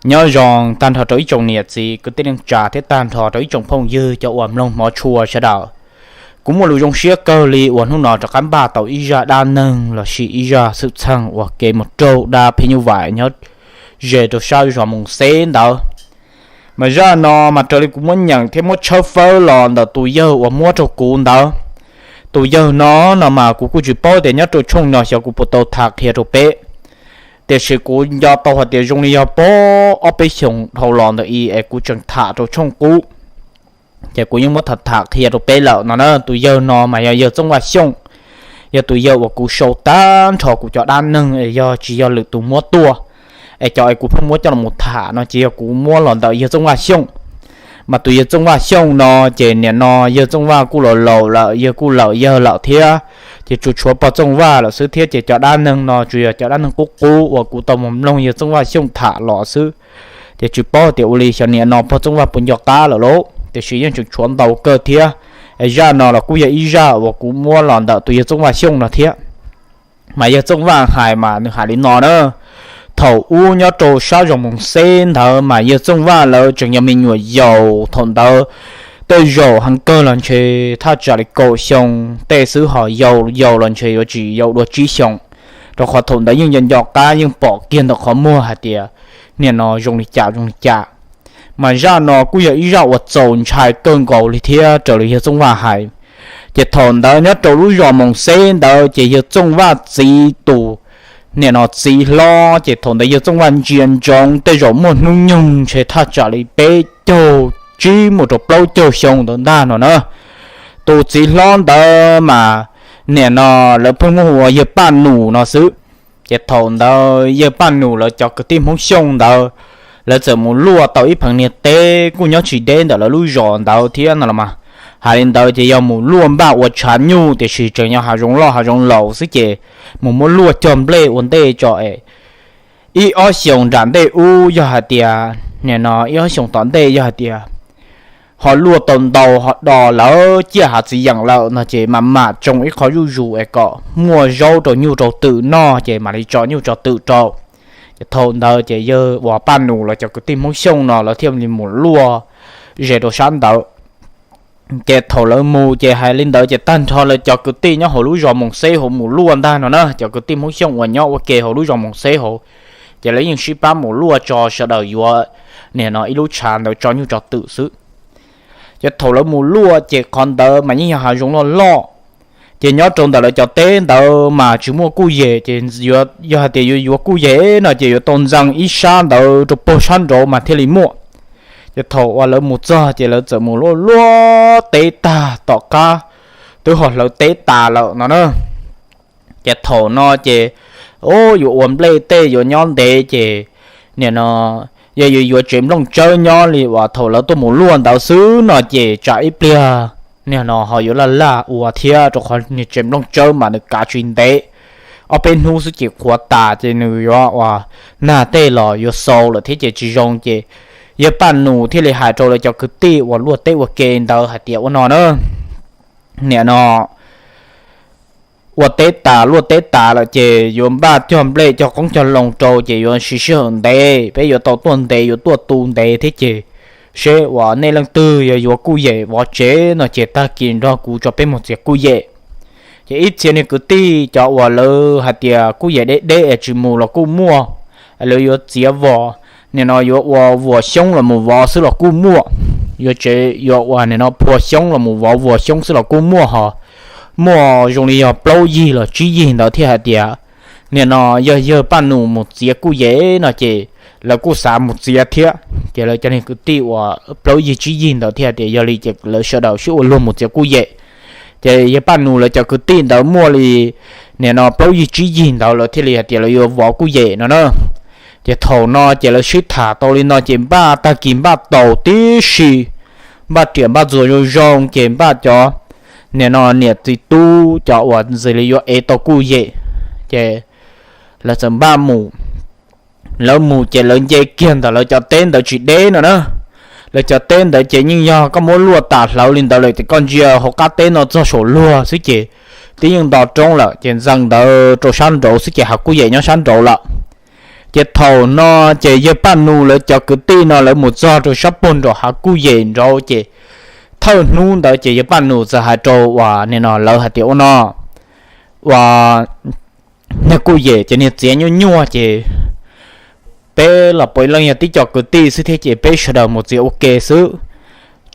Nyob zoo tag nrho rau ib tsoom niam txiv kwv tij neej tsa thiab tag nrho rau ib tsoom phooj ywg cov uas mloog hmov tshua sawv daws. Kuv muaj lus zoo siab kawg li uas hnub no rov qab npaj tau ib zaj dab neeg los sis ib zaj xwm txheej uas kev mus raug dab phim nyuj vais nyob ze rau sab zos Moos Xeb ntawd. Mas zaj no mas raws li kuv muab nyeem thiab muab tshawb fawb los ntawm tus yawg uas muab rau kuv ntawd. Tus yawg no no mas kuv kuj tsis paub tias nyob rau tshooj no xyov kuv puas tau tham qhia rau peb, tiam sis kuv nco tau hais tias zoo li yog puag ob peb xyoos dhau los ntawm i es kuv tseem tham rau tshooj qub, ces kuv yeej muab tham tham qhia rau peb lawm no na. Tus yawg no mas yog yawg Txooj Vaj Xyooj, yog tus yawg uas kuv sau tag nrho kuv cov dab neeg es yog tsis yog lwm tus muab tuaj, es cov es kuv pheej muab coj los tham no ces yog kuv muab los ntawm yawg Txooj Vaj Xyooj. Mas tus yawg Txooj Vaj Xyooj no ces nim no yawg Txooj Vaj kuj los laus lawm, yawg kuj lawm yawg lawm thiab, ces tsuas tshuav pog Txooj Vaj lawm xwb thiab ces cov dab neeg no tsuas yog cov dab neeg qub qub uas kuv tau mus mloog yawg Txooj Vaj Xyooj tham los xwb. Ces tsis paub tias ua li xyov nim no pog Txooj Vaj puas nco qab lawm lauj, tiam sis yeej tseem tshuav ntau kawg thiab. Es zaj no los kuj yog ib zaj uas kuv muab los ntawm tus yawg Txooj Vaj Xyooj no thiab. Mas yawg Txooj Vaj hais mas nws hais li no na: Thaum ub nyob rau sab zos Moos Xeb ntawd mas yawg Txooj Vaj lawv tseem yog me nyuam yaus. Thaum ntawd tej zaum heev kawg los ntshe thaj tsam li kaum xyoo tej xwb, ho yau yau los ntshe yuav tsis yau dua tsib xyoos, rau qhov thaum ntawd yeej nco nco qab yeej pom kiag ntawm qhov muag hais tias nim no zoo li cas zoo li cas. Mas zaj no kuj yog ib zaj uas txaus ntshai kawg nkaus li thiab raws li yawg Txooj Vaj hais. Ces thaum ntawd nyob rau lub zos Moos Xeb ntawd ces yawg Txooj Vaj txiv tus nim no txiv hlob, ces thaum ntawd yawg Txooj Vaj ntsia ntsoov tej zaum muaj hnub nyoog ntshe thaj tsam li peb caug tsib mus rau plaub caug xyoo ntawd ntag no na. Tus txiv hlob ntawd mas nim no lawv pheej muab hu ua yawg Paj Nus no xwb. Ces thaum ntawd yawg Paj Nus lawv cov kwv tij Hmoob Xyooj ntawd, lawv txawm mus luaj tau ib pheev niag teb kuj nyob tsis deb ntawm lawv lub zos ntawd thiab no los mas. Hais li ntawd ces yog mus luaj npaj ua tshav nyuj, tiam sis tseem yog hav zoov loj hav zoov laus xwb ces mus muab luaj cog nplej ua ntej tso es ib ob xyoos nram ntej ub yog hais tias nim no ib ob xyoos tom ntej yog hais tias ho luaj tau ntau ho do lawm ciaj hav txiv yeem lawm no ces mam mam tsoo ib qho zuj zus es kom muaj zaub rau nyuj rau twm noj ces mam li tso nyuj tso twm rau. Ces thaum ntawd ces yawg uas Paj Nus lawv cov kwv tij Hmoob Xyooj no lawv thiaj li mus luaj ze rau sab ntawd. Ces thaum lawv mus ces hais li ntawd ces tag nrho lawv cov kwv tij nyob hauv lub zos Moos Xeb hauv mus luaj ntag no na, cov kwv tij Hmoob Xyooj uas nyob ua ke hauv lub zos Moos Xeb hauv, ces lawv yeej sib pab mus luaj tso sawv daws yuav nim no ib lub tshav ntawd tso nyuj tso twm xwb. Ces thaum lawv mus luaj ces qhov ntawd mas yeej yog hav zoov loj loj. Ces nyob rau ntawm lawv cov teb ntawd mas tsis muaj kuj yem, ces yog hais tias yuav yuav kuj yem no ces yuav tau ntxees ib sab ntawd rau puag sab nraud mas thiaj li muaj. Ces thaum uas lawv mus txog ces lawv txawm mus luaj luaj teb tag tom qab twb ho hlawv teb tas lawm no na. Ces thaum no ces yuav ua nplej tej yuav nyob ntev ces nim no yog yuav yuav tsev nplooj tsawb nyob li uas thaum lawv tuaj mus luaj ntawd xwb no ces tsam ib pliag nim no ho yuav laj laj ua thiab, rau qhov niag tsev nplooj tsawb mas nws kav tsis ntev, ob peb hnub xwb ces qhuav tas ces nws yuav ua nag tej los yuav xau lawm thiab ces tsis zoo. Ces yawg Paj Nus thiaj li hais rau lawv cov kwv tij uas luaj teb ua ke ntawd hais tias ua no na, nim no ua teb tas luaj teb tas lawm ces yuav npaj cog nplej cog qoob cog loo rau ces yuav siv sij hawm ntev, peb yuav tau tuaj ntev yuav tuaj tu ntev thiab ces seb uas nej leej twg yog yuav kuj yem vov tsev no ces tag kis nrog kuv tso peb mus txiav kuj yem. Ces ib txhia niag kwv tij cov uas lawv hais tias kuj yem deb deb es tsis mus los kuj muaj, lawv yuav txiav vos, nim no yuav ua vuas xyoob los mus vov xwb los kuj muaj, yuav tsev yuav ua nim no phua xyoob los mus vov vuas xyoob xwb los kuj muaj ho. Muaj zoo li yog plaub yig los tsib yig ntawd thiaj hais tias nim no yog yawg Paj Nus mus txiav kuj yem no ces lawv kuj xav mus txiav thiab. Ces lawv cov niag kwv tij uas plaub yig tsib yig ntawd thiaj hais tias yog li ces lawv sawv daws sib ua luag mus txiav kuj yem. Ces yawg Paj Nus lawv cov kwv tij ntawd muaj li nim no plaub yig tsib yig ntawd lawv thiaj li hais tias lawv yuav vov kuj yem no na. Ces thaum no ces lawv sib tham tau li no ces npaj tag kis npaj taus tib si, npaj riam npaj txuas zoo zoo ces npaj cov nim no niam txiv tub cov uas ntxim li yuav ev tau kuj yem, ces lawv txawm npaj mus. Lawv mus ces lawv nce kiag ntawm lawv cov teb ntawd tsis deb no na. Lawv cov teb ntawd ces yeej yog koj muab luaj tas hlawv li ntawd lawm ces koj ntsia hauv qab teb no txog saum luag xwb ces twb yeej nto roob lawm ces ntxees ntawd rau sab nraud xwb ces hav kuj yem nyob sab nraud lawm. Ces thaum no ces yawg Paj Nus lawv cov kwv tij no lawv mus txog rau sab puag nram hav Kuj Yem nraud ces thawj hnub ntawd ces yawg Paj Nus txawm hais rau uas nim no lawv hais tias ua no, uas niag Kuj Yem ces niag txiav nyuaj nyuaj ces peb los puav leej yog tib co kwv tij xwb thiab ces peb sawv daws mus txiav ua ke xwb,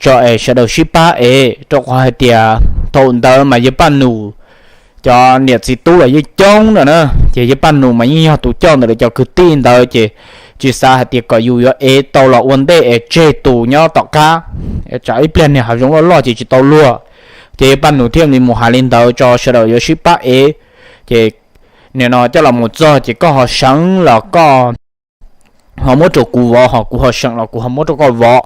tso es sawv daws sib pab es rau qhov hais tias thaum ntawd mas yawg Paj Nus cov niam txiv tub los yeej coob na na, ces yawg Paj Nus mas yeej yog tus coj ntawm lawv cov kwv tij ntawd ces tsis xav hais tias kom yus yuav ev tau los ua ntej es tseg tus nyob tom qab, tsam ib pliag niag hav zoov loj loj ces tsis tau luag. Ces yawg Paj Nus thiaj li mus hais li ntawd tso sawv daws yuav sib pab ev, ces nim no coj los mus txog ces koj ho seev los koj ho muab rau kuv vov, ho kuv ho seev los kuv ho muab rau koj vov.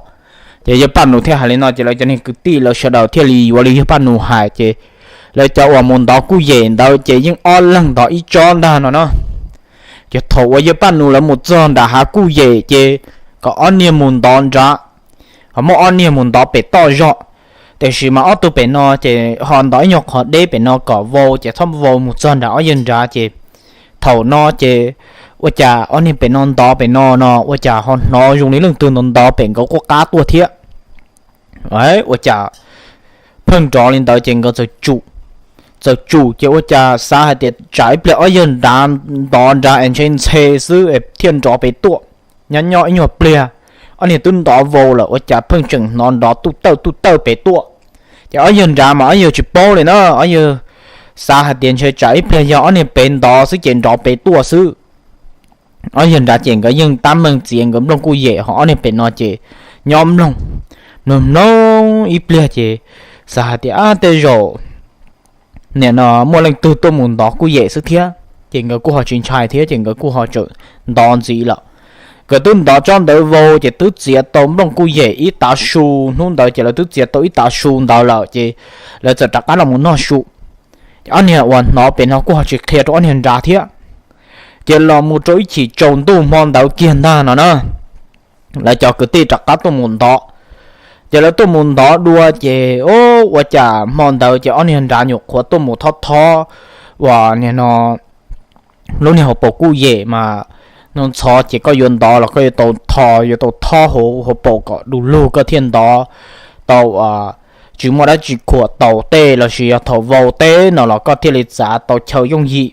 Ces yawg Paj Nus thiaj hais li no ces lawv cov niag kwv tij lawv sawv daws thiaj li yuav li yawg Paj Nus hais ces lawv cov uas mus ntov Kuj Yem ntawd ces yeej ob leeg ntov ib tsob ntag no na. Ces thaum uas yawg Paj Nus lawv mus txog nram hav Kuj Yem ces kom ob niag mus ntov nrad, ho muab ob niag mus ntov pem toj zog, tiam sis mas ob tug pem no ces ho ntov ib nyuag qhov deb pem no kom vau ces txhob vau mus txog nram ob yawg nrad ces thaum no ces ua cas ob niag pem no ntov pem no no ua cas ho hnov zoo li leej twg ntov ntov pem nkawd qub qab tuaj thiab. Ua cas pheej nrov li ntawd ces nkawd txawm tsum ces ua cas xav hais tias tsam ib pliag ob yawg nrad ntov nrad es ntshe ntxhe xwb es thiaj nrov pem tuaj. Nyob nyob ib nyuag pliag, ob niag twb ntov vau lawm ua cas pheej tseem hnov nrov tuj tawj tuj tawj pem tuaj. Ces ob yawg nrad mas ob yawg tsis paub li na, ob yawg xav hais tias ntshe tsam ib pliag yog ob niag pem ntov xwb ces nrov pem tuaj xwb. Ob yawg nrad ces nkawd yeej tab meeg txiav nkawd nplooj Kuj Yem ho ob niag pem no ces nyob mloog, mloog mloog ib pliag ces xav hais tias ab tej zaum nim no muaj leej twg tuaj mus ntov Kuj Yem xwb thiab ces nkawd kuj ho tsis ntshai thiab ces nkawd kuj ho tseem ntov ntxiv lawm. Nkawd twb ntov tsob ntawd vau ces twb txiav tau nplooj Kuj Yem ib tav su, hnub ntawd ces lawv twb txiav tau ib tav su ntawd lawm ces lawv txawm rov qab los mus noj su. Ces ob niag uas hnov pem no kuj ho tsis qhia rau ob niag nrad thiab. Ces los mus rau ib chim tsaus ntuj hmo ntawd kiag ntag no na, lawv cov kwv tij rov qab tuaj mus ntov. Ces lawv tuaj mus ntov dua ces ua cas hmo ntawd ces ob niag nrad nyuam qhuav tuaj mus thob thob uas nim no lub niag hauv paus Kuj Yem mas noj ntxhov ces koj yuav ntov los koj yuav tau tho, yuav tau thob hauv hauv paus kom du lug koj thiaj ntov tau, tsis muaj dab tsi khuam taus tej los sis yog thaum vau teb no los koj thiaj li txav tau chaw yooj yim.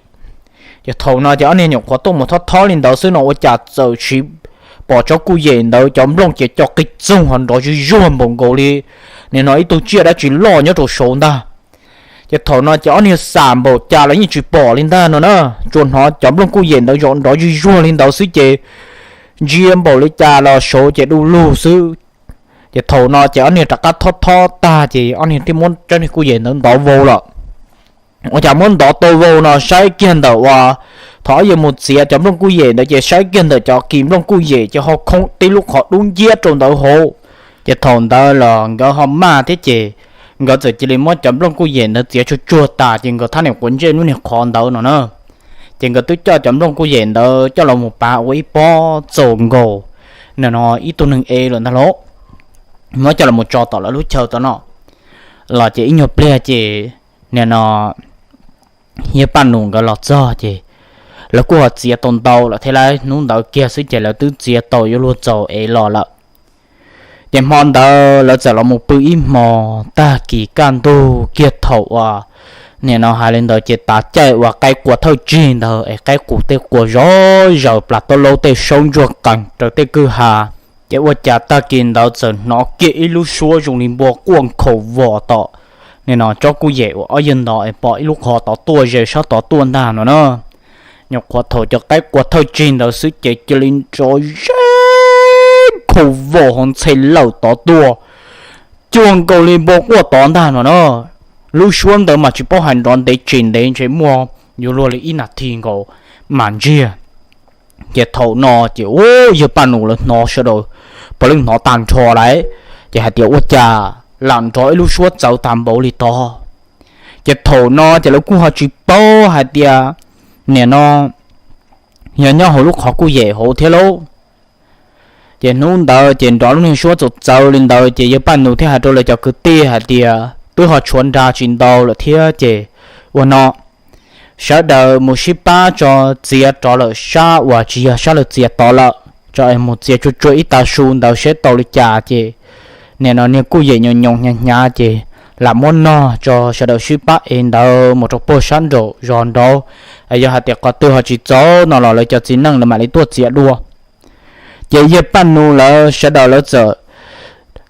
Ces thaum no ces ob niag nyuam qhuav tuaj mus thob thob li ntawd xwb no ua cas txawm sis pom tsob Kuj Yem ntawd cov nplooj ces co qig txoog ho nrov zuj zuag npaum nkaus li nim no ib tug tsiaj dab tsi loj nyob rau saud ntag. Ces thaum no ces ob niag xam npaum cas los yeej tsis pom li ntag no na, tsuas hnov cov nplooj Kuj Yem ntawd zov nrov zuj zuag li ntawd xwb ces ntsia npaum li cas los saud ces du lug xwb. Ces thaum no ces ob niag rov qab thob thob tag ces ob niag thiaj muab tsob niag Kuj Yem ntawd ntov vau lawm. Ua cas muab ntov tau vau no saib kiag ntawm uas thaum ob yawg mus txiav cov nplooj Kuj Yem ntawd ces saib kiag ntawm cov kis nplooj Kuj Yem ces ho khoob tib lub qhov dub nciab rau ntawd hauv. Ces thaum ntawd los nkawd ho maj thiab ces nkawd txawm cia li muab cov nplooj Kuj Yem ntawd txiav tsuag tsuag tas ces nkawd thiaj li quav ntsej lub niag qhov ntawd no na. Ces nkawd twb coj cov nplooj Kuj Yem ntawd coj los mus pav ua ib pob txaus nkaus nim no ib tug neeg ev lawm ntag lauj, muab coj los tso tom lawv lub chaw tom no. Los ces ib nyuag pliag ces nim no yawg Paj Nus nkawd los txog ces lawv kuj ho txiav tau ntau lawm thiab lauj, hnub ntawd kiag xwb ces lawv twb txiav tau yuav luag txaus ev los lawm. Ces hmo ntawd lawv txawm los mus pw ib hmo, tag kis kaj ntug kiag thaum uas nim no hais li ntawd ces tav caij uas qaib qua thawj tsig ntawd es qaib qus tej qua zov zaws plas taub laub tej saub ntsuag qees raws tej kwj ha. Ces ua cas tag kis ntawd txawm hnov kiag ib lub suab zoo li npua quaj nkhaus vos tom nim no tsob Kuj Yem uas ob yawg ntov es pom ib lub qhov tod tuaj ze sab tod tuaj ntag no na. Nyuam qhuav thaum cov qaib qua thawj tsig ntawd xwb ces cia li nrov zeb nkhaus vos ho ntxhe lawm tod tuaj, cuag nkaus li npua quaj tod ntag no na. Lub suab ntawd mas tsis paub hais nrov ntev tsis ntev, ntshe muaj yuav luag li ib nas this nkaus mas ntsiag. Ces thaum no ces ub yawg Paj Nus lawv hnov sawv daws puav leej hnov tag nrho lauj, ces hais tias ua cas lam nrov ib lub suab txawv tag npaum li tod. Ces thaum no ces lawv kuj ho tsis paub hais tias nim no yog nyob hauv lub qhov Kuj Yem hauv thiab lauj. Ces hnub ntawd ces nrov lub niag suab txaus txawv li ntawd ces yawg Paj Nus thiaj hais rau lawv cov kwv tij hais tias twb ho tshuav nra tsis ntau lawm thiab ces ua no, sawv daws mus sib pab tso txiav rov lawm sab uas tsis yog sab lawv txiav tod lawm, tso es mus txiav tsuag tsuag ib tav su ntawd seb tau li cas ces nim no niag kuj yem nyoos nyoos hnyav hnyav ces lam muab nog tso sawv daws sib pab ev ntawd mus rau puag sab nraum zos nraud, yog hais tias qhov twg ho tsis txaus no los lawv cov txiv neej lawv mam li tuaj txiav dua. Ces yawg Paj Nus lawv sawv daws lawv txawm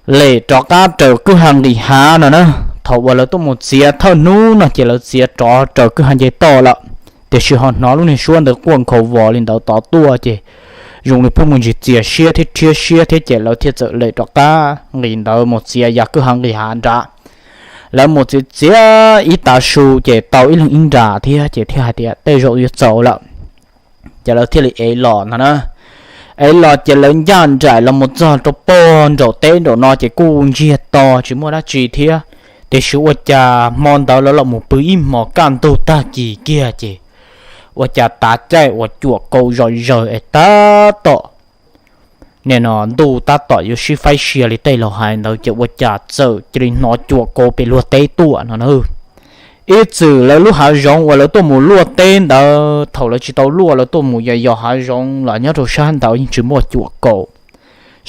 lem rov qab raws kwj ha nqis hav no na. Thaum uas lawv tuaj mus txiav thawj hnub no ces lawv txiav rov raws kwj ha nce toj lawm, tiam sis ho hnov lub niag suab ntawd quaj nkhaus vos li ntawd tod tuaj ces zoo li pheej mus ntsis txias siab thiab rhiab siab thiab ces lawv thiaj txawm lem rov qab nqis ntawd mus txiav yav kwj ha nqis hav nrad. Lawv mus txiav txiav ib tav su ces tau ib leeg ib nra thiab ces thiaj hais tias tej zaum yuav txaus lawm. Ces lawv thiaj li ev los no na. Ev los ces lawv ncaj nraim los mus txog rau puag nraum teb nraum no ces kuj ntsiag to tsis muaj dab tsi thiab. Tiam sis ua cas hmo ntawd lawv los mus pw ib hmos kaj ntug tag kis kiag ces ua cas tav caij uas cuam kaus zom zaws es tab tom nim no ntuj tab tom yuav sib faib sia li tej laus hais ntawd ces ua cas txawm cia li hnov cuam kaus pem luag teb tuaj no na. Ib txwm lawv lub hav zoov uas lawv tuaj mus luaj teb ntawd thaum lawv tsis tau luaj lawv tuaj mus yos yos hav zoov los nyob rau sab ntawd yeej tsis muaj cuam kaus.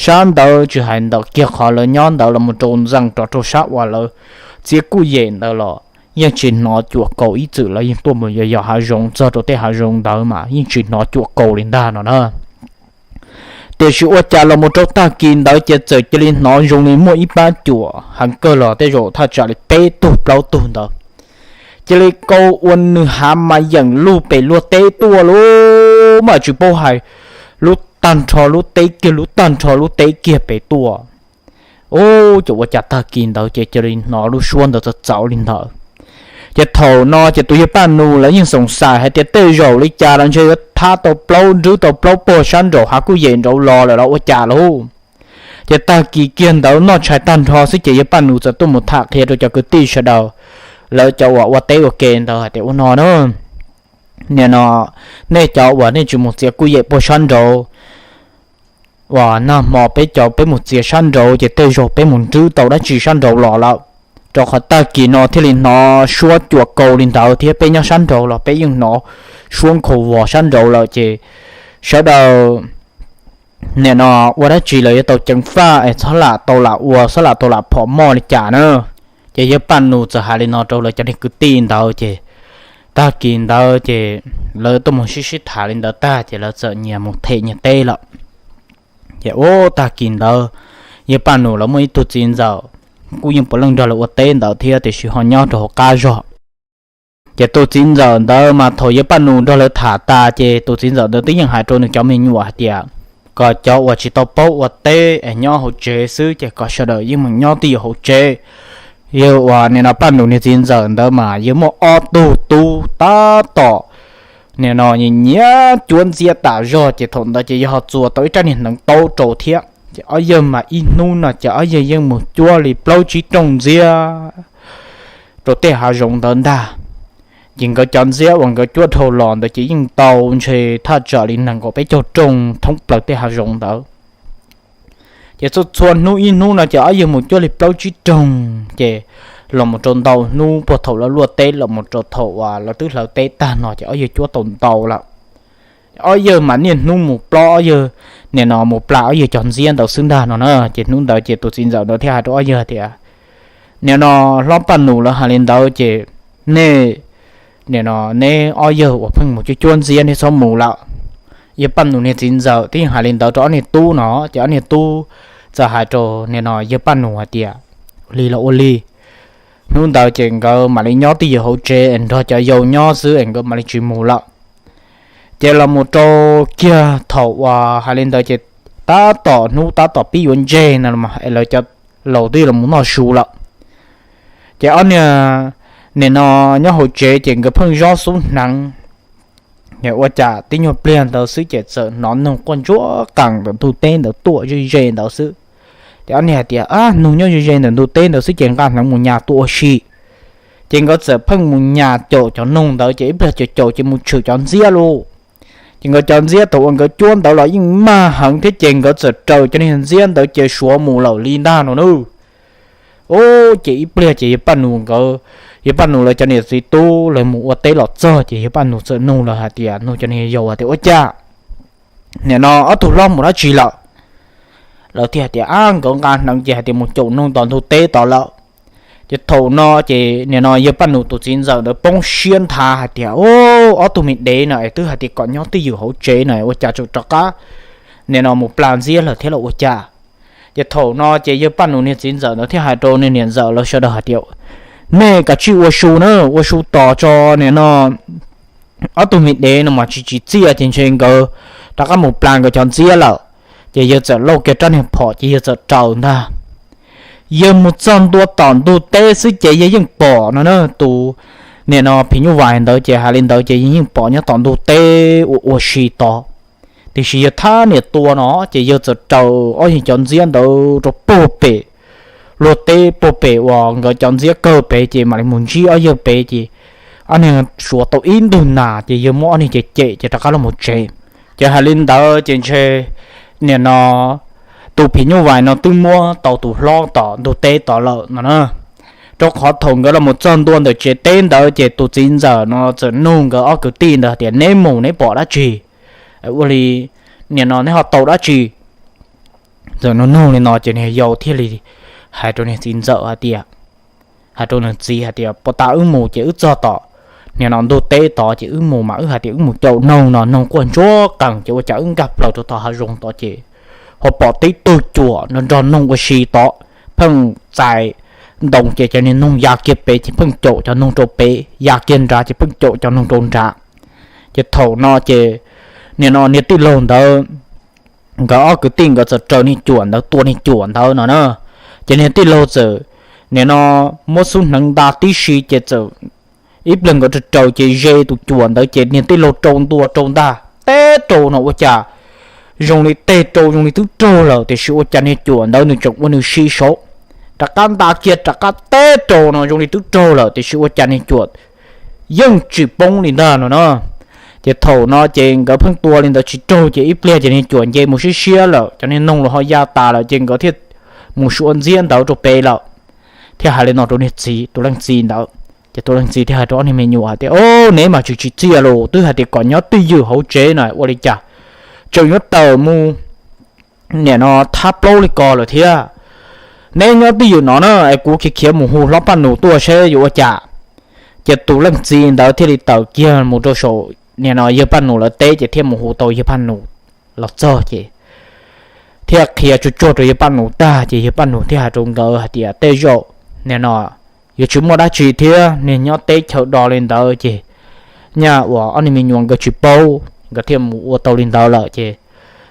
Sab ntawd tsis hais ntawm kiag qhov lawv nyob ntawd los mus rau ntxees rov rau sab uas lawv txiav kuj yem ntawd los yeej tsis hnov cuam kaus, ib txwm lawv yeej tuaj mus yos yos hav zoov txog rau tej hav zoov ntawd mas yeej tsis hnov cuam kaus li ntag no na. Tiam sis ua cas los mus rau tag kis ntawd ces txawm cia li hnov zoo li muaj ib pab cuam heev kawg los tej zaum thaj tsam li peb tug plaub tug ntawd cia li kaus ua nws hav mas yeem lug pem luag teb tuaj lub mas tsis paub hais, lub tag nrho lub teb kiag lub tag nrho lub teb kiag pem tuaj. Ub, ces ua cas tag kis ntawd ces cia li hnov lub suab ntawd txawv txawv li ntawd. Ces thaum no ces tus yawg Paj Nus lawv yeej xoom xais hais tias tej zaum li cas los ntshe yuav thab tau plaub nrwb tau plaub puag sab nraum hav kuj yem nraud los lawm los ua cas lauj. Ces tag kis kiag ntawd noj tshais tag nrho xwb ces yawg Paj Nus txawm tuaj mus tham qhia rau cov kwv tij sawv daws, lawv cov uas ua teb ua ke ntawd hais tias ua no na, nim no nej cov uas nej tsis mus txiav kuj yem puag sab nraud uas nag hmo peb cov peb mus txiav sab nraud ces tej zaum peb mus nrwb tau dab tsi sab nraud los lawm, rau qhov tag kis no thiaj li hnov suab cuam kaus li ntawd thiab peb nyob sab nraud los peb yeej hnov suab nkhaus vos sab nraud lawm ces sawv daws nim no ua dab tsi los yuav tau ceev faj es txhob lam tau lam ua txhob lam tau lam phom moj li cas na. Ces yawg Paj Nus txawm hais li no rau lawv cov niag kwv tij ntawd ces tag kis ntawd ces lawv tuaj mus sib sib tham li ntawd tag ces lawv txawm nyias mus them nyias teb lawm. Ces ub tag kis ntawd yawg Paj Nus lawv muaj ib tug txiv ntxawm kuj yeej puav leej nrog lawv ua teb ntawd thiab tiam sis ho nyob rau hauv qab zog. Ces tus txiv ntxawm ntawd mas thaum yawg Paj Nus nrog lawv tham tas ces tus txiv ntxawm ntawd twb yeej hais rau nws cov me nyuam hais tias kom cov uas tsis tau paub ua teb es nyob hauv tsev xwb ces kom sawv daws yeej mus nyob twj ywm hauv tsev. Yawg uas nim no Paj Nus niag txiv ntxawm ntawd mas yawg muaj ob tug tub tab tom nim no nyiam cuab ntxiab tas zog ces thaum ntawd ces yawg ho txuas tau ib rab niag hneev taub rau thiab ces ob yawg mas ib hnub no ces ob yawg yeej mus cuab li plaub tsib rooj ntxiab rau tej hav zoov ntawd ntag. Ces nkawd cov ntxiab uas nkawd cuab dhau los ntawd ces yeej tau ntshe thaj tsam li nees nkaum peb caug rooj thoob plaws tej hav zoov ntawd. Ces txhua txhua hnub ib hnub no ces ob yawg mus cuab li plaub tsib rooj ces los mus rau ntau hnub puag thaum lawv luaj teb los mus rau thaum uas lawv twb hlawv teb tag no ces ob yawg cuab tau ntau lawm. Ob yawg mas niaj hnub mus plob ob yawg, nim no mus plam ob yawg cov ntxiab ntawd xwb ntag no na. Ces hnub ntawd ces tus txiv ntxawm ntawd thiaj hais rau ob yawg tias, nim no hlob Paj Nus lawv hais li ntawd ces nej, nim no neb ob yawg uas pheej mus cuab cuab ntxiab neb txhob mus lawm. Yawg Paj Nus niag txiv ntxawm twb yeej hais li ntawd rau ob niag tub no ces ob niag tub txawm hais rau nim no yawg Paj Nus hais tias, ua li los ua li. Hnub ntawd ces nkawd mam li nyob twj ywm hauv tsev es nrog cov yau nyob xwb es nkawd mam li tsis mus lawm. Ces los mus rau kiag thaum uas hais li ntawd ces tab tom hnub tab tom pib yuav ntseg no es lawv cov laus twb los mus noj su lawm. Ces ob niag nim no nyob hauv tsev ces nkawd pheej zob xub hneev. Ua cas tib nyuag pliag ntawd xwb ces txawm hnov noog quaj ntsuab qees ntawm ntug teb ntawd tuaj ze ze ntawd xwb. Ces ob niag hais tias, ab, noog nyob ze ze ntawm ntug teb ntawd xwb ces nqa hneev mus nyas tuaj ua si. Ces nkawd txawm pheej mus nyas caum cov noog ntawd ces ib pliag caum caum ces mus tshwm cov ntxiab lauj. Ces nkawd cov ntxiab thaum uas nkawd cuab ntawd los yeej mag heev thiab ces nkawd txawm raws cov niag ntxiab ntawd ces suav mus lawm li ntag no nawb. Ub, ces ib pliag ces yawg Paj Nus nkawd, yawg Paj Nus lawv cov niam txiv tub lawv mus ua teb los txog ces yawg Paj Nus txawm nug lawv hais tias, nug cov niag yau hais tias, ua cas nim no ob tug hlob mus dab tsi lawm? Lawv thiaj hais tias, ab, nkawd nqa hneev ces hais tias mus caum noog tom ntug teb tod lawm. Ces thaum no ces nim no yawg Paj Nus tus txiv ntxawm ntawd poob siab nthav hais tias, ob tug me dev no es twb hais tias kom nyob twj ywm hauv tsev no ua cas tseem rov qab nim no mus plas ntxiab lawm thiab los ua cas? Ces thaum no ces yawg Paj Nus niag txiv ntxawm ntawd thiaj hais rau niag niam ntxawm lawv sawv daws hais tias, nej kav tsij ua su na, ua su tos tso nim no ob tug me dev no mas tsis tsim txiaj ces ntshe nkawd rov qab mus plas nkawd cov ntxiab lawm. Ces yawg txawm lauj kiag rab niag phom ces yawg txawm raws ntag. Yawg mus txog ntua tom ntug teb xwb ces yawg yeej pom no na, tus nim no phim nyuj vais ntawd ces hais li ntawd ces yawg yeej pom nyob tom ntug teb ua ua si tod. Tiam sis yawg thab niam tua no ces yawg txawm raws ob yawg cov ntxiab ntawd rau puag pem, luag teb puag pem uas nkawd cov ntxiab kawg pem ces mam li mus ntsib ob yawg pem ces ob niag suav tau ib ntug nas ces yawg muab ob niag cem cem ces rov qab los mus tsev. Ces hais li ntawd ces ntshe nim no tus phim nyuj vais no twb muab tau tus hlob tom ntug teb tod lawm no na. Rau qhov thaum nkawd los mus txog ntua ntawm tsev teb ntawd ces tus txiv ntxawm no txawm nug nkawd ob kwv tij ntawd tias, neb mus neb pom dab tsi? Ua li nim no neb ho tau dab tsi? Txawm nug nug li no ces niag yau thiaj li hais rau niag txiv ntxawm hais tias, hais rau nws txiv hais tias, puag ta wb mus ces wb txog tom nim no ntug teb tod ces wb mus mas wb hais tias wb mus caum noog no noog quaj ntsuag qees ces ua cas wb nkag plaws rau tom hav zoov tod ces ho pom tib tug cuam nrog noog ua si tod, pheej txais ntoo ces cov niag noog ya kiag pem ces pheej caum cov noog rau pem, ya kiag nrad ces pheej caum cov noog rau nrad. Ces thaum no ces nim no niag tij laug ntawd nkawd ob kwv tij nkawd txawm raws niag cuam ntawd tua niag cuam ntawd no na. Ces niag tij laug txawm nim no muab xub hneev nta tib si ces txawm ib pliag nkawd raws raws ces ze tus cuam ntawd ces niag tij laug rau ntua rau ntag teb rau no ua cas zoo li teg rau zoo li twb raug lawm tiam sis ua cas niag cuam ntawd nws tseem ua nws si saud, rov qab nta kiag rov qab teb rau no zoo li twb raug lawm tiam sis ua cas niag cuam yeej tsis poob li ntag no na. Ces thaum no ces nkawd pheej tua li ntawd tsis raug ces ib pliag ces niag cuam nce mus siab siab lawm, cov niag noog los ho ya tas lawm ces nkawd thiaj mus suav ntxiab ntawd rau pem lawm. Thiaj hais li no rau niag txiv, tus leej txiv ntawd. Ces tus leej txiv thiaj hais rau ob niag me nyuam hais tias, o, neb mas tsis tsim txiaj los twb hais tias kom nyob twj ywm hauv tsev na ua li cas tseem yuav tawm mus nim no thab plaub li ko lawm thiab. Neb nyob twj ywm no na es kuv khiav khiav mus hu hlob Paj Nus tuaj seb yuav ua cas. Ces tus leej txiv ntawd thiaj li tawm kiag mus rau saum nim no yawg Paj Nus lawv teb ces thiaj mus hu tau yawg Paj Nus los txog ces thiaj qhia tsuag tsuag rau yawg Paj Nus tag ces yawg Paj Nus thiaj hais rau nkawd hais tias tej zaum nim no yuav tsis muaj dab tsi thiab, niag nyob teb chaws do li ntawd ces nyaj uas ob niag me nyuam nkawd tsis paub nkawd thiaj mus ua tau li ntawd lawm ces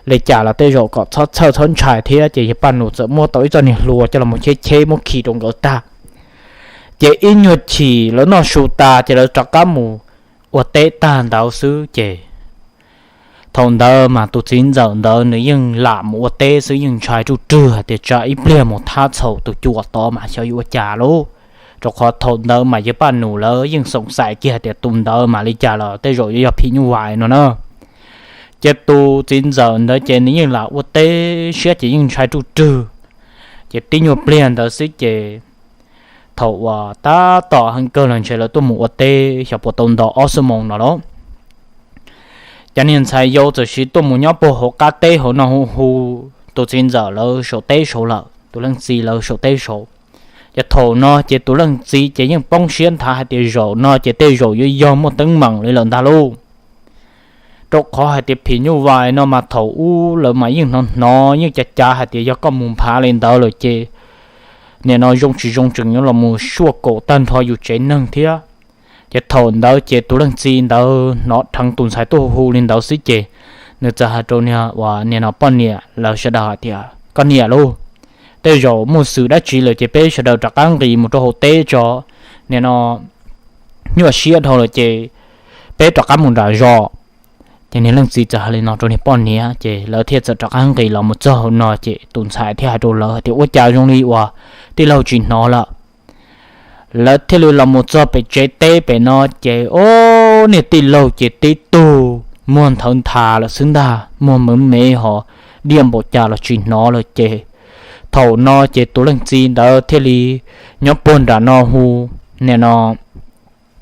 li cas los tej zaum kom txhob txhawj txhob ntshai thiab. Ces yawg Paj Nus txawm muab tau ib txoj niag hlua coj los cheb cheb muab khi rau nkawd tag. Ces ib nyuag chim lawv noj su tas ces lawv rov qab mus ua teb tag ntawd xwb ces thaum ntawd mas tus txiv ntxawm ntawd nws yeej lam mus ua teb xwb, yeej ntshai ruj rwg hais tias tsam ib pliag mus thab txhaum tus cuam tod mas xyov yuav ua cas lauj. Rau qhov thaum ntawd mas yawg Paj Nus lawv yeej xoom xaim kiag hais tias tus ntawd mas li cas los tej zaum yuav yog phim nyuj vais no na. Ces tus txiv ntxawm ntawd ces nws yeej lam ua teb siab ces yeej ntshai ruj rwg. Ces tib nyuag pliag ntawd xwb ces thaum uas tab tom heev kawg los ntshe lawv tuaj mus ua teb xyov puas tau nto ob xuab moos no lauj. Cov niag ntxhais yau txawm sis tuaj mus nyob puag hauv qab teb hauv no hu hu tus txiv ntxawm lawv saum teb saud lawm, tus leej txiv lawv saum teb saud. Ces thaum no ces tus leej txiv ces yeej poob siab nthav hais tias zaum no ces tej zaum yuav yog muaj teeb meem li lawm ntag lauj. Rau qhov hais tias phim nyuj vais no mas thaum ub lawv mas yeej hnov hnov yeej cav cav hais tias yog koj mus nphav li ntawd lawm ces nim no zoo tsis zoo tseem yuav los mus suaj kaum tag nrho yus tsev neeg thiab. Ces thaum ntawd ces tus leej txiv ntawd hnov dheev tus ntxhais tuaj hu hu li ntawd xwb ces nws txawm hais rau niag uas nim no poj niam lawv sawv daws hais tias, koj niam lauj, tej zaum muaj xwm dab tsi lawm ces peb sawv daws rov qab nqis mus rau hauv teb tso, nim no nyuaj siab dhau lawm ces peb rov qab mus nram zos. Ces niag leej txiv txawm hais li no rau niag poj niam ces lawv thiaj txawm rov qab nqis los mus txog hauv no ces tus ntxhais thiaj hais rau lawv hais tias ua cas zoo li uas tij laug tsis hnov lawm. Lawv thiaj li los mus txog pem tsev teb pem no ces o, niag tij laug ces tib tug muag nthawv nthav lawm xwb ntag, muag mev mev ho diaj npaum cas los tsis hnov lawm ces Thaum no ces tus leej txiv ntawd thiaj li nyob puag nram no hu, nim no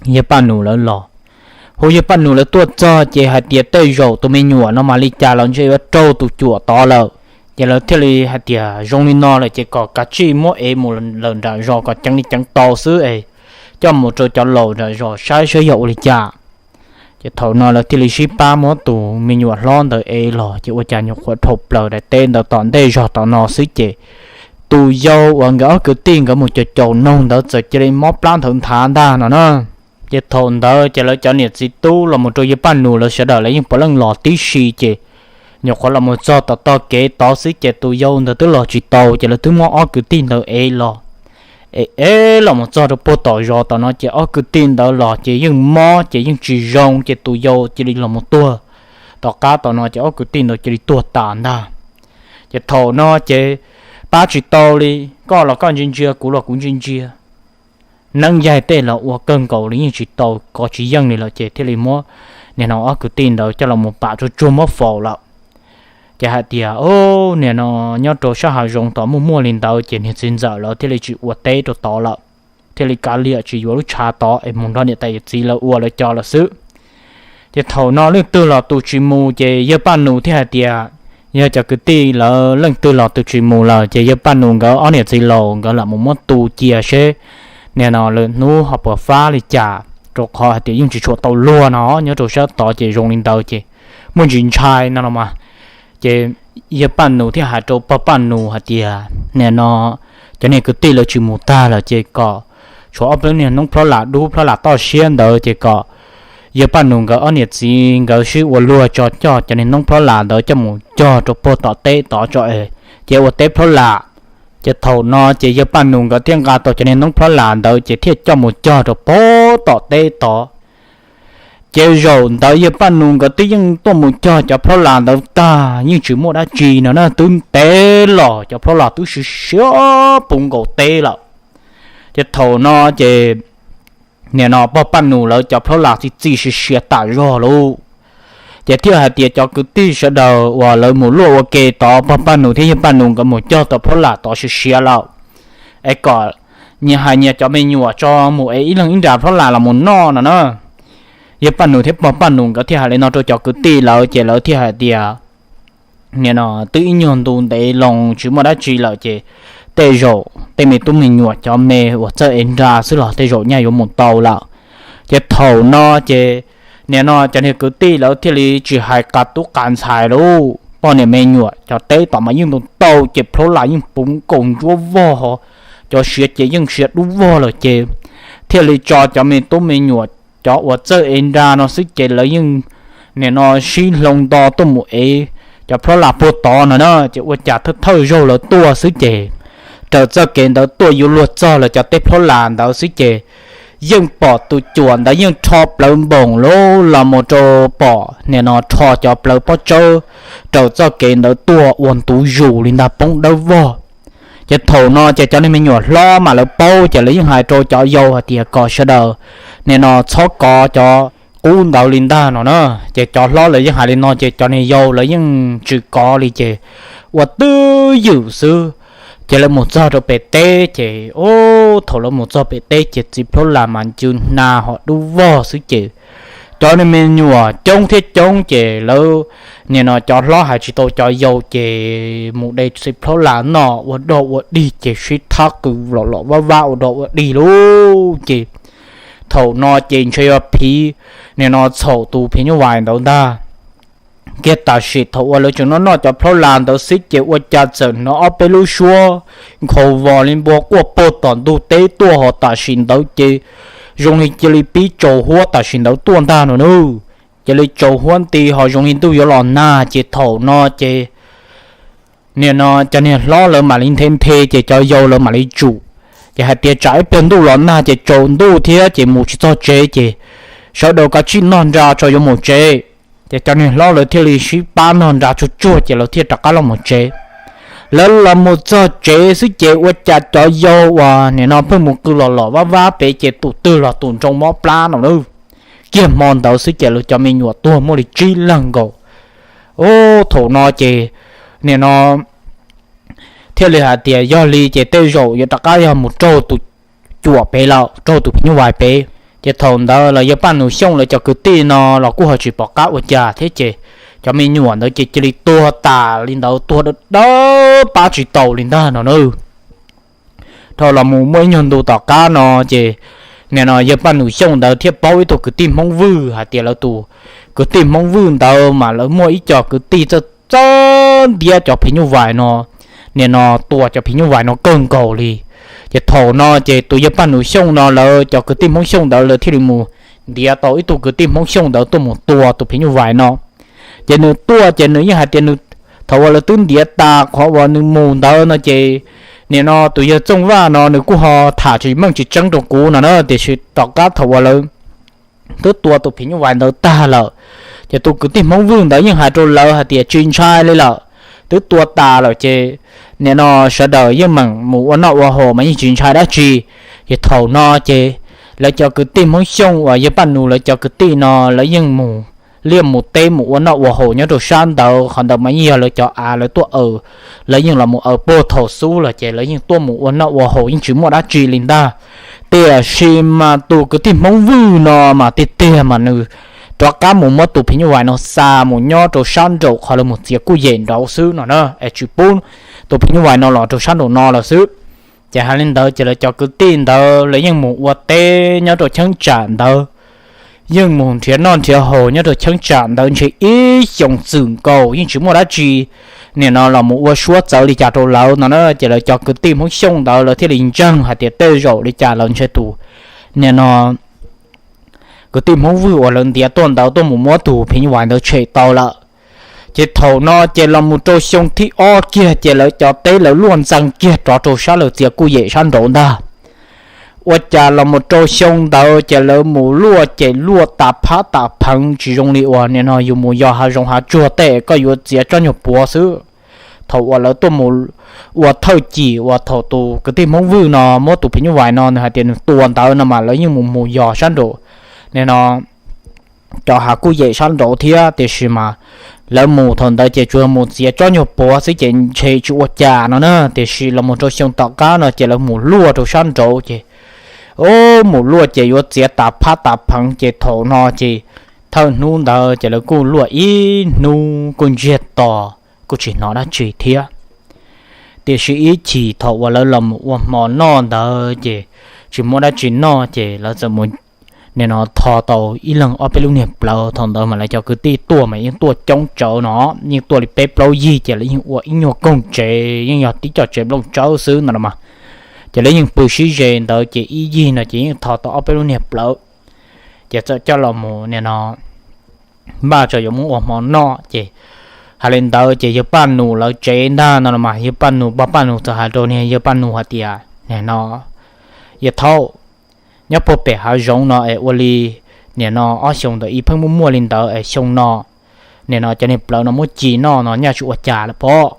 yawg Paj Nus lawv los. Hu yawg Paj Nus lawv tuaj txog ces hais tias tej zaum tus me nyuam no mas li cas los ntshe yuav raug tus cuam tod lawm. Ces lawv thiaj li hais tias zoo li no lawm ces kom kav tsij muab ev mus lawm nram zos kom ceev li ceev tau xwb es coj mus rau cov laus nram zos saib saib yog ua li cas. Ces thaum no lawv thiaj li sib pab muab tus me nyuam hlob ntawd ev los ces ua cas nyuam qhuav dhau plaws daim teb ntawd tom ntej zog tom no xwb ces tus yau uas nkawd ob kwv tij nkawd mus caum caum noog ntawd txawm cia li mob plab nthawv nthav ntag no na. Ces thaum ntawd ces lawv cov niam txiv tub los mus rau yawg Paj Nus lawv sawv daws lawv yeej puav leej los tib si ces nyuam qhuav los mus txog tom tog kev tod xwb ces tus yau ntawd twb los tsis tau ces lawv twb muab ob kwv tij ntawd ev los. Ev ev los mus txog rau puag tom zos tom no ces ob kwv tij ntawd los ces yeej mob ces yeej tsis zoo ces tus yau cia li los mus tuag. Tom qab tom no ces ob kwv tij ntawd cia li tuag tas ntag. Ces thaum no ces pab tsis tau li, koj los koj ntsia ntsia, kuv los kuv ntsia ntsia, neeb yaig tej los ua kawg nkaus li yeej tsis tau kov tsis yeej li lawm ces thiaj li muab nim no ob kwv tij ntawd coj los mus pam tsuag tsuag muab faus lawm. Ces hais tias, o, nim no nyob rau sab hav zoov tod muaj muaj li ntawd ces niag txiv ntxawm lawv thiaj li tsis ua teb rau tod lawm, thiaj li kav liam tsis yuav lub tshav tod es mus nrog niam tais yawm txiv lawv ua lawv cov lawm xwb. Ces thaum no leej twg los tus tsis mus ces yawg Paj Nus thiaj hais tias, yog cov kwv tij lawv leej twg los tus tsis mus lawm ces yawg Paj Nus nkawd ob niam txiv laus nkawd lam mus muab tu cia seb nim no lwm hnub ho puas fab li cas, rau qhov hais tias yeej tsis tshua tau luag no nyob rau sab tod ces zoo li ntawd ces muaj ntsis ntshai no los mas. Ces yawg Paj Nus thiaj hais rau pog Paj Nus hais tias, nim no cov niag kwv tij lawv tsis mus tag lawm ces kom tshuav ob peb niag noob plhob las dub plhob las toj siab ntawd ces kom yawg Paj Nus nkawd ob niam txiv nkawd sib ua luag tso coj cov niag noob plhob las ntawd coj mus cog rau puag tom teb tod tso es, ces ua teb plhob las. Ces thaum no ces yawg Paj Nus nkawd thiaj nqa tau cov niag noob plhob las ntawd ces thiaj coj mus cog rau puag tom teb tod. Ces zaum ntawd yawg Paj Nus nkawd twb yeej tuaj mus cog cov plhob las ntawd tag yeej tsis muaj dab tsi no na, twb ntev los cov plhob las twb siav siav puv nkaus teb lawm. Ces thaum no ces nim no pog Paj Nus lawv cov plhob las txi txi siav siav tas zog lauj. Ces thiaj hais tias cov kwv tij sawv daws uas lawv mus luaj ua ke tod, pog Paj Nus thiab yawg Paj Nus nkawd mus cog tau plhob las tod siav siav lawm es kom nyias hais nyias cov me nyuam tso mus ev ib leeg ib nra plhob las los mus noj no na. Yawg Paj Nus thiab pog Paj Nus nkawd thiaj hais li no rau cov kwv tij lawv ces lawv thiaj hais tias, nim no twb ib nyuag ntu ntev loo tsis muaj dab tsi lawm ces tej zaum tej me tub me nyuam cov me uas txawj ev nra xwb los tej zaum nyaj yuav mus tau lawm. Ces thaum no ces nim no cov niag kwv tij lawv thiaj li tsis hais qas tub qas ntxhais lauj, poj niam me nyuam cov teb tom mas yeej ntau ntau ces plhob las yeej puv nkaus ntsuab vog, cov siav ces yeej siav dub vog lawm ces thiaj li tso cov me tub me nyuam cov uas txawj ev nra no xwb ces lawv yeej nim no sib hloov nto tuaj mus ev cov plhob las puag tod no na. Ces ua cas thawj thawj zaug lawv tuaj xwb ces raws txoj kev ntawd tuaj yuav luag txog lawv cov teb plhob las ntawd xwb ces yeej pom tus cuam ntawd yeej rho plawv npoos lauj, los mus rau pom nim no rho cov plawv pob tsawb raws txoj kev ntawd tuaj ua ntu zus li ntag poob dawb vog. Ces thaum no ces cov niag me nyuam hlob mas lawv paub ces lawv yeej hais rau cov yau hais tias kom sawv daws nim no txhob kov cov qub ntawd li ntag no na. Ces cov hlob lawv yeej hais li no ces cov niag yau lawv yeej tsis kov li ces ua twj ywm xwb. Ces lawv mus txog rau pem teb ces, o, thaum lawv mus txog pem teb ces txiv plhaub las mas ncw hna ho dub vog xwb ces cov niag me nyuam coob thiab coob ces lawv nim no cov hlob hais tsis tau cov yau ces mus de txiv plhaub las noj ua dog ua dig ces sib thab qw los los vab vab ua dog ua dig lauj. Ces thaum no ces ntshe yog phiv nim no txhaum tus phim nyuj vais ntawd ntag. Kiag tam sim thaum uas lawv tseem noj noj cov plhaub las ntawd xwb ces ua cas txawm hnov ob peb lub suab nkhaus vos li npua quaj puag tom ntug teb tuaj ho tam sim ntawd ces zoo li cia li pib tsaus huab tam sim ntawd tuaj ntag no nawb. Cia li tsaus huab nti ho zoo li ntuj yuav los nag ces thaum no ces nim no cov niag hlob lawv mam li nthe nthe ces cov yau lawv mam li tsum. Ces hais tias tsam ib pliag ntuj los nag ces tsaus ntuj thiab ces mus tsis txog tsev ces sawv daws kav tsij noj nra tso yuav mus tsev. Ces cov niag hlob lawv thiaj li sib pab noj nra tsuag tsuag ces lawv thiaj rov qab los mus tsev. Lawv los mus txog tsev xwb ces ua cas cov yau uas nim no pheej mus qw los los vab vab pem ces tus twg los tus ntsoo mob plab no nawb. Kiag hmo ntawd xwb ces lawv cov me nyuam tuag muaj li tsib leeg nkaus. Ub, thaum no ces nim no thiaj li hais tias yog li ces tej zaum yuav rov qab yog mus raug tus cuam pem lawm, raug tus phim nyuj vais pem. Ces thaum ntawd los yawg Paj Nus Xyooj lawv cov kwv tij no los kuj ho tsis pom qab ua cas thiab ces cov me nyuam ntawd ces cia li tuag tas li ntawd, tuag dawb dawb pab tsis taus li ntag no na. Dhau los mus muaj ib nyuag ntu tom qab no ces nim no yawg Paj Nus Xyooj ntawd thiaj paub ib tug kwv tij Hmoob Vwj hais tias lawv tus kwv tij Hmoob Vwj ntawd mas lawv muaj ib co kwv tij txawj txawj ntiab cov phim nyuj vais no, nim no tua cov phim nyuj vais no kawg nkaus li. Ces thaum no ces tus yawg Paj Nus Xyooj no lawv cov kwv tij Hmoob Xyooj ntawd lawv thiaj li mus ntiav tau ib tug kwv tij Hmoob Xyooj ntawd tuaj mus tua tus phim nyuj vais no. Ces nws tuaj ces nws yeej hais tias nws, thaum uas lawv twb ntiav tas qhov uas nws mus ntawd no ces nim no tus yawg Txooj Vaj no nws kuj ho tham tsis meej tsis tseeb rau kuv no na, tiam sis tom qab thaum uas lawv twb tua tus phim nyuj vais ntawd tag lawm, ces tus kwv tij Hmoob Vwj ntawd yeej hais rau lawv hais tias tsis ntshai li lawm, twb tua tas lawm ces nim no sawv daws yeej meem mus ua noj ua haus mas yeej tsis ntshai dab tsi. Ces thaum no ces lawv cov kwv tij Hmoob Xyooj uas yawg Paj Nus lawv cov kwv tij no lawv yeej mus liaj mus teb mus ua noj ua haus nyob rau sab ntawd, qhov ntawd mas yeej yog lawv cov av lawv tuaj aws, lawv yeej los mus aws puag thaum xub los ces lawv yeej tuaj mus ua noj ua haus yeej tsis muaj dab tsi li ntag. Tiam sis mas tus kwv tij Hmoob Vwj no mas tiag tiag mas nws rov qab mus muab tus phim nyuj vais no xa mus nyob rau sab nraum qhov lawv mus txiav kuj yem nraud xwb no na, es tsis pub tus phim nyuj vais no los rau sab nraum no lawm xwb. Ces hais li ntawd ces lawv cov kwv tij ntawd lawv yeej mus ua teb nyob rau cheeb tsam ntawd, yeej mus nrhiav noj nrhiav haus nyob rau cheeb tsam ntawd ntshe ib xyoos txwm nkaus yeej tsis muaj dab tsi nim no los mus ua suab txawv li cas rau lawv no na. Ces lawv cov kwv tij Hmoob Xyooj ntawd lawv thiaj li ntseeg hais tias tej zaum li cas los ntshe tus nim no kwv tij Hmoob Vwj uas lawv ntiav tuaj ntawd tuaj mus muab tus phim nyuj vais ntawd tshem tau lawm. Ces thaum no ces los mus rau xyoo thib ob kiag ces lawv cov teb lawv luaj ntxees kiag rov rau sab lawv txiav kuj yem sab nraud ntag. Ua cas los mus rau xyoo ntawd ces lawv mus luaj ces luaj tas phab tas pheev tsis zoo li uas nim no yus mus yos hav zoov hav tsuag tej koj yuav txiav tsob nyuag puav xwb. Thaum uas lawv tuaj mus ua thawj cim uas thaum tus kwv tij Hmoob Vwj no muab tus phim nyuj vais no nws hais tias nws tua ntawd no mas lawv yeej mus mus yos sab nraud, nim no cov hav kuj yem sab nraud thiab, tiam sis mas lawv mus thaum ntawd ces tsuas mus txiav tsob nyuag puav xwb ces ntshe tsis ua cas no na. Tiam sis los mus rau xyoo tom qab no ces lawv mus luaj rau sab nraud ces, o, mus luaj ces yuav txiav tas phab tas pheev ces thaum no ces thawj hnub ntawd ces lawv kuj luaj ib hnub kuj ntsiag to, kuj tsis hnov dab tsi thiab. Tiam sis ib chim thaum uas lawv los mus ua hmo noj ntawd ces tsis muaj dab tsi noj ces lawv txawm mus nim no tho tau ib leeg ob peb lub niag plawv. Thaum ntawd mas lawv cov kwv tij tuaj mas yeej tuaj coob tsawv no, yeej tuaj li peb plaub yig ces lawv yeej ua ib nyuag koog tsev, yeej yog tib co tsev nplooj tsawb xwb no los mas. Ces lawv yeej pw sib ze ntawd ces ib yig no ces yeej tho tau ob peb lub niag plawv, ces txawm coj los mus nim no npaj tso yuav muab ua hmo noj ces hais li ntawd ces yawg Paj Nus lawv tsev ntag no los mas yawg Paj Nus, pog Paj Nus txawm hais rau niag yawg Paj Nus hais tias, nim no yawg thaub, nyob puag pem hav zoov no es ua li nim no ob xyoos ntawd ib pheej muaj muaj li ntawd es xyoo no nim no cov niag plawv no muab ci noj no nyaj tsis ua cas lawm pob.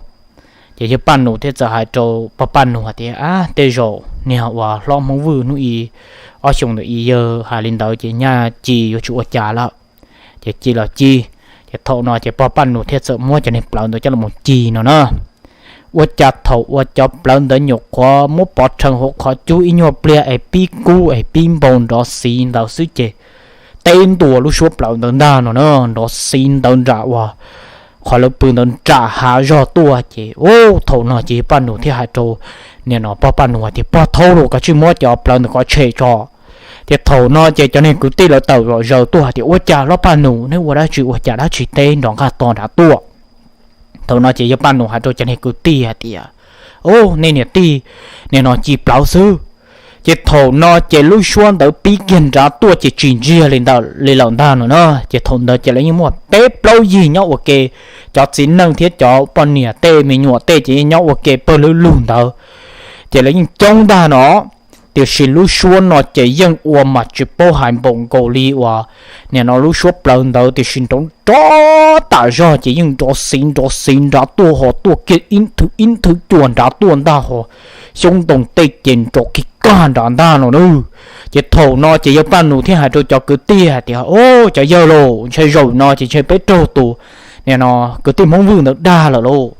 Ces yawg Paj Nus thiaj txawm hais rau pog Paj Nus hais tias, ab, tej zaum niag uas hlob Hmoob Vwj hnub ib ob xyoos ntawd ib yawg hais li ntawd ces nyaj ci yuav tsis ua cas lawm. Ces ci los ci, ces thaum no ces pog Paj Nus thiaj txawm muab cov niag plawv ntawd coj los ci no na. Ua cas thaum uas cov plawv ntawd nyuam qhuav muab pov rhees hauv qhov cub ib nyuag pliag es pib kub es pib npau nrov xiv ntawd xwb ces teb ntua lub suab plawv ntawd ntag no na, nrov xiv ntawd nram uas qhov lawv pw ntawd nram hav zog tuaj ces, u, thaum no ces yawg Paj Nus thiaj hais rau nim no pog Paj Nus hais tias, pog thaub los koj tsij muab cov plawv ntawd kov tshem tso. Ces thaum no ces cov niag kwv tij lawv tawm zom zaws tuaj hais tias, ua cas hlob Paj Nus neb ua dab tsi ua cas dab tsi teb nrov nqaj to nrad tuaj. Thaum no ces yawg Paj Nus hais rau cov niag kwv tij hais tias, u, nej niam tij, nim no ci plawv xwb. Ces thaum no ces lub suab ntawd pib kiag nrad tuaj ces tsis ntsiag li ntawd li lawm ntag no na. Ces thaum ntawd ces lawv yeej muaj peb plaub yig nyob ua ke, cov txiv neej thiab cov poj niam tej me nyuam tej ces yeej nyob ua ke pawg lug lug ntawd, ces lawv yeej coob ntag no. Tiam sis lub suab no ces yeej ua mas tsis paub hais npaum nkaus li uas nim no lub suab plawv ntawd, tiam sis nrov nrov tas zog ces yeej nrov xiv nrov xiv nrad tuaj ho tuaj kiag ib nthwv ib nthwv cuam nrad tuaj ntag ho, xyoob ntoo tej ces nrov kiag kaj nrad ntag no na. Ces thaum no ces yawg Paj Nus thiaj hais rau cov kwv tij hais tias, o, cov yawg lauj, ntshe zaum no ces ntshe peb raug tus nim no kwv tij Hmoob Vwj ntawd dag lawm lauj.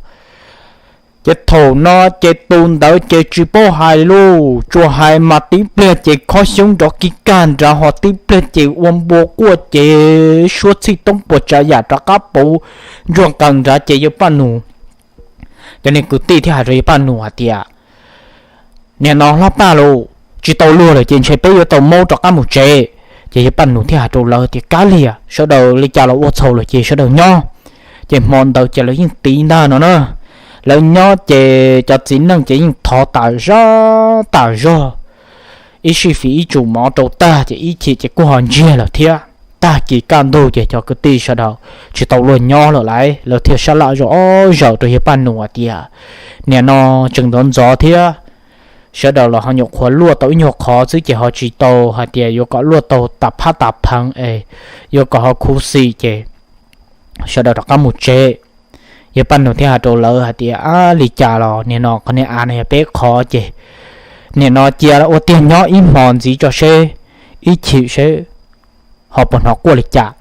Ces thaum no ces tus ntawd ces tsis paub hais li lauj, tsuas hais mas tib pliag ces khob xyoob nrov kig kag nrad, ho tib pliag ces ua npua quaj ces suab txhij toob puas tsav yam rov qab puv ntsuag nqaws nrad. Ces yawg Paj Nus, cov niag kwv tij thiaj hais rau yawg Paj Nus hais tias, Niam no hlob Paj Nus, tsis tau luag lawm ces ntshe peb yuav tau maub rov qab mus tsev. Ces yawg Paj Nus thiaj hais rau lawv tias, Kav liam, sawv daws li cas los ua txhaum lawm ces sawv daws nyob. Ces hmo ntawd ces lawv yeej tiv ntag no na. Lawv nyob ces cov txiv neej ces yeej thov tas zog tas zog, ib sij fim ib tsum mov rau tag ces ib chim ces kuj ho ntsiag lawm thiab. Tag kis kaj ntug ces cov kwv tij sawv daws tsis tau luag nyob lawm lauj, lawv thiaj sab laj zom zaws rau yawg Paj Nus hais tias, Niam no tseem ntxov ntxov thiab, sawv daws los ho nyuam qhuav luaj tau ib nyuag qhov xwb ces ho tsis tau hais tias yuav kom luaj tau tas phab tas pheev es yuav kom ho khuv xim ces sawv daws rov qab mus tsev. Yawg Paj Nus thiaj hais rau lawv hais tias, Ab, li cas los nim no qhov niag av no yog peb qhov ces nim no cia ua tiag nyob ib hmo ntxiv tso seb, ib chim seb ho puas hnov quaj li cas.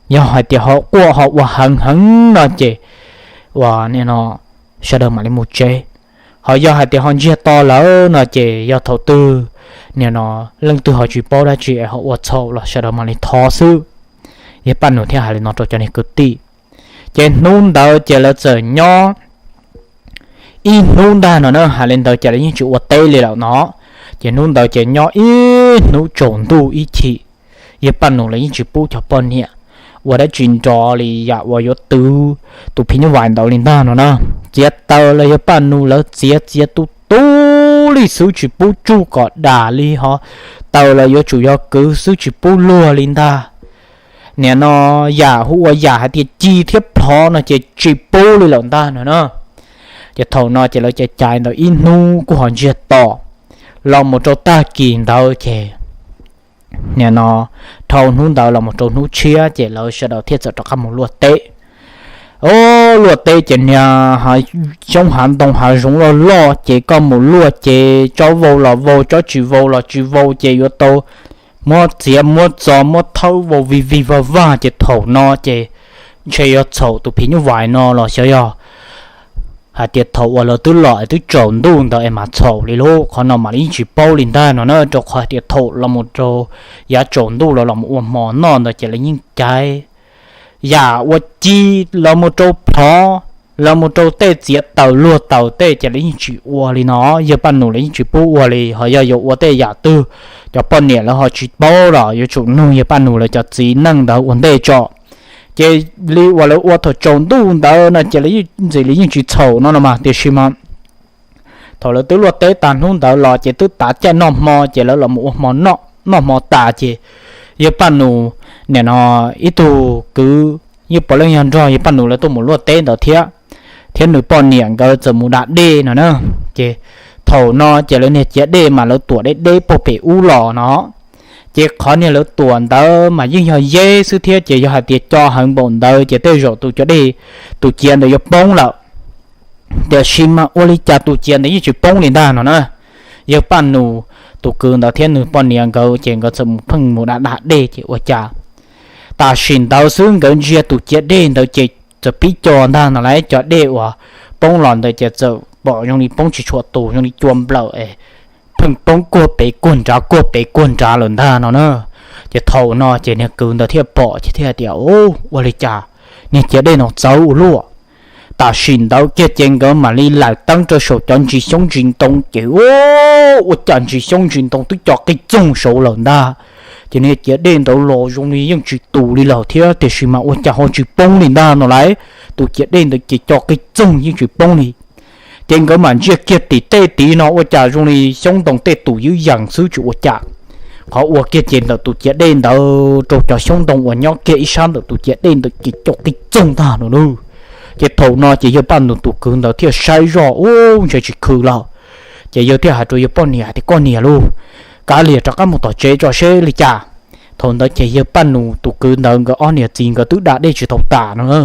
Yog hais tias ho quaj ho ua heev heev no ces ua nim no sawv daws mam li mus tsev. Ho yog hais tias ho ntsiag to lawm no ces yog thaum twg nim no leej twg ho tsis paub dab tsi es ho ua txhaum los sawv daws mam li thov xwb. Yawg Paj Nus thiaj hais li no rau cov niag kwv tij. Ces hnub ntawd ces lawv txawm nyob ib hnub ntag no na, hais li ntawd ces lawv yeej tsis ua teb li lawm no. Ces hnub ntawd ces nyob ib hnub tsaus ntuj ib chim, yawg Paj Nus lawv yeej tsis pub cov poj niam ua dab tsi nrov li yam uas yuav twv tus phim nyuj vais ntawd li ntag no na. Txiav taws los yawg Paj Nus lawv txiav txiav tu tu li xwb, tsis pub tsuj kom dam li ho, taws los yuav tsum yog kwv xwb tsis pub luag li ntag. Nim no yam hu ua yam hais tias ci thiab plhov no ces tsis pub li lawm ntag no na. Ces thaum no ces lawv caiv caiv ntawd ib hnub kuj ho ntsiag to, los mus rau tag kis ntawd ces nim no dhau hnub ntawd los mus rau hnub tshiab ces lawv sawv daws thiaj txawm rov qab mus luaj teb. Ov, luaj teb ces niag xyoob hav ntoo hav zoov loj loj ces koj mus luaj ces tsob vau los vau, tsob tsis vau los tsis vau ces yuav tau muab txiav muab txo muab thawb vau vig vig vag vag ces thaum no ces ntshe yog txhaum tus phim nyuj vais no los xyov yog hais tias thaum uas lawv twb los es twb tsaus ntuj ntawd es mas txhaum li lauj. Qhov no mam li yeej tsis paub li ntag no na, rau qhov hais tias thaum los mus rau yav tsaus ntuj los los mus ua hmo noj ntawd ces lawv yeej caiv yam ua ci los mus rau plhov, los mus rau tej txiav taws luag taws tej ces lawv yeej tsis ua li no. Yawg Paj Nus lawv yeej tsis pub ua li, ho yog yuav ua tej yam twg cov poj niam lawv ho tsis paub los yuav tsum nug yawg Paj Nus lawv cov txiv neej ntawd ua ntej tso. Ces li uas lawv ua thaum tsaus ntuj ntawd no ces lawv yeej ntxim li yeej tsis txhaum no no mas, tiam sis mas thaum lawv twb luaj teb tag hnub ntawd los ces twb tav caij noj hmo ces lawv los mus ua hmo noj, noj hmo tas ces yawg Paj Nus nim no ib tug kwv, yeej puav leej yog nrog yawg Paj Nus lawv tuaj mus luaj teb ntawd thiab, thiab nws poj niam nkawd txawm mus da dej no na. Ces thaum no ces lawv niag ciav dej mas lawv tuam deb deb puag pem ub los no. Ces qhov niag lawv tuam ntawd mas yeej yog yeb xwb thiab, ces yog hais tias co heev npaum ntawd ces tej zaum tus ciav dej, tus ciav ntawd yuav poob lawm. Tiam sis mas ua li cas tus ciav ntawd yeej tsis poob li ntag no na. Yawg Paj Nus tus kwv ntawd thiab nws poj niam nkawd ces nkawd txawm mus pheej mus da da dej ces ua cas tam sim ntawd xwb nkawd ntsia tus ciav dej ntawd ces txawm pib co ntag no lauj. Cov dej uas poob los ntawd ces txawm pom zoo li poob tsis tshua tus, zoo li cua nplawm es pheej poob kuag pem kuag nrad kuag pem kuag nrad lawm ntag no na. Ces thaum no ces niag kwv ntawd thiaj pom ces thiaj tias, Ua li cas niag ciav dej no txawv ua luaj. Tam sim ntawd kiag ces nkawd mam li laim teeb rau saum cov ntsis xyoob ntsis ntoo ces ua cas ntsis xyoob ntsis ntoo twb co qij txoog saud lawm ntag. Ces niag ciav dej ntawd los zoo li yeej tsis tus li lawm thiab, tiam sis mas ua cas ho tsis poob li ntag no lauj. Tus ciav dej ntawd ces co qij txoog yeej tsis poob li. Ces nkawd mam ntsia kiag tim tej tid no ua cas zoo li xyoob ntoo tej tus ywb yees xwb tsis ua cas. Qhov ua kiag ces ntawm tus ciav dej ntawd rau cov xyoob ntoo uas nyob kiag ib sab ntawm tus ciav dej ntawd ces co qij txoog ntag no lauj. Ces thaum no ces yawg Paj Nus tus kwv ntawd thiaj saib zoj ub ntshe tsis khw lawm. Ces yawg thiaj hais rau yawg poj niam hais tias, Koj niam lauj, kav liam rov qab mus tom tsev tso seb li cas. Thaum ntawd ces yawg Paj Nus tus kwv ntawd nkawd ob niam txiv nkawd twb da dej tsis tau tas no na.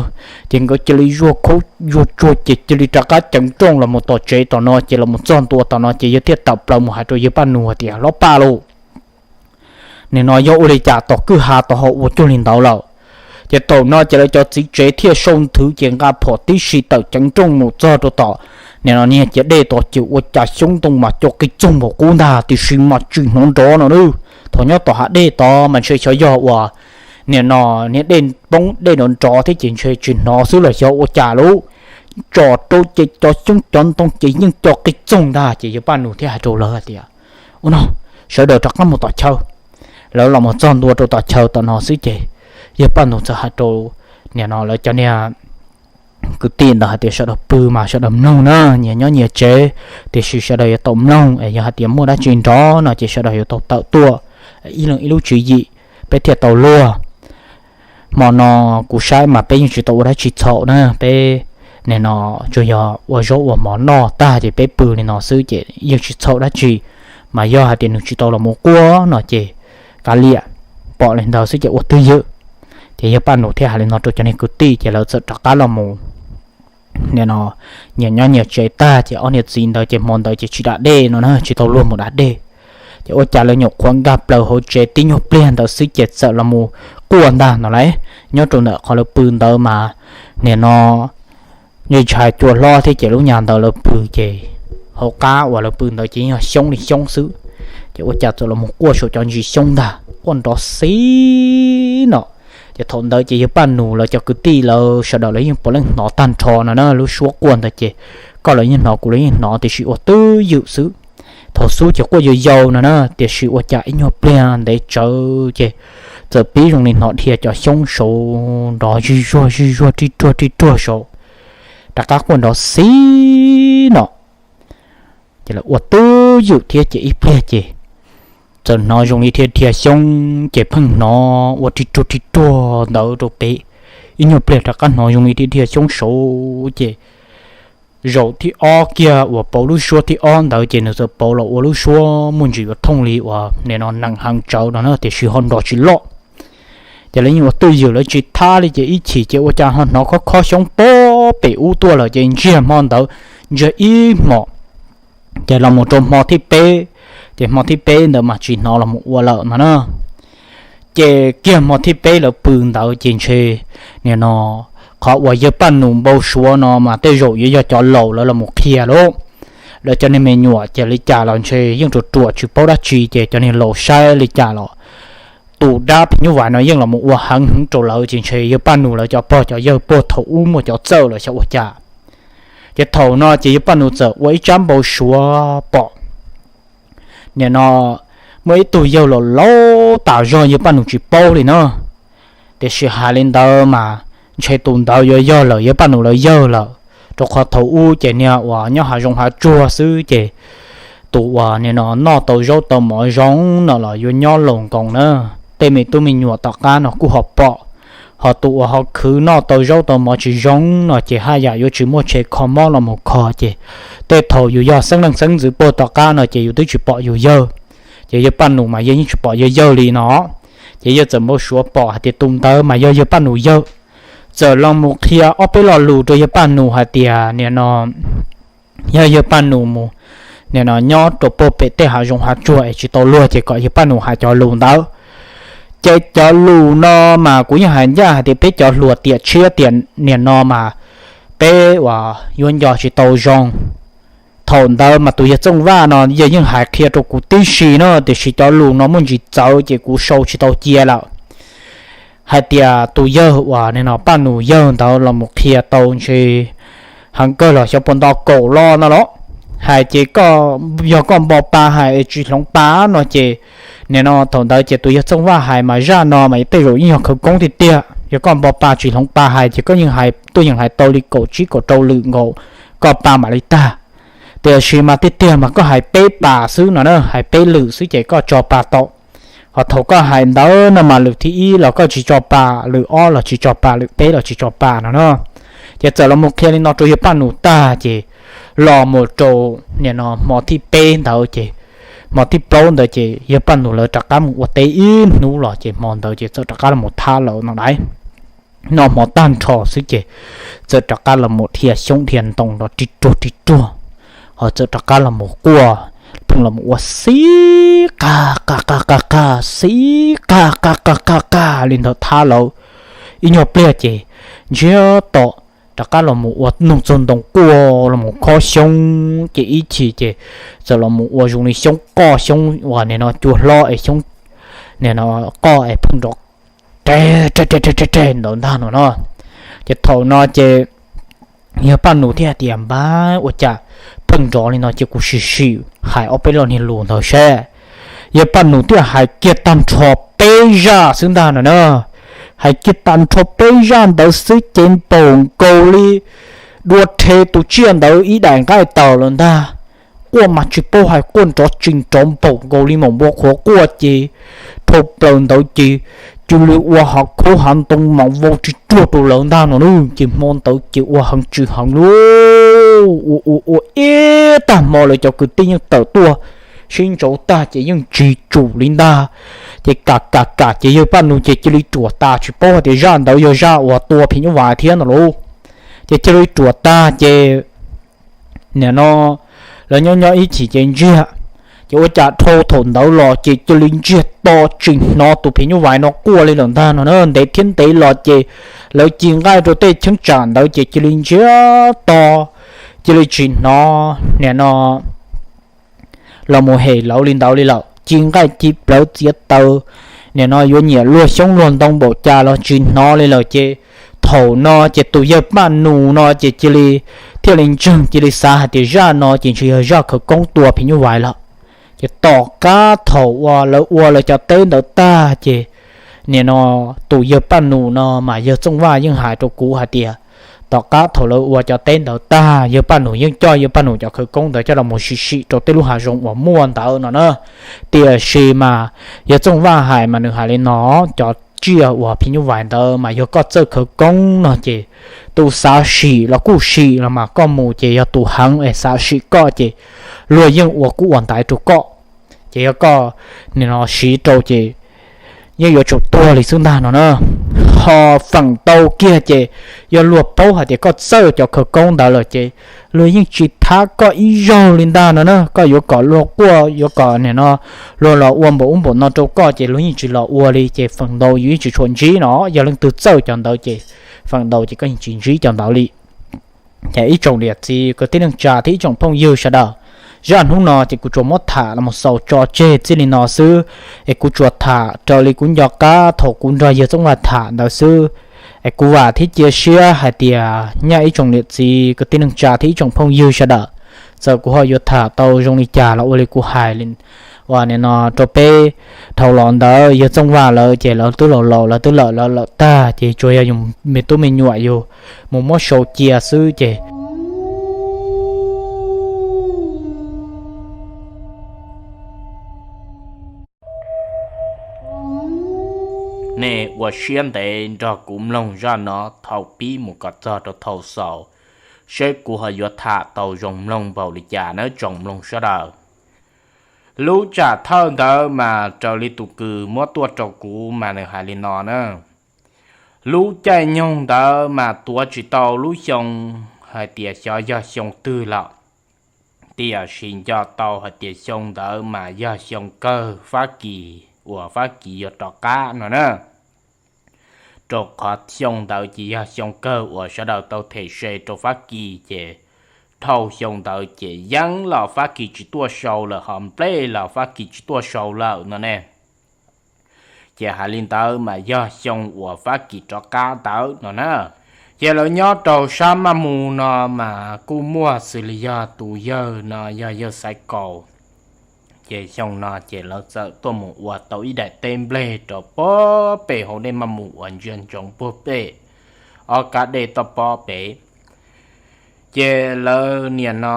Ces nkawd cia li zuaj khaub zuaj tsuag ces cia li rov qab ceev rooj los mus tom tsev tom no, ces los mus txog ntua tom no ces yawg thiaj tawm plaws mus hais rau yawg Paj Nus hais tias, Hlob Paj lauj, nim no yog ua li cas tom kwj ha tau ho ua cuag li ntawd lawm? Ces thaum no ces lawv cov txiv tsev thiaj sau nthwv ces nqa phom tib si tawm ceev rooj mus txog rau tom Nim no niag cia dej tod ces ua cas xyoob ntoo mas co qig txoog npaum qub ntag, tiam sis mas tsis hnov nrov no na. Thaum nyob tom hav dej tod mas ntshe xyov yog uas nim no niag dej poob dej nrov nrov thiab ces ntshe tsis hnov xwb los xyov ua cas lauj. Tso rau ces cov xyoob cov ntoo ces yeej co qig txoog ntag, ces yawg Paj Nus thiaj hais rau lawv hais tias, Ua no, sawv daws rov qab mus tom chaw. Lawv los mus txog ntua rau tom chaw tom no xwb ces yawg Paj Nus txawm hais rau nim no lawv cov niag kwv tij ntawd hais tias, Sawv daws pw mas sawv daws mloog na, nyias nyob nyias tsev, tiam sis sawv daws yuav tau mloog es yog hais tias muaj dab tsi nrov no ces sawv daws yuav tau tawm tuaj ib leeg ib lub tswv yim, peb thiaj tau luag. Hmo no kuv saib mas peb yeej tsis tau ua dab tsi txhaum na, peb nim no tsuas yog ua zaub ua mov noj tag ces peb pw li no xwb ces yeej tsis txhaum dab tsi. Mas yog hais tias nws tsis tau los mus quaj no ces kav liam, pom li ntawd xwb ces ua twj ywm. Ces yawg Paj Nus thiaj hais li no rau cov niag kwv tij ces lawv txawm rov qab los mus nim no nyias nyob nyias tsev tag ces ob niag txiv ntawd ces hmo ntawd ces tsis da dej no na, tsis tau luag mus da dej. Ces ua cas lawv nyuam qhuav nkag plaws hauv tsev tib nyuag pliag ntawd xwb ces txawm los mus quaj ntag no lauj. Nyob rau ntawm qhov lawv pw ntawd mas nim no ntshai cua hlob thiab ces lub nyuag ntawd lawv pw ces hauv qab uas lawv pw ntawd ces yog xyoob li xyoob xwb. Ces ua cas txawm los mus quaj saum cov ntsis xyoob ntag, quaj nrov xib no. Ces thaum ntawd ces yawg Paj Nus lawv cov kwv tij lawv sawv daws lawv yeej puav leej hnov tag nrho no na, lub suab quaj ntawd ces koj los yeej hnov kuv los yeej hnov tiam sis ua twj ywm xwb. Thaum xub ces quaj yau yau no na, tiam sis ua cas ib nyuag pliag ntev tsawv ces txawm pib zoo li hnov dhia cov xyoob saud nrov zij zuag zij zuag rij ruag rij ruag saud, rov qab quaj nrov xib no. Ces lawv ua twj ywm thiab ces ib pliag ces txawm hnov zoo li dhia dhia xyoob ces pheej hnov ua rij ruag rij ruag ntawd rau pem. Ib nyuag pliag rov qab hnov zoo li dhia dhia xyoob saud ces zaum thib ob kiag uas pauv lub suab thib ob ntawd ces nws txawm pauv los ua lub suab muaj ntsis yuav thooj li uas nim no nees heev tsawv no na, tiam sis ho nrov tsis loj. Ces lawv yeej ua twj ywm lawv tsis thab li ces ib chim ces ua cas ho hnov khob khob xyoob pem ub tuaj lawm ces ntsiag hmo ntawd, ntsiag ib hmos. Ces los mus rau hmo thib peb, ces hmo thib peb ntawd mas tsis hnov los mus ua lawm no na. Ces kiag hmo thib peb lawv pw ntawd ces ntshe nim no qhov uas yawg Paj Nus npau suav no mas tej zaum yuav yog cov laus lawv los mus qhia lauj. Lawv cov niag me nyuam ces li cas los ntshe yeej ruam ruam tsis paub dab tsi ces cov niag laus saib li cas los tus dab phim nyuj vais no yeej los mus ua heev heev rau lawv ces ntshe yawg Paj Nus lawv cov pog cov yawg puag thaum ub muaj cov txawj los xyov ua cas. Ces thaum no ces yawg Paj Nus txawm ua ib tsab npau suav pom nim no muaj ib tug yawg laus laus tas zog yawg Paj Nus tsis paub li na. Tiam sis hais li ntawd mas ntshe tus ntawd yuav yog lawm yawg Paj Nus lawv yawg lawm, rau qhov thaum ub ces niag uas nyob hav zoov hav tsuag xwb ces tus uas nim no noj tau zaub tau mov zoo no los yuav nyob laus nkoos na. Tej me tub me nyuam tom qab no kuj ho pom, ho tus uas ho khwv noj tau zaub tau mov tsis zoo no ces haj yam yuav tsis muaj tsheb kho mob los mus kho ces tej thaum yus yog xeeb leej xeeb ntxwv puag tom qab no ces yus twb tsis pom yus yawg. Ces yawg Paj Nus mas yawg yeej tsis pom yawg yawg li no. Ces yawg txawm npau suav pom hais tias tus ntawd mas yog yawg Paj Nus yawg. Txawm los mus qhia ob peb lo lus rau yawg Paj Nus hais tias nim no yog yawg Paj Nus mus nim no nyob rau puag pem tej hav zoov hav tsuag es tsis tau luag ces kom yawg Paj Nus hais cov lus ntawd. Ces cov lus no mas kuv yeej hais ncaj hais tias peb cov hluas tiam tshiab tiam nim no mas peb uas yuav nco tsis tau zoo. Thaum ntawd mas tus yawg Txooj Vaj no yawg yeej hais qhia rau kuv tib si na, tiam sis cov lus no muaj ntsis txawv ces kuv sau tsis tau cia lawm. Hais tias tus yawg uas nim no Paj Nus yawg ntawd los mus qhia tau ntshe heev kawg los xyov puas nto kaum lo no los. Hais ces koj, yog koj npo pa hais tsis hloov pa no ces nim no thaum ntawd ces tus yawg Txooj Vaj hais mas zaj no mas tej zaum yeej yog khawv koob tiag tiag. Yog koj npo pa tsis hloov pa hais ces koj yeej hais tuaj yeej hais tau li kaum tsib kaum rau lwm nkaus, koj pa mam li tag. Tiam sis mas tiag tiag mas koj hais peb pas xwb no na, hais peb lwm xwb ces koj tso pa tau. Ho thaum koj hais ntawd no mas lwm thib ib los koj tsis tso pa, lwm ob los tsis tso pa, lwm peb los tsis tso pa no na. Ces txawm los mus qhia li no rau yawg Paj Nus tag ces los mus rau nim no hmo thib peb ntawd ces, hmo thib plaub ntawd ces yawg Paj Nus lawv rov qab mus ua teb ib hnub los ces hmo ntawd ces txawm rov qab los mus thab lawv no lauj. Noj hmo tag nrho xwb ces txawm rov qab los mus dhia xyoob dhia ntoo nrov ri ruag ri ruag, ho txawm rov qab los mus quaj, pheej los mus ua xib qa qa qa qa qa, xib qa qa qa qa qa li ntawd thab lawv. Ib nyuag pliag ces ntsiag to rov qab los mus ua noog txog ntoo quaj los mus khob xyoob ces ib chim ces txawm los mus ua zoo li xyoob qoj xyoob uas nim no cua hlob es xyoob nim no qoj es pheej nrov reg reg reg reg ntawd ntag no no. Ces thaum no ces yawg Paj Nus thiaj tias, Npab, ua cas pheej nrov li no ces kuv sim sim hais ob peb lo niag lus ntawd seb. Yawg Paj Nus thiaj hais kiag tag nrho peb zaj xwb ntag no na. Hais kiag tag nrho peb zaj ntawd xwb ces npaum nkaus li dua rhe tus tsiaj ntawd ib daim nqaij taws lawm ntag. Quaj mas tsis paub hais, quaj nrov tsis nrov, npaum nkaus li maum npua qhuav quaj ces dhau plaws ntawd ces cia li ua hav khaub hav ntoo mas vau tsis tsuag rau lawv ntag no na. Ces hmo ntawd ces ua heev tsis heev li, ua ua ua ib tag hmo lawv cov kwv tij yeej tawm tuaj sib ntsauv tag ces yeej tsis tsum li ntag. Ces kam kam kam ces yawg Paj Nus ces cia li ruam tas tsis paub hais tias zaj ntawd yog zaj uas tua phim nyuj vais thiab no lauj. Ces cia li ruam tag ces nim no lawv nyob nyob ib chim ces ntsiag, ces ua cas dhau thaum ntawd los ces cia li ntsiag to tsis hnov tus phim nyuj vais no quaj li lawm ntag no na. Ntev thiab ntev los ces lawv ci nqaij rau tej cheeb tsam ntawd ces cia li ntsiag to, cia li tsis hnov nim no los mus hem lawv li ntawd li lawm. Ci nqaij ci plawv txiav taws, nim no yuav nyiam luag xyoob luag ntoo npaum cas los tsis hnov li lawm. Ces thaum no ces tus yawg Paj Nus no ces cia li thiaj li ntseeg, cia li xav hais tias zaj no ces ntshe yog zaj khawv koob tua phim nyuj vais lawm. Ces tom qab thaum uas lawv ua lawv cov teb ntawd tag ces nim no tus yawg Paj Nus no mas yawg Txooj Vaj yeej hais rau kuv hais tias tom qab thaum lawv ua cov teb ntawd tag, yawg Paj Nus yeej coj yawg Paj Nus cov khawv koob ntawd coj los mus sim sim rau tej lub hav zoov uas muaj ntawd no na. Tiam sis mas yawg Txooj Vaj hais mas nws hais li no, cov tsiaj uas phim nyuj vais ntawd mas yog koj txawj khawv koob no ces tus xav sim los kuj sim los mas koj mus ces yog tus heev es xav sim koj ces luag yeej ua kub ua ntaiv rau koj. Ces yog koj nim no siv rau ces yeej yuav tsum tuag li xwb ntag no na. Ho feem ntau kiag ces yog luag paub hais tias koj txawj cov khawv koob ntawd lawm ces luag yeej tsis thab koj ib zaug li ntag no na. Koj yuav kom luag quaj, yuav kom nim no luag los ua npaum ub npaum no rau koj ces luag yeej tsis los ua li. Ces feem ntau yus yeej tsis tshua ntsib no, yog leej twg txawj cov ntawd ces feem ntau ces koj yeej tsis ntsib cov ntawd li. Ces ib tsoom niam txiv kwv tij neej tsa thiab ib tsoom phooj ywg sawv daws, zaj hnub no ces kuv tsuas muab tham los mus xaus tso tseg txij li no xwb, es kuv tsuas tham raws li kuv nco qab thaum kuv nrog yawg Txooj Vaj tham ntawd xwb. Es kuv vam thiab cia siab hais tias nyaj ib tsoom niam txiv kwv tij neej tsa thiab ib tsoom phooj ywg sawv daws, txawm kuv ho yuav tham tau zoo li cas los ua li kuv hais uas nim no rau peb dhau los ntawd, yawg Txooj Vaj lawv ces lawv twb laus laus, lawv twb lawm lawv lawm tag, ces tsuas yog yus me tub me nyuam yus mus muab sau cia xwb ces nej ua siab ntev nrog kuv mloog zaj no thaum pib mus kom txog rau thaum xaus, seb kuv ho yuav tham tau zoo mloog npaum li cas nawb tsoom mloog sawv daws. Lub tsam thawj ntawd mas raws li tus kws muab tuaj rau kuv mas nws hais li no na. Lub caij nyoog ntawd mas tuav tsis tau lub xyoo hais tias xyov yog xyoo twg lawm, tiam sis nco tau hais tias xyoo ntawd mas yog xyoo kawg Fab Kis uas Fab Kis yuav rov qab no na. Rau qhov xyoo ntawd ces yog xyoo kawg uas sawv daws tau them se rau Fab Kis, ces dhau xyoo ntawd ces yeej los Fab Kis tsis tuaj sau lawm, ho nplej los Fab Kis tsis tuaj sau lawm no ne. Ces hais li ntawd mas yog xyoo uas Fab Kis rov qab ntawd no na. Ces lawv nyob rau sab Maj Mus no mas kuj muaj xws li yog tus yawg no yog yawg Xaiv Kaus. Ces xyoo no ces lawv txawm tuaj mus ua tau ib daim teb nplej rau pob pem hauv dej Maj Mus uas ntsia ntsoov puag pem ob kab dej toj pob pem. Ces lawv niam no,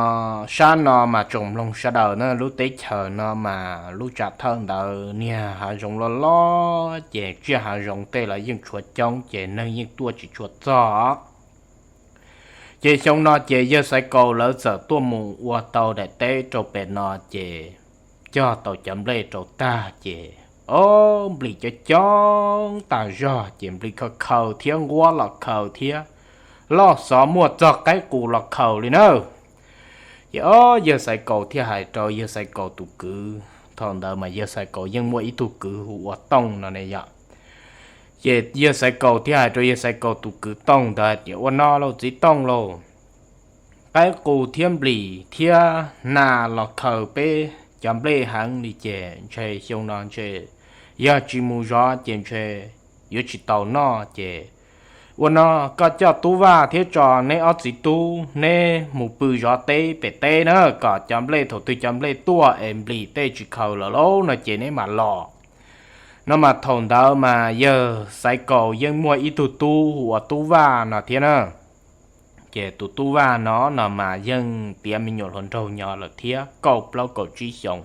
sab no mas tsoom mloog sawv daws na, lub teb chaws no mas lub tsam thawj ntawd niag hav zoov loj loj ces tsiaj hav zoov tej los yeej tshuav coob ces neeg yeej tuaj tsis tshua txog. Ces xyoo no ces yawg Xaiv Kaus lawv txawm tuaj mus ua tau daim teb rau pem no ces cog tau cov nplej rau tag ces, o, nplis coob coob tas zog ces nplis khaws khaws thiab nquab los khaws thiab, loj xov muaj txog qaib qus los khaws li na. Ces o, yawg Xaiv Kaus thiaj hais rau yawg Xaiv Kaus tus kwv, thaum ntawd mas yawg Xaiv Kaus yeej muaj ib tug kwv hu ua Tooj no ne yom. Ces yawg Xaiv Kaus thiaj hais rau yawg Xaiv Kaus tus kwv Tooj ntawd hais tias, Ua no lauj txiv Tooj lauj, qaib qus thiab nplis thiab nas los khaws peb cov nplej heev li ces ntshe xyoo no ntshe yog tsis mus zov ces ntshe yuav tsis tau noj ces ua no koj coj Tub Vaj thiab tso neb ob txiv tub neb mus pw zov teb pem teb na, kom cov nplej thaum twg cov nplej tuaj es nplis tej tsis khaws lawm lauj no ces neb mam los. No mas thaum ntawd mas yawg Xaiv Kaus yeej muaj ib tug tub hu ua Tub Vaj no thiab na. Ces tus Tub Vaj no no mas yeej tiav me nyuam hluas nraug nyob lawm thiab, kaum plaub kaum tsib xyoos,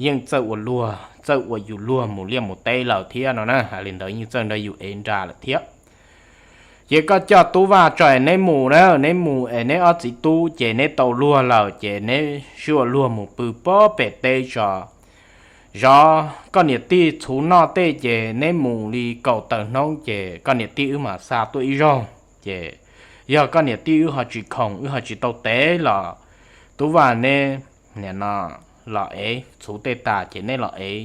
yeej txawj ua luag txawj ua yus luag mus liaj mus teb lawm thiab no na. Hais li ntawd yeej txawj nrog yus ev nra lawm thiab. Ces koj coj Tub Vaj tso es neb mus na, neb mus es neb ob txiv tub ces neb tau luag lawm ces neb sib ua luag mus pw pob pem teb tso. Zov koj niam tij txhuv noj tej ces neb mus li kaum tawm hnub ces koj niam tij wb mam xa tuaj ib zaug. Ces yog koj niam tij wb ho tsis khoom wb ho tsis tau tev los Tub Vaj neb nim no los ev txhuv tej tas ces neb los ev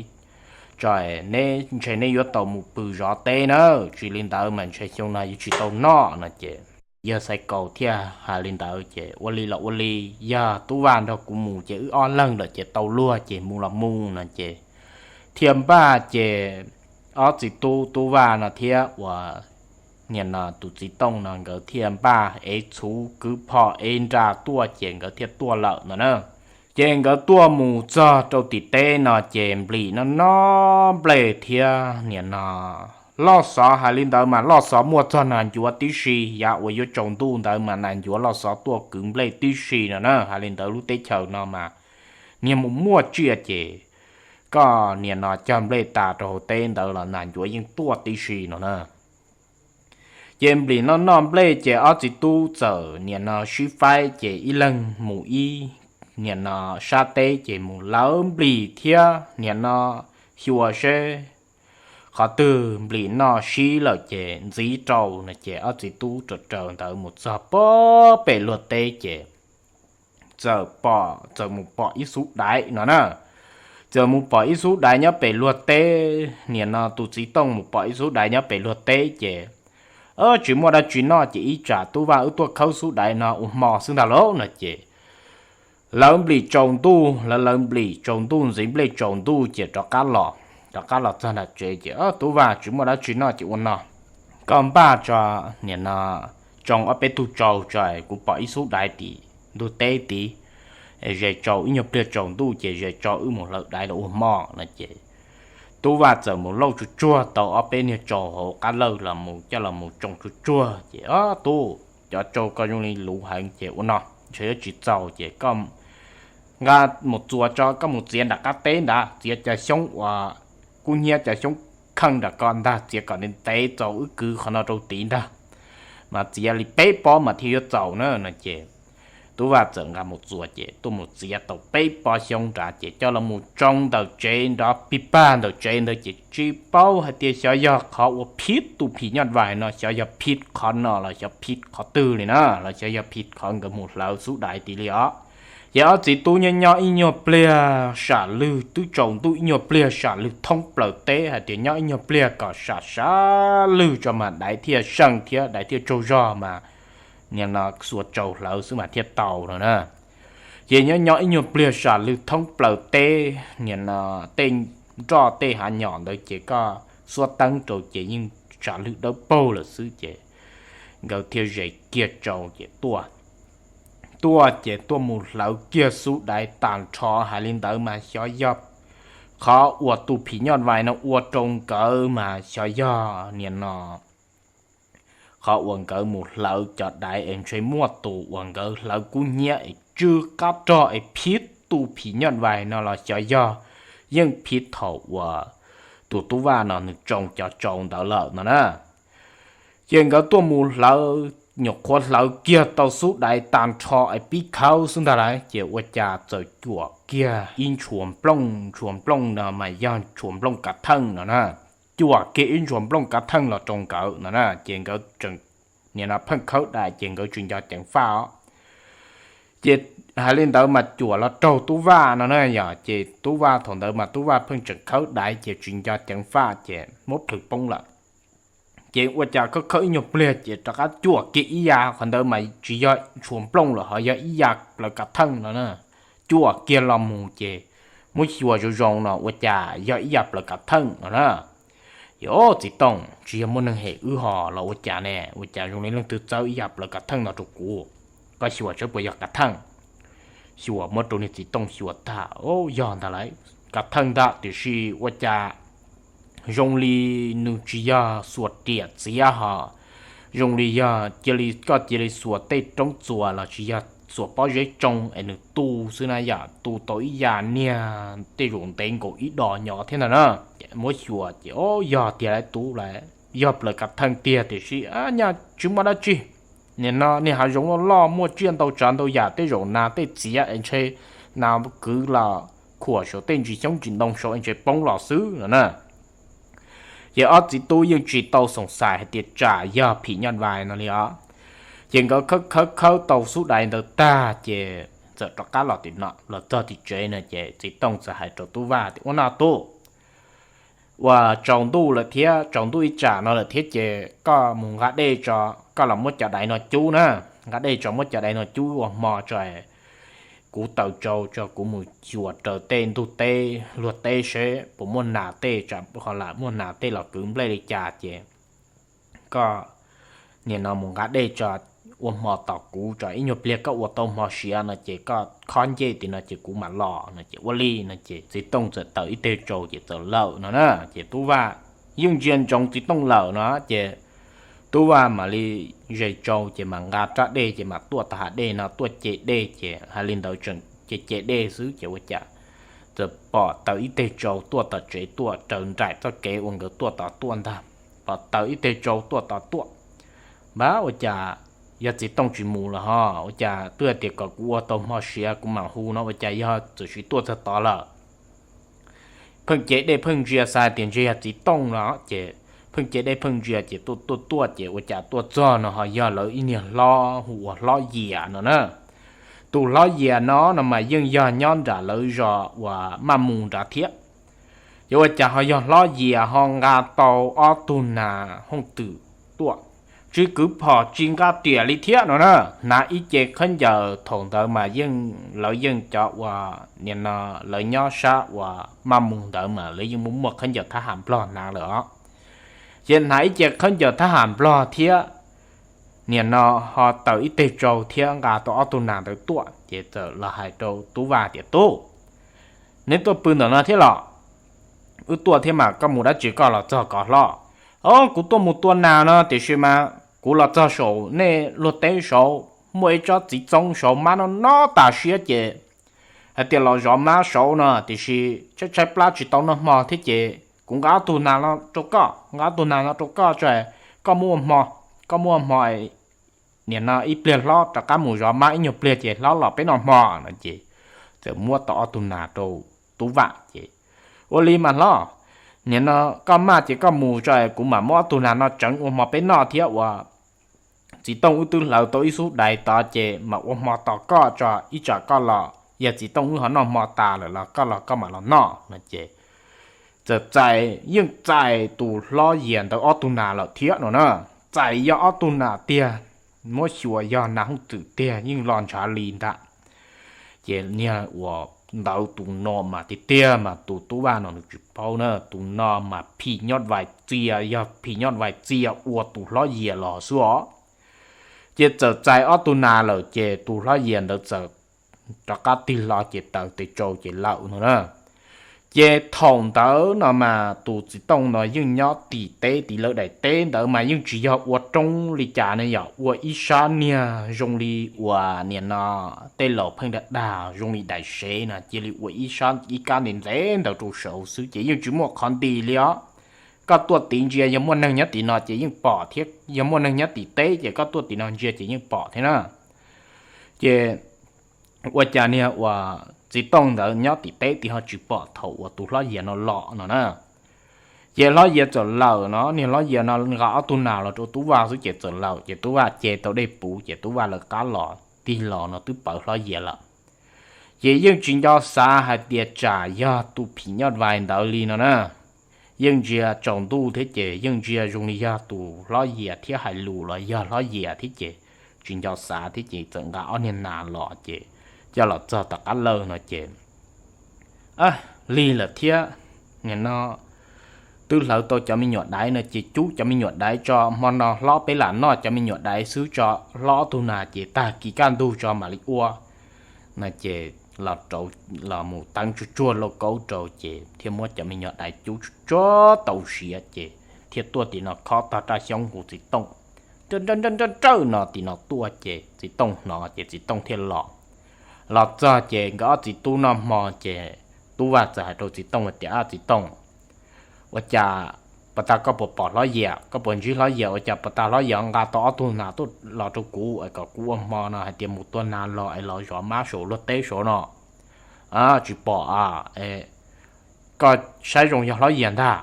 tso, neb ntshe neb yuav tau mus pw zov teb na, tsis li ntawd mas ntshe xyoo no yuav tsis tau noj no ces yawg Xaiv Kaus thiaj hais li ntawd ces ua li los ua li, yog Tub Vaj nrog kuv mus ces wb ob leeg lawm ces tau luag ces mus los mus no ces thiaj npaj ces ob txiv tub Tub Vaj no thiab uas nim no tus txiv Tooj no nkawd thiaj npaj ev txhuv kwv phom ev nra tuaj ces nkawd thiaj tuaj lawm no na. Ces nkawd tuaj mus txog rau tim teb no ces nplis noj noj nplej thiab nim no loj xov, hais li ntawd mas loj xov muaj txog nag ncuav tib si, yav uas yuav tsaus ntuj ntawd mas nag ncuav loj xov tuaj kwv nplej tib si no na. Hais li ntawd lub teb chaws no mas niag mus muaj tsiaj ces koj nim no cog nplej tas rau hauv teb ntawd los nag ncuav yeej tuaj tib si no na. Ces nplis noj noj nplej ces ob txiv tub txawm nim no sib faib ces ib leeg mus ib nim no sab teb ces mus lawv nplis thiab nim no xyuas seb qhov twg nplis noj sib lawm ces ntxiv rau no ces ob txiv tub raws raws ntawd mus txog pob pem luag teb ces txawm pom, txawm mus pom ib xub daiv no na. Txawm mus pom ib xub daiv nyob pem luag teb, nim no tus txiv Tooj mus pom ib xub daiv nyob pem luag teb ces tsis muaj dab tsi noj ces ib tsam Tub Vaj wb tuaj khawb xub daiv no ua hmo xwb ntag lauj no ces lawv nplis tsaus ntuj, lawv lawv nplis tsaus ntuj ntxiv nplej tsaus ntuj ces rov qab los, rov qab los txog nram tsev ces Tub Vaj tsis muaj dab tsi noj ces ua no, koj npaj tso nim no tsoo ob peb tug tsau tso, kuv pom ib xub daiv tim ntug teb tid, zes tsau ib nyuag pliag tsaus ntuj ces zes tsau wb mus hlawv daiv los ua hmo no ces Tub Vaj txawm mus lauj tsuag tsuag tau ob peb niag tsau hauv qab lawj los mus coj los mus tsoo tsuag tsuag ces, Ob tub, cov tsau koj zoo li luv heev ces ua no, ntshe yuav tsis txaus ces koj nqa mus txuas tso, koj mus txiav nram qab teb ntag, txiav cov xyoob uas kub hnyiab cov xyoob kheej nram ko ntag, txiav kom ntev ntev txaus wb kwv qhov no rau tid ntag, mas txiav li peb pob mas thiaj yuav txaus na no ces Tub Vaj txawm nqa mus txuas ces tuaj mus txiav tau peb pob xyoob nrad ces coj los mus tsoo ntawm tsev nrov pig pag ntawm tsev ntawd ces tsis paub hais tias xyov yog qhov uas phiv tus phim nyuj vais no, xyov yog phiv qhov no los xyov phiv qhov twg li na, los xyov yog phiv qhov nkawd mus hlawv xub daiv tid li os. Ces ob txiv tub nyob nyob ib nyuag pliag sam lwg twb tsaus ntuj, ib nyuag pliag sam lwg thoob plaws teb hais tias nyob ib nyuag pliag kom sam sam lwg tso mas daiv thiaj seej thiab daiv thiaj tsaug zog mas nim no xuas tsau hlawv xwb mas thiaj tau no na. Ces nyob nyob ib nyuag pliag sam lwg thoob plaws teb, nim no tej nroj tej hav nyom ntawd ces koj xuab teeb rau ces yeej sam lwg dawb paug lawm xwb ces nkawd thiaj zes kiag tsau ces tuaj. Tuaj ces tuaj mus hlawv kiag xub daiv tag nrho, hais li ntawd mas xyov yog qhov uas tus phim nyuj vais no ua rau nkawd mas xyov yog nim no qhov uas nkawd mus hlawv cov daiv es ntshe muaj tus uas nkawd hlawv kub hnyiab es tsw qab rog es phiv tus phim nyuj vais no los xyov yog yeej phiv thaum uas tus Tub Vaj no nws tsoo cov tsau ntawd lawm no na. Ces nkawd tuaj mus hlawv, nyuam qhuav hlawv kiag tau xub daiv tag nrho es pib khawb xwb ntag lauj, ces ua cas txawm cuam kiag ib ntshua nplooj, ntshua nplooj no mas yog ntshua nplooj kav theej no na. Cuam kiag ib ntshua nplooj kav theej los rau nkawd no na, ces nkawd tseem nim no pheej khawb dais ces nkawd tsis nco ceev faj os. Ces hais li ntawd mas cuam los raug Tub Vaj no na yom, ces Tub Vaj thaum ntawd mas Tub Vaj pheej tseem khawb dais ces tsis nco ceev faj ces muab plhws poob lawm. Ces ua cas khawb khawb ib nyuag pliag ces rov qab cuam kiag ib ya, qhov ntawd mas tsis yog tshuas nplooj lawm, ho yog ib ya plaws kav theej no na. Cuam kiag los mus ces muab xyuas zoo zoo no ua cas yog ib ya plaws kav theej no na. Yog txiv tooj, tsis yog muaj neeg hem wb hos los ua cas ne? Ua cas zoo li leej twg txawb ib ya plaws kav theej no rau kuv? Koj xyuas saib puas yog kav theej. Xyuas muab rau niag txiv tooj xyuas tag, o, yog ntag lauj, kav theej ntag, tiam sis ua cas zoo li nws tsis yog xuas riam txiav hos, zoo li yog cia li, koj cia li xuas tej roob txuas los tsis yog xuas pob zeb tsoo es nws tu xwb na yom, tu tau ib ya niag tej zaum ntev nkaus ib dos nyob thiab ntag na. Muab xyuas ces, o, yog tiag lauj, tub lauj, yog plaws kav theej tiag, tiam sis nyaj tsis muaj dab tsi. Nim no niag hav zoov loj loj muaj tsiaj ntau tsav ntau yam, tej zaum nas tej txiav es ntshe nas kwv los khuam saum tej ntsis xyoob ntsis ntoo saud es ntshe poob los xwb no na. Ces ob txiv tub yeej tsis tau xoom xais hais tias tsam yog phim nyuj vais no li os. Ces nkawd khawb khawb khawb tau xub dais ntawd tag ces txawm rov qab los tim no, los txog tim tsev no ces txiv tooj txawm hais rau tub vaj tias, ua no tub, ua tsaus ntuj lawm thiab, tsaus ntuj ib tsam no lawm thiab ces koj mus nqa dej tso, koj los muab cov dais no cub na, nqa dej tso muab cov dais no cub ua hmo tso, kuv taws tsau tso kuv mus xyuas raws tej ntug teb luag teb seb puas muaj nas tej, tsam ho lam muaj nas tej los kwv nplej li cas ces koj nim no mus nqa dej tso ua hmo tos kuv tso, ib nyuag pliag koj ua tau hmo siav no ces koj khob ncej tim no ces kuv mam los no ces ua li no ces txiv tooj txawm taws ib teg tsau ces txawm lawm no na. Ces tub vaj yeej ntsia ntsoov txiv tooj lawm no ces tub vaj mam li zes tsau ces mam nqa rab dej ces mam tuaj tom hav dej no tuaj ce dej ces hais li ntawd tseem ce ce dej xwb ces ua cas txawm pom taws ib teg tsau tuaj tom tsev tuaj raws nraim txoj kev uas nkawd tuaj tod tuaj ntag. Pom taws ib teg tsau tuaj tod tuaj, npab ua cas yog txiv tooj tsis mus lawm ho, ua cas twb hais tias kom kuv ua tau hmo siav kuv mam hu no ua cas yog txawm sis tuaj txog tod lawm. Pheej ce dej pheej ntsia xav tias ntshe yog txiv tooj no ces pheej ce dej pheej ntsia ces tuaj tuaj tuaj ces ua cas tuaj txog no ho yog lawv ib niag hlob hu ua Hlob Yias no na. Tus Hlob Yias no no mas yeej yog nyob nram lawv zos uas maj mus nrad thiab. Ces ua cas ho yog Hlob Yias ho nqa tau ob tug nas hooj twm tuaj, tsis kwv phom tsis nqa riam li thiab no na. Hnav ib ce khaub ncaws, thaum ntawd mas yeej lawv yeej cov uas nim no lawv nyob sab uas maj mus ntawd mas lawv yeej muaj muaj khaub ncaws thab ham nplog hnav lawm os. Ces hnav ib ce khaub ncaws thab ham nplog thiab nim no ho taws ib teg tsau thiab nqa tau ob tug nas ntawd tuaj ces txawm los hais rau tub vaj tias, Tub, neb tuaj pw ntawm no thiab los? Wb tuaj thiab mas koj mus dab tsi koj los txog ko hlob? O, kuv tuaj mus tua nas no tiam sis mas kuv los txog saum nej luag teb saud muaj ib tsob txiv txoob saud mab no no tas siab ces hais tias los zov mab saud no tiam sis tshaib tshaib plab tsis tau noj hmo thiab ces kuv nqa ob tug nas no rau koj, nqa ob tug nas no rau koj tso, koj muab ua hmo, koj muab ua hmo nim no ib pliag hlob rov qab mus zov mab ib nyuag pliag ces hlob los peb noj hmo no ces txawm muab tau ob tug nas rau tub vaj ces, Ua li mas hlob, nim no koj maj ces koj mus tso kuv mam muab ob tug nas no tseev ua hmo peb noj thiab ua txiv tooj wb twb hlawv tau ib xub dais tod ces mam ua hmo tos koj tso, ib tsam koj los yog txiv tooj wb ho noj hmo tas lawm los koj los koj mam los noj no ces txawm txais, yeej txais tus Hlob Yias ntawd ob tug nas lawm thiab no na. Txais yog ob tug nas tiag, muab xyuas yog nas hooj twm tiag yeej los ntshav li ntag. Ces niag uas ntawd tus no mas tiag tiag mas tus tub vaj no nws tsis paub na, tus no mas phim nyuj vais txias, yog phim nyuj vais txias ua tus Hlob Yias los xwb os. Ces txawm txais ob tug nas lawm ces tus Hlob Yias ntawd txawm rov qab tig hlo ces taws tes tsau ces lawm no na. Ces thaum ntawd no mas tus txiv tooj no yeej nyob tim teb, tim lawv daim teb ntawd mas yeej tsis yog ua roob li cas ne, yog ua ib sab niag zoo li uas nim no tej laus pheej dag dag zoo li daim sev no, cia li ua ib sab ib kab ntev ntev ntawd rau saud xwb ces yeej tsis muaj qhov nti li os. Koj tuaj tiv ntsia yog muaj neeg nyob tim no ces yeej pom thiab, yog muaj neeg nyob tim teb ces koj tuaj tim no ntsia ces yeej pom thiab na. Ces ua cas niag uas txiv tooj ntawd nyob tim teb tid ho tsis pom thaum uas tus Hlob Yias no los no na. Ces Hlob Yias txawm lawm no, niag Hlob Yias no nqa ob tug nas los rau tub vaj xwb ces txawm lawm ces tub vaj ce tau dej puv ces tub vaj lawv qab los tig los no twb pawv Hlob Yias lawm. Ces yeej tsis nco xav hais tias tsam yog tus phim nyuj vais ntawd li no na. yeej ntsia tsaus ntuj thiab ces yeej ntsia zoo li yog tus hlob Yias thiab hais lus los yog hlob Yias thiab ces tsis nco xav thiab ces txawm nqa ob niag nas los ces coj los txog tom qab lawj no ces lig lawm thiab. Nim no twb hlawv tau cov me nyuam daiv no ces cub cov me nyuam daiv tso, hmo no hlob peb lam noj cov me nyuam daiv xwb tso, hlob ob tug nas ces tag kis kaj ntug tso mam li ua no ces los rau, los mus teeb tsuag tsuag lauj kaub rau ces thiaj muab cov me nyuam daiv cub tsuag tsuag tau siav ces thiaj tuaj tim no khob tog raj xyoob hu txiv tooj, nrawj nrawj nrawj no tim no tuaj ces txiv tooj hnov ces txiv tooj thiaj los. Los txog ces nkawd ob txiv tub noj hmo ces tub vaj txawm hais rau txiv tooj tias, Txiv tooj, ua cas pas tag koj puas pom hlob Yias, koj puas ntsib hlob Yias, ua cas pas tag hlob Yias nqa tau ob tug nas tuaj los rau kuv es kom kuv ua hmo no hais tias mus tua nas los es los zov mab saum luag teb saud no? Tsis pom a. Koj saib zoo yog hlob Yias ntag.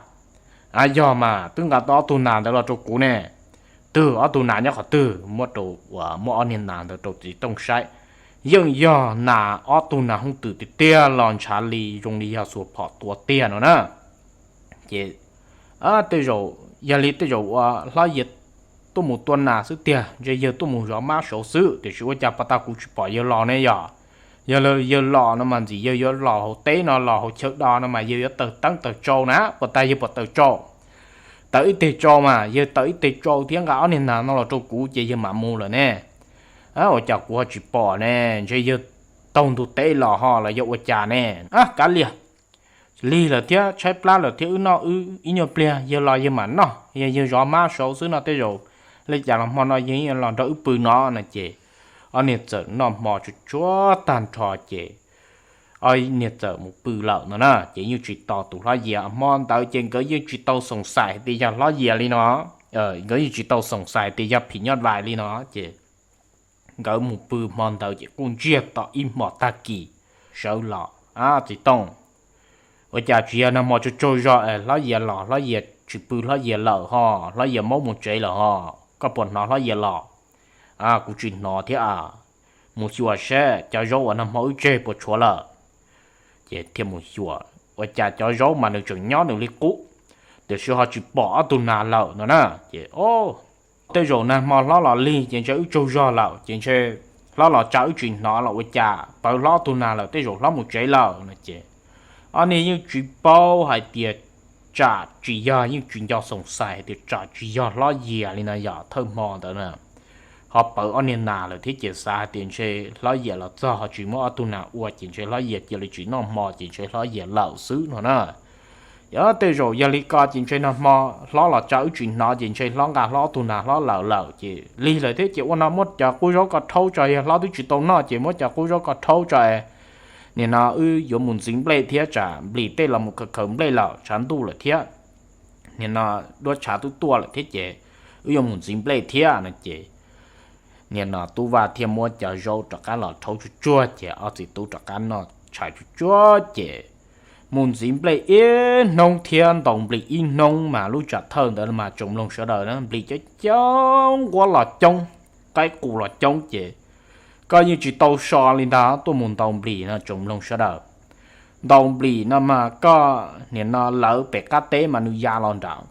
Yog mas twb nqa tau ob tug nas ntawd los rau kuv ne. Twg ob tug nas nyob qhov twg? Muab rau, muab ob niag nas ntawd rau txiv tooj saib. Yeej yog nas, ob tug nas hooj twm tiag tiag los ntshav li zoo li yog xuas phom tua tiag no na. Ces tej zaum, yog li tej zaum ua hlob Yias tuaj mus tua nas xwb tiag, ntshe yawg tuaj mus zov mab saud xwb, tiam sis ua cas pas tag kuv tsis pom yawg los ne yog? Yog yawg los no mas ntxim yawg yuav los hauv teb no, los hauv chaw do no mas yawg yuav tawg teeb tawg tsau na, pas tag yawg pom tawg tsau, tawg ib teg tsau mas yawg tawg ib teg tsau thiab nqa ob niag nas no los rau kuv ces yawg mam mus lawm ne. Ua cas kuv ho tsis pom ne? Ntshe yawg taug ntug teb los ho los yog ua cas ne? Kav liam, lig lawm thiab tshaib plab lawm thiab, wb noj wb ib nyuag pliag, yawg los yawg mam noj, yog yawg zov mab saud xwb no tej zaum li cas los hmo no yawg los nrog wb pw no no ces ob niag txawm noj hmo tsuag tsuag tag nrho ces ob niag txawm mus pw lawm no na. Ces yeej tsis tos tus hlob Yias, hmo ntawd ces nkawd yeej tsis tau xoom xais hais tias yog hlob Yias li no, nkawd yeej tsis tau xoom xais tias yog phim nyuj vais li no ces nkawd mus pw hmo ntawd ces kuj ntsiag to ib hmos tag kis sawv los, Txiv tooj, ua cas tsis yog nag hmo tsaug tsaug zog es hlob Yias los, hlob Yias tsis pw, hlob Yias lawm ho, hlob Yias maub mus tsev lawm ho, koj puas hnov hlob Yias los? Kuv tsis hnov thiab a. Mus xyuas seb cov zaub uas nag hmo wb tseg puas tshuav lawm. Ces thiaj mus xyuas, ua cas cov zaub mas nws tseem nyob nws li qub, tiam sis ho tsis pom ob tug nas lawm no na. Ces tej zaum nag hmo hlob los lig ces ntshe wb tsaug zog lawm ces ntshe hlob los tsa wb tsis hnov los ua cas, pawv hlob ob tug nas lawm tej zaum hlob mus tsev lawm no ces ob niag yeej tsis paub hais tias tsam tsis yog, yeej tsis nco xoom xais hais tias tsam tsis yog hlob Yias li no yog thawj hmo ntawd na. Ho pawv ob niag nas lawm thiab ces xav hais tias ntshe hlob Yias los txog ho tsis muab ob tug nas ua ces ntshe hlob Yias cia li tsis noj hmo ces ntshe hlob Yias lawm xwb no na. Yog tej zaum yog li ko ces ntshe nag hmo hlob los tsa wb tsis hnov ces ntshe hlob nqa hlob ob tug nas hlob lawm lawm ces lig lawm thiab ces ua no muab cov qub zaub ko rhaub tso, yog hlob twb tsis tau noj ces muab cov qub zaub ko rhaub tso es nim no wb yuav mus ntxiv nplej thiab tsam nplis tej los mus khaws khaws nplej lawm tshav ntuj lawm thiab. Nim no duab tshav twb tuaj lawm thiab ces wb yuav mus ntxiv nplej thiab no ces nim no tub vaj thiaj muab cov zaub rov qab los rhaub tsuag tsuag ces ob txiv tub rov qab noj tshais tsuag tsuag ces mus ntxiv nplej ib hnub thiab ntaus nplis ib hnub mas lub tsam thawj ntawd mas tsoom mloog sawv daws na nplis coob coob, nquab los coob, qaib qus los coob ces koj yeej tsis tau so li ntag, tuaj mus ntaus nplis no tsoom mloog sawv daws. Ntaus nplis no mas koj nim no lawv pem qab teb mas nws ya los nram,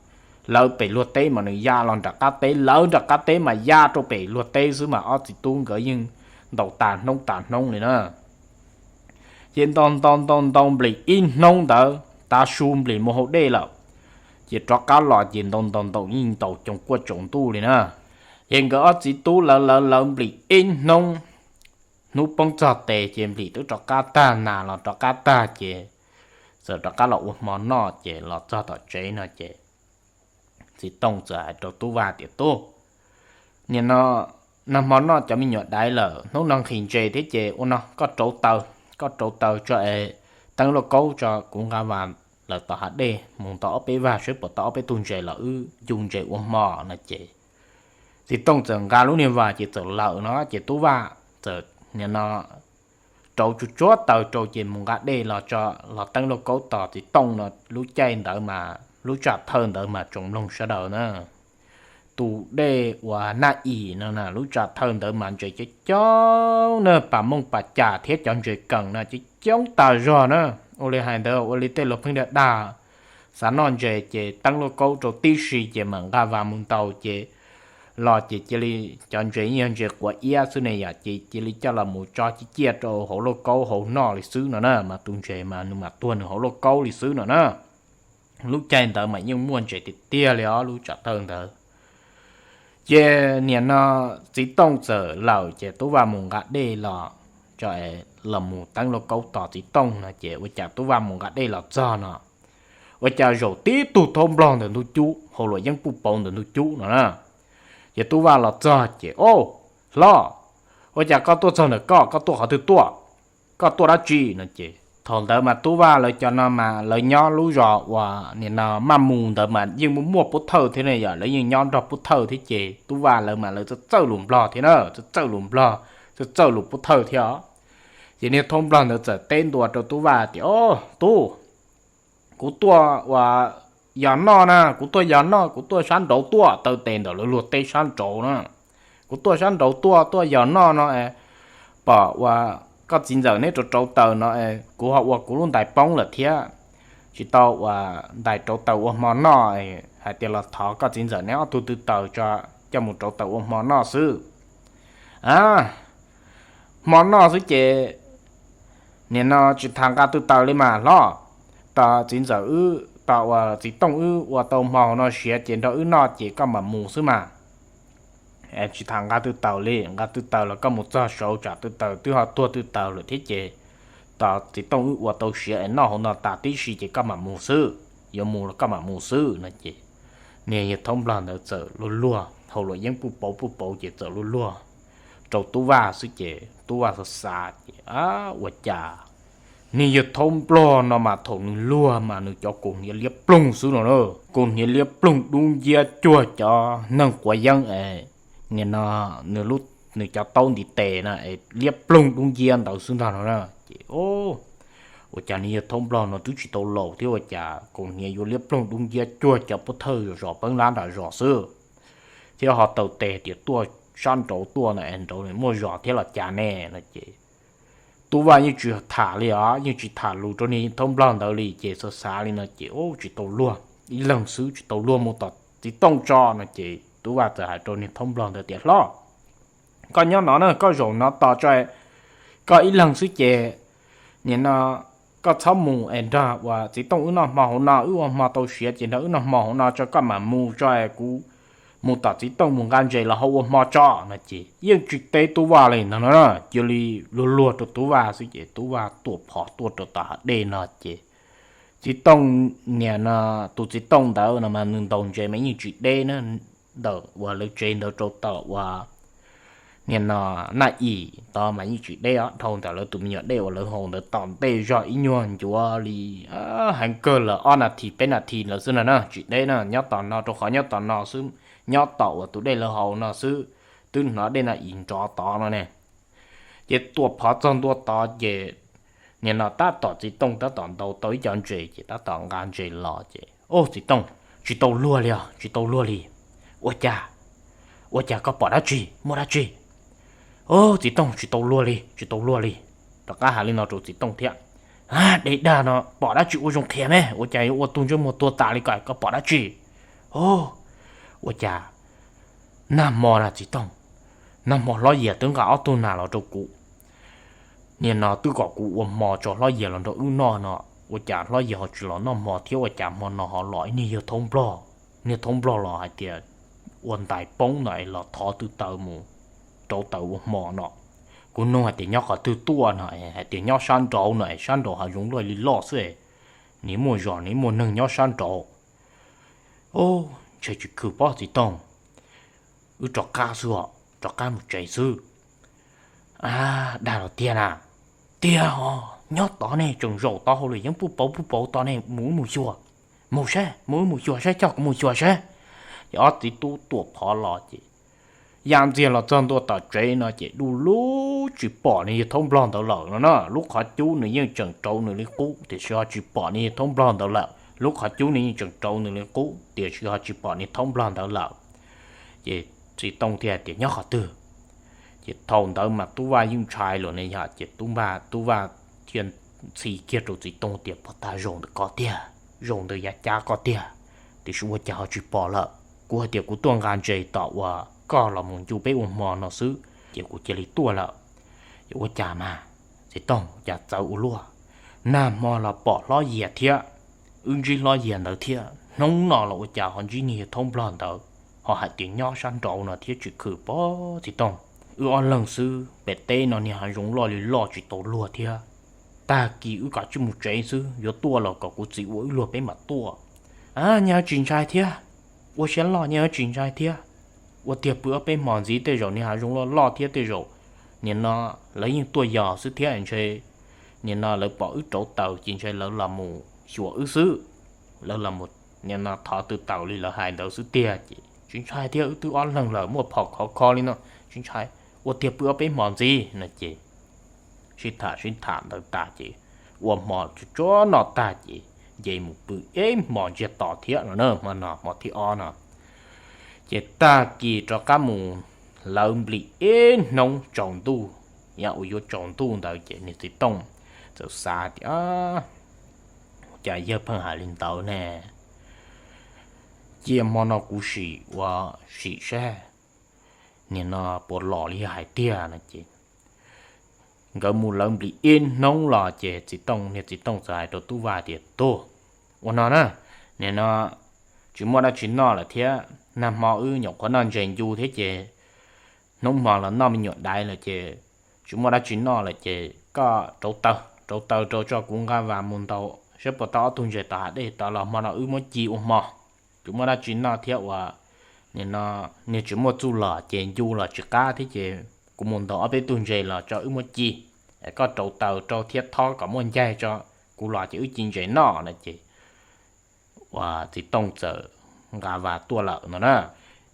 lawv pem luag teb mas nws ya los nram qab teb, lawv nram qab teb mas ya rau pem luag teb xwb mas ob txiv tub nkawd yeej ntaus tas hnub tas hnub li na. Ces ntaus ntaus ntaus ntaus nplis ib hnub ntawd tav su nplis mus haus dej lawm, ces rov qab los ces ntaus ntaus ntaus yeej ntaus coos kuaj tsaus ntuj li na. Ces nkawd ob txiv tub lawv lawv lawv nplis ib hnub, hnub poob txog tes ces nplis twb rov qab tag, nas los rov qab tag ces txawm rov qab los ua hmo noj ces los txog tom tsev no ces txiv tooj txawm hais rau tub vaj tias, Tub, nim no nag hmo noj cov me nyuam daiv lawm, hnub no nqhis ntses thiab ces ua no koj rauv taws, koj rauv taws tso es teeb lauj kaub tso, kuv nqa vas lawm tom hav dej mus ntaus ob peb vag seb puas tau ob peb tug ntses los wb ncu ntses ua hmo no ces txiv tooj txawm nqa lub niag vas ces txawm lawm no ces tub vaj txawm nim no rauv tsuag tsuag taws rau ces mus nqa dej los tso, los teeb lauj kaub tos txiv tooj no. Lub caij ntawd mas lub tsam thawj ntawd mas tsoom mloog sawv daws na, tus dej uas Naj Yim no na, lub tsam thawj ntawd mas ntses coob coob na, pas mooj pas cas thiab cov ntses kees no coob coob tas zog na. Ua li hais ntawd ua li tej laus pheej dag dag, xav noj ntses ces teeb lauj kaub rau tib si ces mam nqa vas mus ntaus ces los ces cia li, cov ntses yog ntses quav iab xwb ne yom, ces cia li coj los mus tso ciaj ciaj rau hauv lauj kaub hauv noj li xwb no na, mas tus ntses mas nws mam tuag nws hauv lauj kaub li xwb no na. Lub caij ntawd mas yeej muaj ntses tiag tiag li os lub tsam tawj ntawd. Ces niam no txiv tooj txawm lawm ces tub vaj mus nqa dej los, los mus teeb lauj kaub tos txiv tooj no ces ua cas tub vaj mus nqa dej los txog no, ua cas zaum tib tug thaub nplog ntawm ntug cub, hauv luam yeeb puj pauv ntawm ntug cub no na. Ces tub vaj los txog ces, Au, hlob, ua cas koj tuaj txog ntawm koj, koj tuaj qhov twg tuaj? Koj tuaj dab tsi no ces thaum ntawd mas tub vaj lawv cov no mas lawv nyob lub zos uas nim no maj mus ntawd mas yeej muaj muaj pub thawj thiab ne yom, lawv yeej nyob nrog pub thawj thiab ces tub vaj lawv mas lawv txawj txawj lus nplog thiab na, txawj txawj lus nplog, txawj txawj lus pub thawj thiab os. Ces niag thaub nplog ntawd txawm teb ntua rau tub vaj tias, Au, tub, kuv tuaj uas yos noj na, kuv tuaj yos noj, kuv tuaj sab nraud tuaj, taw tes ntawm lawv luag teb sab nraud na. Kuv tuaj sab nraud tuaj, tuaj yos noj no, pom uas koj txiv ntxawm neb rauv rauv taws no, kuv ho ua kuv lub ntais poob lawm thiab, tsis tau uas ntais rauv taws ua hmo noj, hais tias los thov koj txiv ntxawm neb ob tug tw taws tso, coj mus rauv taws ua hmo noj xwb. A, hmo noj xwb ces nim no tsis tas nqa tw taws li mas hlob. Tos txiv ntxawm wb, tos uas txiv tooj wb ua tau hmo no siav ces nrog wb noj ces koj mam mus xwb mas. Tsis tas nqa tw taws li, nqa tw taws los koj mus txog saud tsam tw taws twb ho tuag tw taws lawm thiab ces tos txiv tooj wb ua tau siav es noj hauv no tas tib si ces koj mam mus xwb, yuav mus los koj mam mus xwb no ces niag yawg thaub nplog ntawd txawm luag luag, hauv luam yeeb puj pauv puj pauv ces txawm luag luag rau tub vaj xwb ces tub vaj xav xav ces, Ua cas niag yawg thaub nplog no mas thaum nws luag mas nws cov kaus hniav liab ploog xwb no na, kaus hniav liab ploog dub nciab cuag cov neeg quav yeeb es nim no nws cov taub ntiv tes na es liab ploog dub nciab ntawd xwb ntag no na ces, Ua cas niag yawg thaub nplog no twb tsis tau laus thiab ua cas kaus hniav yuav liab ploog dub nciab cuag cov pub thawj zos peeb lab nram zos xwb, thiab ho taw tes tias tuaj sab nraud tuaj no es nraud muaj zos thiab los cas ne no ces tub vaj yeej tsis tham li os, yeej tsis tham lus rau niag thaub nplog ntawd li ces xav xav li no ces, Tsis tau luag, ib leeg xwb tsis tau luag, mus tom txiv tooj tso no ces tub vaj txawm hais rau niag thaub nplog ntawd tias, Hlob, koj nyob no na, koj zaum no tos tso, koj ib leeg xwb ces nim no koj txhob mus es nrog uas txiv tooj wb noj hmo hauv no, wb ua hmo tau siav ces nrog wb noj hmo hauv no tso, koj mam mus tso, kuv mus tom txiv tooj mus nqa ntses los hau ua hmo tso no ces yeej tsis teb tub vaj li ntag no, cia li luag luag rau tub vaj xwb ces tub vaj tuam phov tuaj rau tom hav dej no ces txiv tooj, niam no, tus txiv tooj ntawd no mas nws ntaus ntses mas yeej tsis deb na, ntawm uas lawv tsev ntawd rau tom uas nim no Naj Yim tod mas yeej tsis deb os, dhau ntawm lawv tus me nyuam dej uas lawv haus ntawd tom ntej zog ib nyuag ncuav li, heev kawg lawm ob nas this peb nas this lawm xwb no na, tsis deb na, nyob tom no rau qhov nyob tom no xwb, nyob tom uas tus dej lawv haus no xwb, twb hnov dej Naj Yim nrov tod no ne. Ces tuam phov txog ntua tod ces nim no tab tom txiv tooj tab tom ntaus tau ib co ntses ces tab tom nqa ntses los ces, Au txiv tooj, tsis tau luag li os, tsis tau luag li. Ua cas? Ua cas koj pom dab tsi, muaj dab tsi? Au txiv tooj, tsis tau luag li, tsis tau luag li. Rov qab hais li no rau txiv tooj thiab, Dej dag no pom dab tsi ua zoo qhia me, ua cas yuav ua tug ntsej muag tuag tas li ko, koj pom dab tsi? Au, ua cas nag hmo na txiv tooj, nag hmo Hlob Yias twb nqa ob tug nas los rau kuv, nim no twb kom kuv ua hmo tso Hlob Yias los nrog wb noj no, ua cas Hlob Yias ho tsis los noj hmo thiab, ua cas hmo no ho los ib niag yawg thaub nplog, niag thaub nplog los hais tias ua ntais poob no es los thov tw taws mus rauv taws ua hmo no. Kuv nug hais tias nyob qhov twg tuaj no, hais tias nyob sab nraud no, sab nraud hav zoov loj li loj xwb, nws muaj zos nws muaj neeg nyob sab nraud. Au, ntshe tsis khwm pob txiv tooj, wb rov qab xwb os, rov qab mus tsev xwb. A, dag los tiag na. Tiag os, nyob tod ne, tseem zaum tod hauv lawm yeej puj pauv puj pauv tod ne, mus wb mus xyuas. Mus saib, mus wb mus xyuas saib, coj kuv mus xyuas saib. Ces ob txiv tub tuam phov los ces ya ntxiag los txog ntua tom tsev no ces du lug tsis pom niag yawg thaub nplog ntawd lawm no na. Lub qhov cub nws yeej tseem rauv nws li qub tiam sis ho tsis pom niag yawg thaub nplog ntawd lawm, lub qhov cub nws yeej tseem rauv nws li qub tiam sis ho tsis pom niag thaub nplog ntawd lawm. Ces txiv tooj thiaj tias nyob qhov twg. Ces thaum ntawd mas tub vaj yeej ntshai lawm ne yom, ces tub vaj, tub vaj thiaj ntxhi kiag rau txiv tooj tias pog tag zaum ntawm ko tiag. zaum ntawd yav cav koj tiag, tiam sis ua cas ho tsis pom lawm. Kuv hais tias kuv tuaj nqa ntses tom uas koj los mus ncu peb ua hmo no xwb ces kuv cia li tuaj lawm. Ces ua cas mas, Txiv Tooj, cas txawv ua luaj, nag hmo los pom hlob Yias thiab, wb ntsib hlob Yias ntawd thiab, hnub no los ua cas ho ntsib niag yawg Thoob Nplog ntawd, ho hais tias nyob sab nraud no thiab tsis khwm pov. Txiv Tooj, wb ob leeg xwb, pem teb no niag hav zoov loj li loj tsis tau luag thiab. Tag kis wb kav tsij mus tsev xwb, yuav tuaj los kom kuv txiv ua wb luag peb mam tuaj. Nyias tsis ntshai thiab, ua siab loj nyias tsis ntshai thiab. Ua tiag pw ob peb hmos ntxiv tej zaum niag hav zoov loj loj thiab tej zaum nim no lawv yeej tuaj yos xwb thiab ntshe nim no lawv pom wb rauv taws ces ntshe lawv los mus xyuas wb xwb. Lawv los nim no thov tw taws li lawv hais ntawd xwb tiag ces tsis ntshai thiab, wb twb ob leeg lawm muaj phom khov kho li no, tsis ntshai. Ua tiag pw ob peb hmos ntxiv no ces sib tham sib tham ntawd tag ces ua hmo tsuag tsuag noj tag ces nce mus pw ib hmos ntsiag to thiab no na, hmo no hmo thib ob no. Ces tag kis rov qab mus lawv nplis ib hnub tsaus ntuj, yav uas yuav tsaus ntuj ntawd ces niag Txiv Tooj txawm xav tias, cas yawg pheej hais li ntawd ne, cia hmo no kuv sim ua sim seb nim no puas los li yawg hais tiag no ces nkawd mus lawv nplis ib hnub los ces Txiv Tooj, niag Txiv Tooj txawm hais rau Tub Vaj tias, Tub, ua no na, nim no tsis muaj dab tsi noj lawm thiab, nag hmo wb nyuam qhuav noj ntses ncu thiab ces hnub hmo los noj me nyuam daiv lawm ces tsis muaj dab tsi noj lawm ces koj rauv taws, rauv taws rau tso kuv nqa vas mus ntaus saib puas tau ob tug ntses tom hav dej tod los hmo no wb muab ci ua hmo. Tsis muaj dab tsi noj thiab uas nim no niag tsis muaj txuj lom ces ncu los tsis qab thiab ces kuv mus ntaus ob peb tug ntses los tso wb muab ci. Koj rauv taws rau thiab thob kom muaj ncaig tso kuv los ces wb ci ntses noj no ces uas Txiv Tooj txawm nqa vas tuaj lawm no na.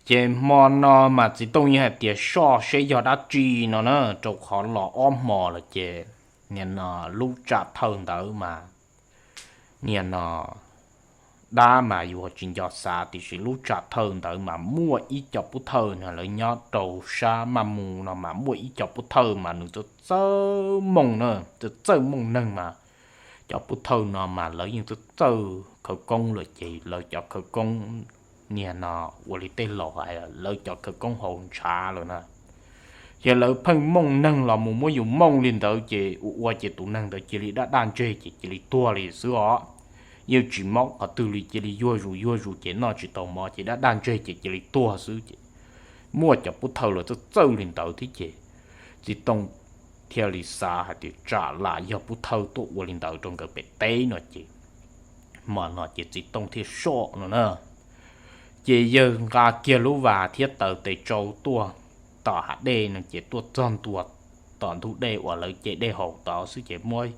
Ces hmo no mas Txiv Tooj yeej hais tias soj seb yog dab tsi no na, rau qhov los ob hmos lawm ces nim no lub tsam thawj ntawd mas nim no dab mas yus tsis nco xav tiam sis lub tsam thawj ntawd mas muaj ib co pub thawj no lawv nyob rau sab maj mus no mas muaj ib co pub thawj mas nws txawj txawj mooj na, txawj txawj mooj neeg mas cov pub thawj no mas lawv yeej txawj txawj khawv koob lawm ces lawv cov khawv koob nim no ua li tej laus hais lawv cov khawv koob haus ntshav lawm na. Ces lawv pheej mooj neeg los mus muab yus mooj li ntawd ces ua ua ces tus neeg ntawd cia li daj daj ntseg ces cia li tuag li xwb os. Yeej tsis mob qhov twg li, cia li yuag zus yuag zus ces noj tsis tau mov ces daj daj ntseg ces cia li tuag xwb ces muaj cov pub thawj los txawj txawj li ntawd thiab ces Txiv Tooj thiaj li xav hais tias tsam lam yog pub thawj tuaj ua li ntawd rau nkawd pem teb no ces hmo no ces Txiv Tooj thiaj soj no na. Ces yawg nqa kiag lub vas thiab taws tes tsau tuaj tom hav dej no ces tuaj txog ntua tom ntug dej uas lawv ce dej haus tod xwb ces muab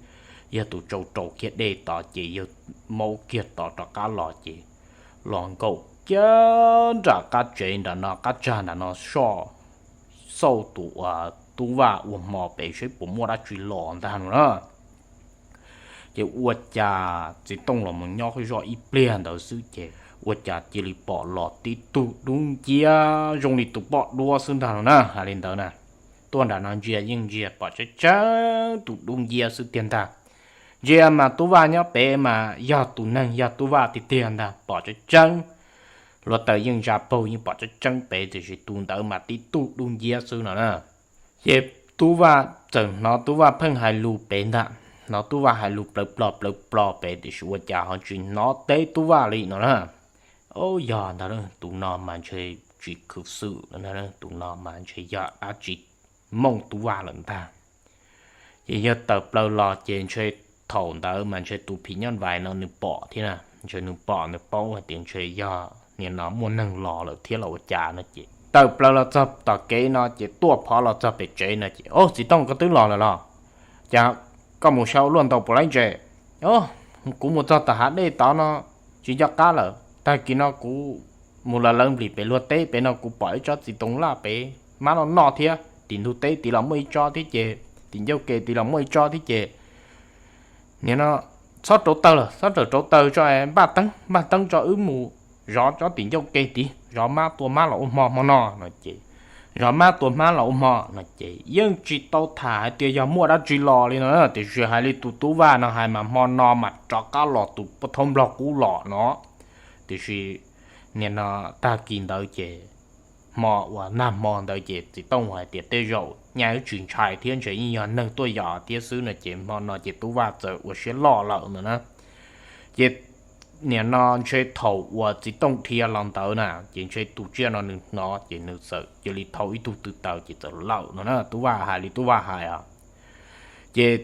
yawg tus tsau rau kiag dej tod ces yawg maub kiag tod rov qab los ces los nkaum kiag nram qab tsev nram no qab tsag nram no soj xauj tus uas Tub Vaj ua hmo pem seb puas muaj dab tsi los ntag no na. Ces ua cas Txiv Tooj los mus nyob zoj ib pliag ntawd xwb ces ua cas cia li pom los tib tug dub nciab zoo li tus poj duab xwb ntag no na, hais li ntawd na. Tuaj nram no ntsia yeej ntsia pom tseeb tseeb tus dub nciab xwb tiag ntag. Ntsia mas Tub Vaj nyob pem mas yog tus neeg yog Tub Vaj tiag tiag ntag, pom tseeb tseeb. Hluav taws yeej ntsa paug yeej pom tseeb tseeb pem tiam sis tus ntawd mas tib tug dub nciab xwb no na. Ces Tub Vaj txawm hnov Tub Vaj pheej hais lus pem ntag, hnov Tub Vaj hais lus plawv plo plawv plo pem tiam sis ua cas ho tsis hnov teb Tub Vaj li no na. Au, yog ntag, tus no mas ntshe tsis khwv xwm, tus no mas ntshe yog dab tsi mooj Tub Vaj lawm ntag. Ces yawg tawm plaws los ces ntshe thaum ntawd mas ntshe tus phim nyuj vais no nws pom thiab na, ntshe nws pom nws paub hais tias ntshe yog nim no muaj neeg los lawm thiab los ua cas no ces tawm plaws los txog tom kev no ces tuaj phov los txog pem tsev no ces, Au, Txiv Tooj, koj twb los lawm los? Cas koj mus saib ua luaj ntau puas laib ntses? Au, kuv mus txog tom hav dej tod no tsis nco qab lawm. Tag kis no kuv mus lawv lawv nplis pem luag teb pem no kuv pom ib tsob txiv toov laj pem mab noj noj thiab, tim ntug teb tid los muaj ib tsob thiab ces tim ncauj ke tid los muaj ib tsob thiab ces nim no txhob rauv taws lawm, txhob rawm rauv taws tso, npaj teeb npaj teeb tso wb mus zov tsob tim ncauj ke tid, zov mab tua mab los ua hmo hmo no no ces zov mab tua hmab los ua hmo no ces yeej tsis tau tham hais tias yog muaj dab tsi los li no na, tiam sis hais li tus tub Vaj no hais mas hmo no mas rov qab los tus poj thaub nplog qub los no. Tiam sis nim no tag kis ntawd ces hmo uas nag hmo ntawd ces txiv Tooj hais tias tej zaum nyaj wb tsis ntshai thiab ntshe yeej yog neeg tuaj yos thiab xwb no ces hmo no ces tub Vaj txawm ua siab loj lawm no na. Ces nim no ntshe thaum uas txiv Tooj dhia los ntawd na ces ntshe tus tsiaj no nws hnov ces nws txawm cia li thau ib tug tw taws ces txawm lawm no na, tub Vaj hais li tub Vaj hais os. Ces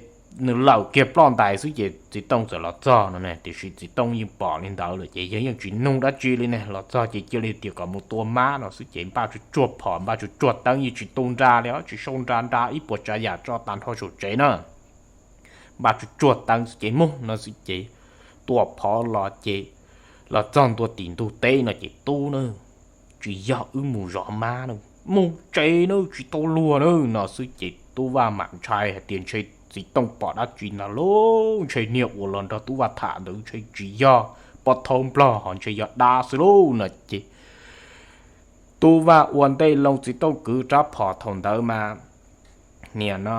nws lawm kiag ploj ntais xwb ces txiv Tooj txawm los txog no ne, tiam sis txiv Tooj yeej pom li ntawd lawm ces yog yeej tsis nug dab tsi li ne, los txog ces cia li tias kom mus tua mab no xwb ces npaj tsuag tsuag phom npaj tsuag tsuag teeb yeej tsis tu nra li os, tsis sau nra nra ib puas tsav yam tso tag nrho saum tsev na. Npaj tsuag tsuag teeb xwb ces mus no xwb ces tua phom los ces los txog ntua tim ntug teb no ces tub na, tsis yog wb mus zov mab na, mus tsev na tsis tau luag na no xwb ces tub Vaj mam ntshai hais tias ntshe txiv Tooj pom dab tsi ntag lauj, ntshe niag uas los nrog tub Vaj tham ntawd ntshe tsis yog poj thaub nplog ho ntshe yog dab xwb lauj no ces tub Vaj ua ntej loo txiv Tooj kwv rab phom thaum ntawd mas nim no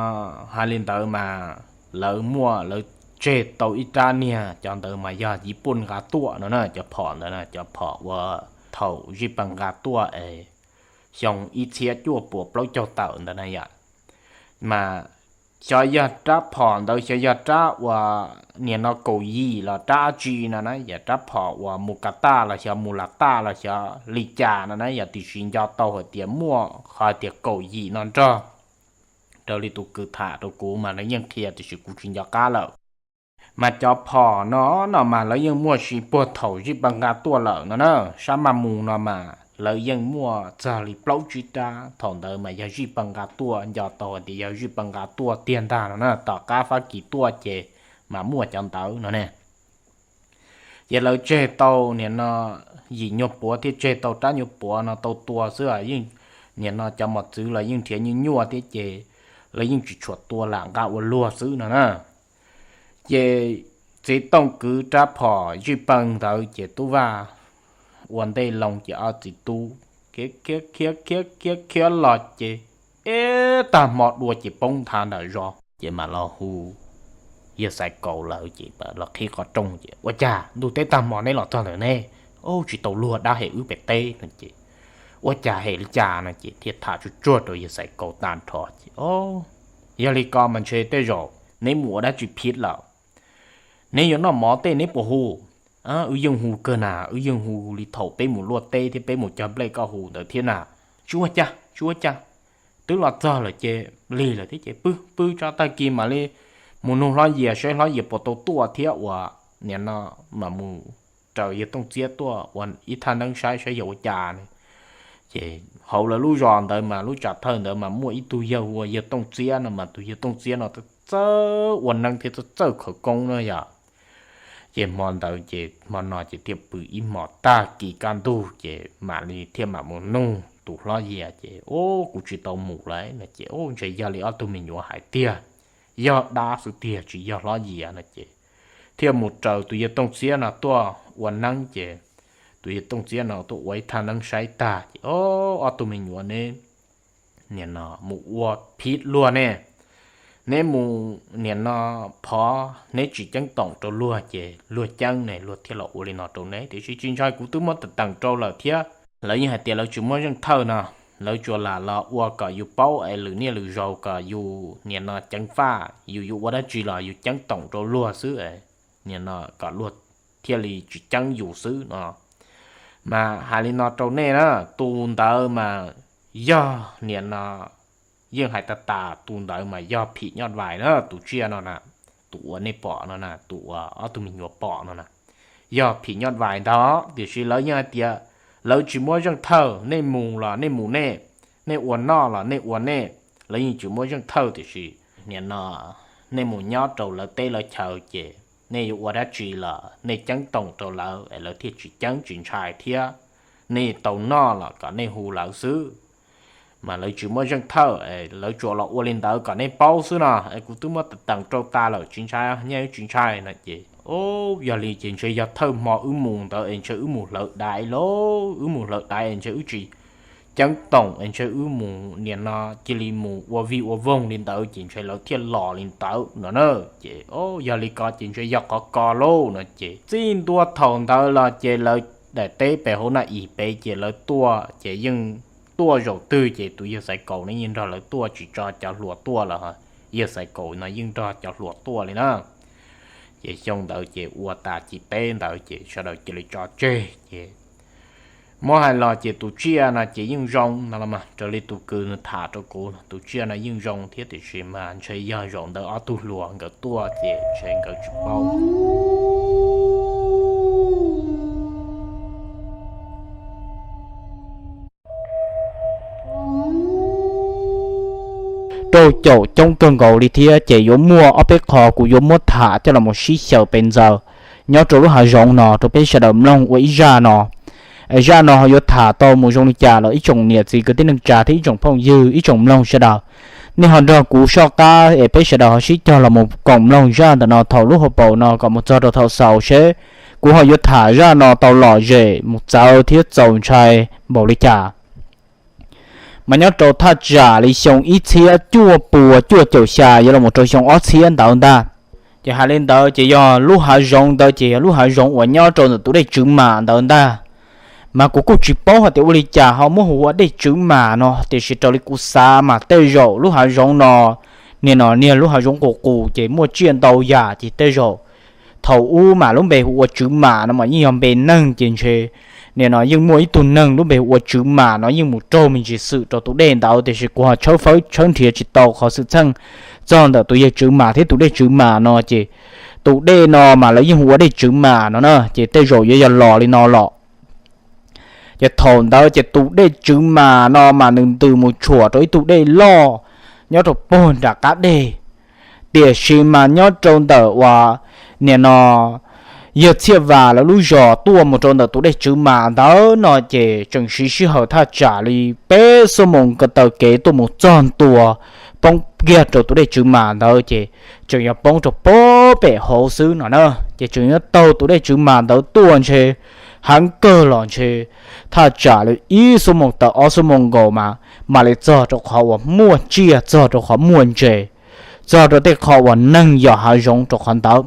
hais li ntawd mas lawv muaj lawv tseg tau ib rab niag cov ntawd mas yog Yiv Pooj nqa tuaj no na, cov phom ntawd na, cov phom uas thaum Zij Pees nqa tuaj es xyoo ib txhiab cuaj puas plaub caug tawm ntawd na yom. Mas xyov yog rab phom ntawd xyov yog rab uas nim no kaum yim los rab dab tsi no na, yog rab phom uas mus kas taj los xyov mus las taj los xyov li cas no na, yog tiam sis nco tau hais tias muaj qhov tias kaum yim no nrog raws li tus kws tham rau kuv mas lawv yeej qhia tiam sis kuv tsis nco qab lawm. Mas cov phom no no mas lawv yeej muaj sis puag thaum Zij Pees nqa tuaj lawm no na, sab maj mus no mas lawv yeej muaj txog li plaub tsib rab, thaum ntawd mas yog Zij Pees nqa tuaj, nco tau hais tias yog Zij Pees nqa tuaj tiag ntag no na, tom qab Fab Kis tuaj ces mas muaj cov ntawd no ne. Ces lawv tseg tau nim no yim nyuag puav thiab tseg tau rab nyuag puav no tau tua xwb, yeej nim no cov mos txwv los yeej nrhiav nyuaj nyuaj thiab ces lawv yeej tsis tshua tua lam nqa ua luag xwb no na. Ces txiv Tooj kwv rab phom Zij Pees ntawd ces tub Vaj ua ntej loo ces ob txiv tub khiav khiav khiav khiav khiav khiav los ces ib tag hmo dua ces poob nthav ntawm zos ces mam los hu yawg Xaiv Kaus lawv ces los qhib qhov rooj ces ua cas ntuj teb tag hmo neb los txog ntawm ne, tsis tau luag dab hem wb pem teb no ces ua cas hem li cas no ces thiaj tham tsuag tsuag rau yawg Xaiv Kaus tag nrho ces yog li ko mas ntshe tej zaum neb mus ua dab tsi phiv lawm. Neb yuav noj mov tej neb puas hu? Wb yeej hu kawg na, wb yeej hu li thaum peb mus luaj teb thiab peb mus cog nplej koj hu ntawd thiab na. Tsis ua cas, tsis ua cas, twb los txog lawm ces lig lawm thiab ces pw pw tso tag kis mam li mus nug Hlob Yias saib Hlob Yias puas tau tuaj thiab uas nim no mam mus raws yawg Tooj Txiab tuaj ua ib thaj neeb saib saib yog ua cas ne. Ces hauv lawv lub zos ntawd mas lub tsam thawj ntawd mas muaj ib tug yawg hu ua yawg Tooj Txiab no mas tus yawg Tooj Txiab no txawj ua neeb thiab txawj khawv koob no yom. Ces hmo ntawd ces hmo no ces thiaj pw ib hmos tag kis kaj ntug ces mam li thiaj mam mus nug tus Hlob Yias ces ub kuv tsis tau mus lawm no ces ub ntshe yog li ob tug me nyuam hais tiag, yog dab xwb tiag tsis yog Hlob Yias no ces thiaj mus raws tus yawg Tooj Txiab no tuaj ua neeb ces tus yawg Tooj Txiab no tuaj ua ib thaj neeb saib tag ces ob tug me nyuam neb nim no mus ua phiv luag ne, neb mus nim no phov neb tsis ceeb toom rau luag ces luag ceeb ne luag thiaj los ua li no rau neb, tiam sis tsis ntshai kuv twb muab teem rau lawm thiab. Lawv yeej hais tias lawv tsis muaj zeej thawj no, lawv tsuas lam los ua kom yus paub es lwm niaj lwm zaus kom yus nim no ceev faj, yus yuav ua dab tsi los yus ceeb toom rau luag xwb, nim no kom luag thiaj li tsis ceeb yus xwb no. Mas hais li no rau nej na, tus ntawd mas yog nim no yeej hais tas tas tus ntawd mas yog phim nyoj vais na, tus tsiaj no na, tus uas nej pom no na, tus uas ob tug me nyuam pom no na, yog phim nyoj vais ntag, tiam sis lawv yeej hais tias lawv tsis muaj zeej thawj, nej mus los nej mus nej, nej ua noj los nej ua nej, lawv yeej tsis muaj zeej thawj, tiam sis nim no nej mus nyob rau lawv teb lawv chaw ces nej yuav ua dab tsi los nej ceeb toom rau lawv es lawv thiaj tsis ceeb tsis ntshai thiab. Nej tau noj los kom nej hu lawv xwb, mas lawv tsis muaj zeej thawj, lawv tsuas los ua li ntawd kom nej paub xwb no es kuv twb muab teem rau tas lawm tsis ntshai, nyiaj wb tsis ntshai no ces, o, yog li ces ntshe yog thawj hmo wb mus ntawd es ntshe wb mus hlawv daiv lauj, wb mus hlawv daiv es ntshe wb tsis ceeb toom es ntshe wb mus nim no cia li mus ua vij ua voog li ntawd ces ntshe lawv thiaj los li ntawd no na. Ces o, yog li ko ces ntshe yog qhov ko lauj no ces txij ntua thaum ntawd los ces lawv daim teb pem hauv Naj Ib pem ces lawv tuaj ces yeej tuaj zaum twg ces tus yawg Xaiv Kaus ne yeej nrog lawv tuaj, tsis tso cov hluas tuaj los yawg Xaiv Kaus no yeej nrog cov hluas tuaj li na. Ces xyoo ntawd ces ua tas cim teb ntawd ces sawv daws cia li tso tseg ces muab hais los ces tus tsiaj no ces yeej zoo no los mas raws li tus kws nws tham rau kuv, tus tsiaj no yeej zoo thiab tiam sis mas ntshe yog zaum ntawd ob tug hluas nkawd tuaj ces ntshe nkawd tsis paub. Rau caum coob kawg nkaus li thiab ces yuav muaj ob peb qho kuv yuav muab tham coj los sib xyaw pes ntxaws nyob rau lub hav zoov no rau peb sawv daws mloog ua ib zaj no. Zaj no ho yuav tham tau mus zoo li cas los ib tsoom niam txiv kwv tij neej tsa thiab ib tsoom phooj ywg ib tsoom mloog sawv daws, nej ho nrog kuv soj qab es peb sawv daws ho sib cog los mus koom mloog zaj ntawm no thaum lub hauv paus no kom mus txog rau thaum xaus seb kuv ho yuav tham zaj no tau lom zem mus txawv thiab txaus ntshai npaum li cas. Mas nyob rau thaj tsam li xyoo ib txhiab cuaj puas cuaj caum xya yuav los rau xyoo ob txhiab ntawd ntag. Ces hais li ntawd ces yog lub hav zoov ntawd ces yog lub hav zoov uas nyob rau ntawm tus dej Tswv Mas ntawd ntag. Mas kuv kuj tsis paub hais tias ua li cas ho muab hu ua dej Tswv Mas no, tiam sis raws li kuv xav mas tej zaum lub hav zoov no, nim no niag lub hav zoov qus qus ces muaj tsiaj ntau yam ces tej zaum thaum ub mas lub npe hu ua Tswv Mas no mas yeej yog npe neeg ces ntshe nim no yeej muaj ib tug neeg lub npe hu ua Tswv Mas no yeej mus raug me ntsis xwm rau tus dej ntawd, tiam sis kuv ho tshawb fawb tshawb nrhiav tsis tau qhov xwm txheej txog ntawm tus yawg Tswv Mas thiab tus dej Tswv Mas no ces tus dej no mas lawv yeej hu ua dej Tswv Mas no na, ces tej zaum yuav yog los li no los. Ces thaum ntawd ces tus dej Tswv Mas no mas nws ntws mus tshuam rau ib tug dej loj nyob rau puag nram qab deg. Tiam sis mas nyob rau ntawm uas nim no yawg Txhiaj Vas lawv lub zos tuaj mus rau ntawm tus dej Tswv Mas ntawd no ces tseem siv sij hawm thaj tsam li peb xuab moos ko taw kev tuaj mus txog ntua, poob kiag rau tus dej Tswv Mas ntawd ces tseem yog poob rau puag pem hauv xwb no na. Ces tseem yuav taug tus dej Tswv Mas ntawd tuaj ntshe heev kawg los ntshe thaj tsam li ib xuab moos tawm ob xuab moos nkaus mas mam li txog rau qhov uas muaj tsiaj, txog rau qhov muaj ntses, txog rau tej qho uas neeg yos hav zoov rau qhov ntawd.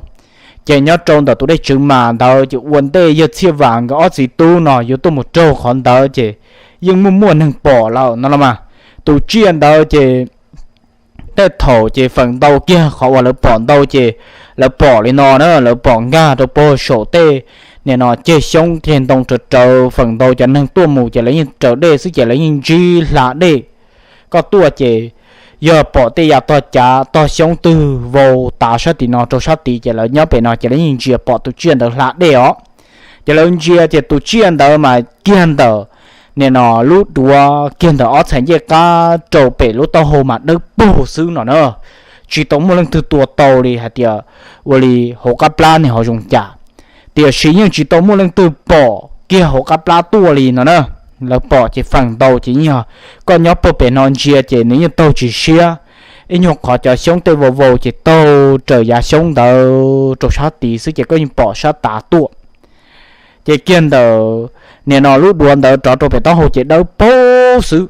Ces nyob rau ntawm tus dej Tswv Mas ntawd ces ua ntej yawg Txhiaj Vas nkawd ob txiv tub no yuav tuaj mus raug qhov ntawd ces yeej muaj muaj neeg pom lawm no los mas. Tus tsiaj ntawd ces tej thaum ces feem ntau kiag qhov uas lawv pom ntau ces lawv pom li no na, lawv pom nkag rau puag saum tej nim no ceg xyoob ceg ntoo rawv rawv, feem ntau cov neeg tuaj mus ces lawv yeej raws dej xwb ces lawv yeej ntsib hla dej. Koj tuaj ces yog pom tej yav tog cav tog xyoob twg vau tav sab tim no rau sab tid ces lawv nyob pem no ces lawv yeej ntsia pom tus tsiaj ntawd hla dej os. Ces lawv ntsia ces tus tsiaj ntawd mas kiag ntawm nim no lub duav kiag ntawm ob txhais ncej qab rau pem lub taub hau mas dawb paug xwb no na. Tsis tau muaj leej twg tua tau li hais tias ua li hauv qab plab nws ho zoo cas. Tiam sis yeej tsis tau muaj leej twg pom kiag hauv qab plab tuaj li no na. Lawv pom ces feem ntau ces yeej yog koj nyob puag pem no ntsia ces nws yeej taug tsis siab. Ib nyuag qhov cov xyoob tej vau vau ces taug raws yav xyoob ntawd rau sab tid xwb ces koj yeej pom sab tav tuaj. Ces kiag ntawm nim no lub duav ntawd rov rau pem taub hau ces dawb paug xwb.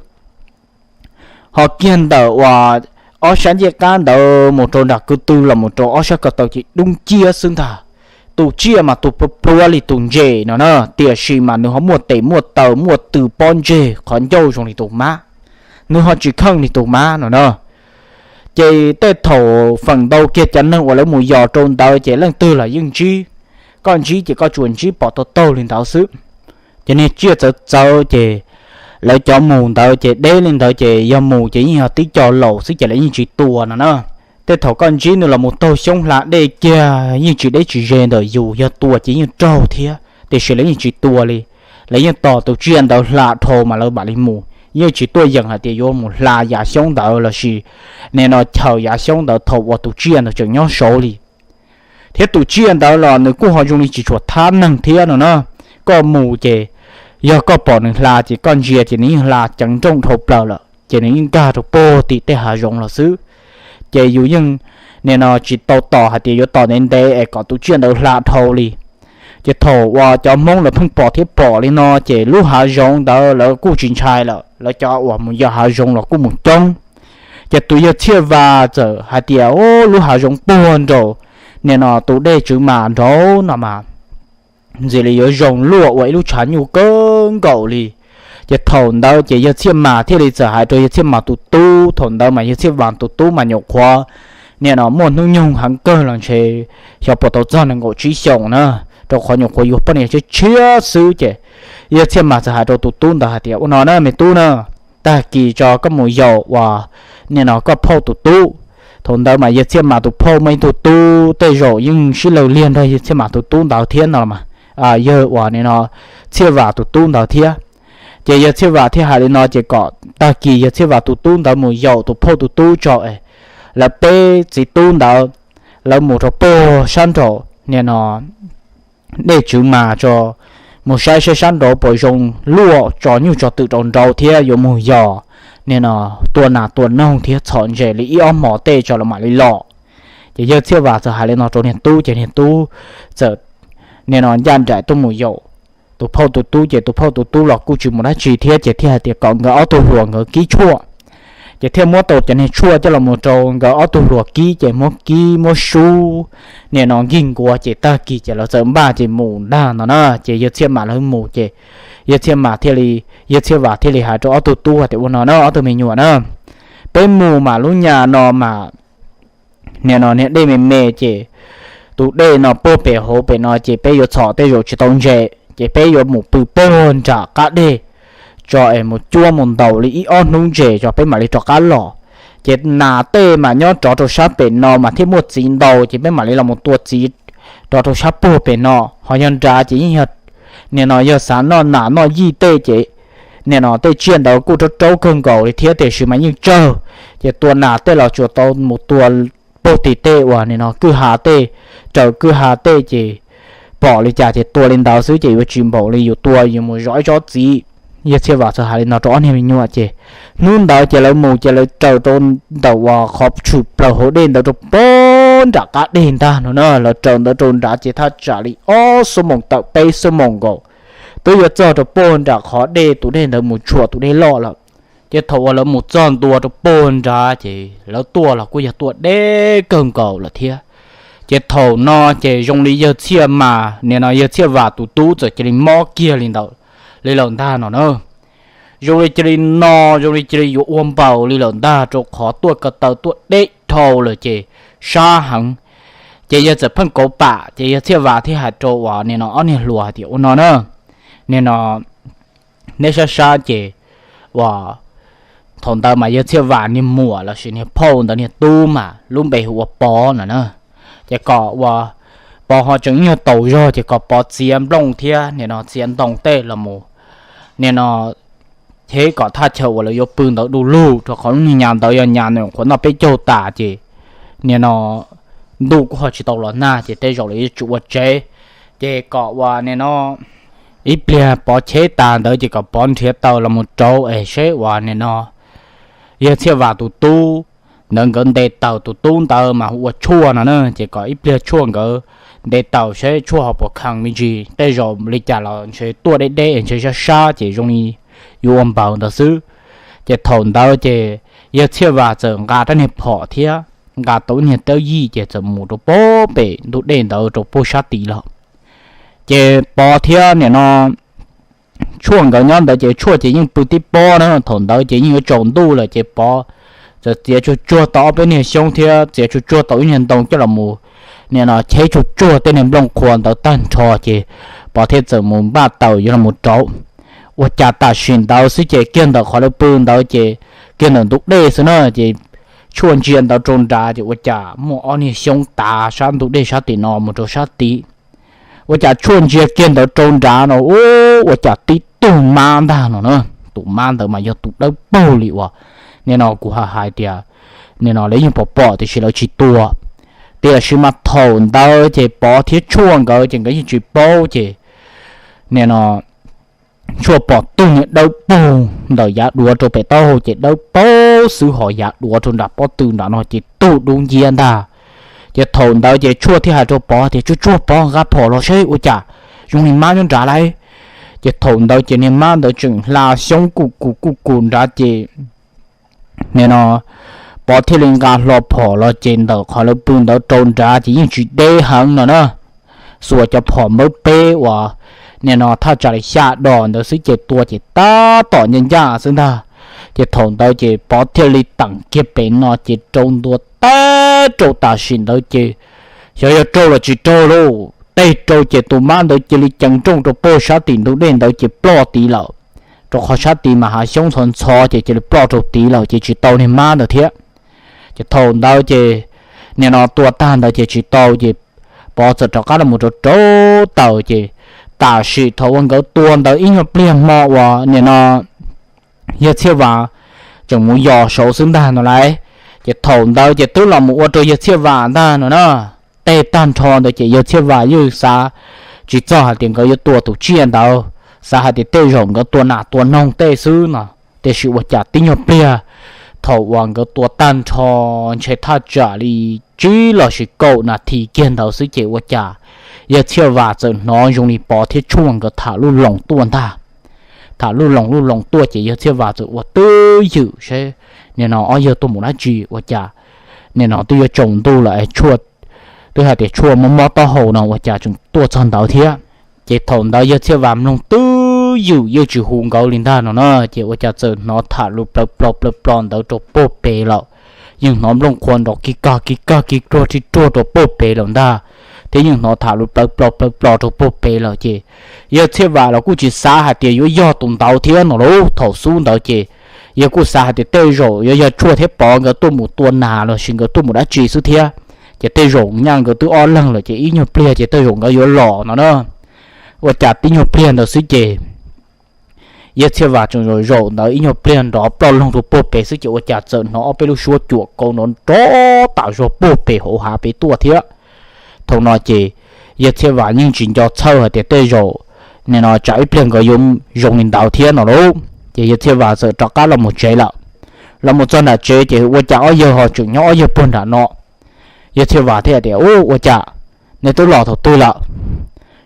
Ho kiag ntawm uas ob sab ncej qab ntawd mus rau nram kwv tw los mus rau ob sab ko taw ces dub nciab xwb ntag. Tus tsiaj mas tus pluav pluav li tus ntses no na, tiam sis mas nws ho muaj tes muaj taw muaj tw pob ntseg qhov ncauj zoo li tus mab. Nws ho tsis kheej li tus mab no na. Ces tej thaum feem ntau kiag cov neeg uas lawv mus yos rau ntawd ces leej twg los yeej ntsib. Koj ntsib ces koj tsuas ntsib pom taug taug li ntawd xwb. Ces niag tsiaj txawv txawv ces lawv cov mus ntawd ces deb li ntawd ces yog mus ces yeej yog tib co laus xwb ces lawv yeej tsis tua no na. Tej thaum koj ntsib nws los mus taug xyoob hla dej kiag yeej tsis deb tsis ze ntawm yus, yog tua ces yeej raug thiab, tiam sis lawv yeej tsis tua li. Lawv yeej tos tus tsiaj ntawd hla dhau mas lawv mam li mus, yeej tsis tuaj yeem hais tias yuav mus hla yav xyoob ntawd lossis nim no chaws yav xyoob ntawd thaum uas tus tsiaj ntawd tseem nyob saud li. Thiab tus tsiaj ntawd los nws kuj ho zoo li tsis tshua thab neeg thiab no na. Koj mus ces yog koj pom nws hla ces koj ntsia ces nws yeej hla ceev nrooj dhau plaws lawm ces nws yeej nkag rau puag tim tej hav zoov los xwb. Ces yus yeej nim no tsis tau tos hais tias yuav tos ntev ntev es kom tus tsiaj ntawd hla dhau li. Ces thaum uas cov Hmoob lawv pheej pom thiab pom li no ces lub hav zoov ntawd lawv kuj tsis ntshai lawm, lawv cov uas mus yos hav zoov los kuj mus coob. Ces tus yawg Txhiaj Vas txawm hais tias, Ub, lub hav zoov puag nraum nim no tus dej Tswv Mas nraud no mas ntxim li yuav zoo luaj ua ib lub tshav nyuj kawg nkaus li. Ces thaum ntawd ces yawg Txhiaj Mas thiaj li txawm hais rau yawg Txhiaj Mas tus tub, thaum ntawd mas yawg Txhiaj Mas tus tub mas nyuam qhuav nim no muaj hnub nyoog heev kawg los ntshe xyov puas tau txog nees nkaum tsib xyoos na, rau qhov nyuam qhuav yuav poj niam tshiab tshiab xwb. Ces yawg Txhiaj Mas txawm hais rau tus tub ntawd hais tias, Ua no na me tub na, tag kis tso koj mus yaum uas nim no koj phauj tus tub. Thaum ntawd mas yawg Txhiaj Mas tus phauj muaj ib tug tub tej zaum yeej sib law liag nrog yawg Txhiaj Mas tus tub ntawd thiab no mas, yawg uas nim no Txhiaj Vas tus tub ntawd thiab. Ces yawg Txhiaj Vas thiaj hais li no ces kom tag kis yawg Txhiaj Vas tus tub ntawd mus yaum tus phauj tus tub tso es lawv peb txiv tub ntawd lawv mus rau puag sab nraum nim no dej Tswv Mas tso, mus saib saib sab nraud puas zoo luaj tso nyuj tso twm rau nraud thiab yuav mus yos nim no tua nas tua noog thiab txhom ntses li ib ob hmos tej tso los mam li los. Ces yawg Txhiaj Vas txawm hais li no rau niag tub ces niag tub txawm nim no ncaj nraim tuaj mus yaum tus phauj tus tub ces tus phauj tus tub los kuj tsis mus dab tsi thiab ces thiaj hais tias kom nkawd ob tug hluas nkawd kib tshuaj. Ces thiaj muab tau cov niag tshuaj coj los mus rau nkawd ob tug hluas kib ces muab kib muab sub nim no nkig nkuav ces tag kis ces lawv txawm npaj ces mus ntag no na. Ces yawg Txhiaj Mas lawv mus ces yawg Txhiaj Mas thiaj li, yawg Txhiaj Vas thiaj li hais rau ob tug tub hais tias, Ua no na ob tug me nyuam na, peb mus mas lub nyas no mas nim no niag dej me me ces tus dej no puag pem hauv pem no ces peb yuav txhom tej zaum tsis tau ntses ces peb yuav mus pw puag nram qab deg tso es mus cuab mus ntaus li ib ob hnub ntses tso peb mam li rov qab los. Ces nas tej mas nyob rov rau sab pem no mas thiaj muaj txiv ntau ces peb mam li los mus tua txiv rov rau sab puag pem no. Ho yog nrad ces yeej yog nim no yog xav noj nas noj yij tej ces nim no tej tsiaj ntawd kuj raub raub kawg nkaus li thiab tiam sis mas yeej tsawg. Ces tua nas tej los tsuas tau mus tua puag tim tej uas nim no kwj ha tej, raws kwj ha tej ces pom li cas ces tua li ntawd xwb ces yuav tsis npaum li yus tua yus mus zov ib tsob txiv. Yawg Txhiaj Vas txawm hais li no rau ob niag me nyuam ces hnub ntawd ces lawv mus ces lawv raws rau ntawm uas qhov tshwm plaws hauv dej ntawd rau puag nram qab deg ntag no na. Lawv raws ntawd rau nrad ces thaj tsam li ob xuab moos tawm peb xuab moos nkaus twb yuav txog rau puag nram qhov dej tus dej ntawd mus tshuam tus dej loj lawm. Ces thaum uas lawv mus txog ntua rau puag nrad ces lawv tuaj los kuj yog tuaj deb kawg nkaus lawm thiab. Ces thaum no ces zoo li yawg Txhiaj Mas nim no yawg Txhiaj Vas tus tub txawm cia li mob kiag li ntawd li lawm ntag no na. Zoo li cia li no, zoo li cia li yuav ua npaws li lawm ntag rau qhov tuaj ko taw tuaj deb dhau lawm ces sab heev. Ces yawg txawm pheej kauv pam ces yawg Txhiaj Vas thiaj hais rau uas nim no ob niag hluas hais tias, Ua no na, nim no neb sab sab ces uas thaum ntawd mas yawg Txhiaj Vas niag muam lossis niag phauj ntawd niag tub mas lub npe hu ua Pov no na. Ces kom uas Pov ho tseem nyuag taus zog ces kom Pov txiav nplooj thiab nim no txiav ntoo tej los mus nim no cheb kom thaj chaw uas lawv yuav pw ntawd du lug rau qhov lub niag nyas ntawd yog nyas nyuam qhuav noj peb caug tas ces nim no ntuj kuj ho tsis tau los nag ces tej zaum lawv yuav tsum ua tsev. Ces kom uas nim no ib pliag Pov cheb tas ntawd ces kom Pov nrhiav taws los mus rauv es seb uas nim no yawg Txhiaj Vas tus tub ntawd nkawd nte taws, tus tub ntawd mas hu ua Tshuaj no na, ces kom ib pliag Tshuaj nkawd nte taws seb Tshuaj ho puas khees me ntsis, tej zaum li cas los ntshe tuaj deb deb ntshe sab sab ces zoo li yuav ua npaws ntawd xwb. Ces thaum ntawd ces yawg Txhiaj Vas txawm nqa rab niag phom thiab nqa tau ib niag tawb yij ces txawm mus rau puag pem ntug dej ntawd rau puag sab tid lawm. Ces Pov thiab nim no Tshuaj nkawd nyob ntawd ces Tshuaj ces yeej pw tib pob na, thaum ntawd ces yeej yuav tsaus ntuj lawm ces Pov txawm txiav tsuag tsuag tau ob peb niag xyoob thiab txiav tsuag tsuag tau ib niag ntoo coj los mus nim no cheb tsuag tsuag tej niag nplooj qhuav ntawd tag nrho ces Pov thiaj txawm mus npaj taws yuav los mus rauv. Ua cas tam sim ntawd xwb ces kiag ntawm qhov lawv pw ntawd ces kiag ntawm ntug dej xwb na ces Tshuaj ntsia ntawd rau nrad ces ua cas muaj ob niag xyoob tav sab ntug dej sab tim no mus rau sab tid. Ua cas Tshuaj ntsia kiag ntawd rau nrad no ua cas tib tug mab ntag no na. Tus mab ntawd mas yog tus dawb paug li uas nim no kuv hais tias nim no lawv yeej pom pom tiam sis lawv tsis tua. Tiam sis mas thaum ntawd ces Pov thiab Tshuaj nkawd ces nkawd yeej tsis paub ces nim no Tshuaj pom tug niag dawb paug ntawm yav duav rau pem taub hau ces dawb paug xwb, ho yav duav rau nram pob tw nram no ces tug dub nciab ntag. Ces thaum ntawd ces Tshuaj thiaj hais rau Pov tias, Tshuaj, Tshuaj, Pov nqa phom los seb ua cas zoo li mab nyob nrad lauj. Ces thaum ntawd ces niag mab ntawd tseem hla xyoob kuj kus kuj kus nrad ces nim no Pov thiaj li nqa hlo phom los ces ntawm qhov lawv pw ntawd rau nrad ces yeej tsis deb heev no na, xuas cov phom npawb peb uas nim no thaj tsam li xya dos ntawd xwb ces tua ces tab tom ncaj ncaj xwb ntag. Ces thaum ntawd ces Pov thiaj li teem kiag pem no ces rau ntua tag rau tam sim ntawd ces xyov yog raug los tsis raug lauj, tej rau ces tus mab ntawd cia li ceev nrooj rau pem sab tim ntug dej ntawd ces ploj tid lawm, rau qhov sab tid mas hav xyoob ntxhov ntxhov ces cia li ploj rau tid lawm ces tsis tau niag mab ntawd thiab. Ces thaum ntawd ces nim no tua tag ntawd ces tsis tau ces Pov txawm rov qab los mus rau rau taws ces tam sim thaum uas nkawd tua ntawd ib nyuag pliag hmo uas nim no yawg Txhiaj Vam tseem mus yos saud xwb ntag no lauj. Ces thaum ntawd ces twb los mus ua rau yawg Txhiaj Vam ntag no na. Tej tag nrho ntawd ces yawg Txhiaj Vam yeej xav tsis txog hais tias nkawd yuav tua tus tsiaj ntawd, xav hais tias tej zaum nkawd tua nas tua noog tej xwb no. Tiam sis ua cas tib nyuag pliag thaum uas nkawd tua tag nrho ntshe thaj tsam li tsib los sis kaum nas this kiag ntawd xwb ces ua cas yawg Txhiaj Vam txawm hnov zoo li Pov thiab Tshuaj nkawd tham lub loos tuaj ntag. Tham lub loos lub loos tuaj ces yawg Txhiaj Vam txawm ua twj ywm seb nim no ob yawg tuaj mus dab tsi ua cas nim no twb yuav tsaus ntuj lawm es Tshuaj, twb hais tias Tshuaj mob mob taub hau no ua cas tseem tuaj txog ntawd thiab. Ces thaum ntawd yawg Txhiaj Vam mloog twj ywm yeej tsis hu nkawd li ntag no na, ces ua cas txawm hnov tham lus plawv plo plawv plo ntawd rau pem lawm. Yeej hnov nplooj qhuav nrov kig kag kig kag kig ruag rig ruag rau pem lawm ntag, thiab yeej hnov tham lus plawv plo plawv plo rau pem lawm ces yawg Txhiaj Vam los kuj tsis xav hais tias yuav yog tus ntawd thiab no lauj. Thaum xub ntawd ces yawg kuj xav hais tias tej zaum yuav yog Tshuaj thiab Pov nkawd tuaj mus tua nas los sis nkawd tuaj mus dab tsi xwb thiab, ces tej zaum nyaj nkawd twb ob leeg lawm ces ib nyuag pliag ces tej zaum nkawd yuav los no na. Ua cas tib nyuag pliag ntawd xwb ces yawg Txhiaj Vam tseem zaum zaum ntawd ib nyuag pliag nrov ploj loog rau pem xwb ces ua cas txawm hnov ob peb lub suab cuam kaus nrov nrov tas zog pem hauv hav pem tuaj thiab. Thaum no ces yawg Txhiaj Vam yeej tsis nco txhawj hais tias tej zaum nim no tsam ib pliag nkawd yuav zoo li ntawd thiab no lauj. Ces yawg Txhiaj Vam txawm rov qab los mus tsev lawm. Los mus txog nram tsev ces ua cas ob yawg ho tseem nyob ob yawg puag nram no. Yawg Txhiaj Vam thiaj tias, Ub, ua cas nej twb los thaum twg lawm?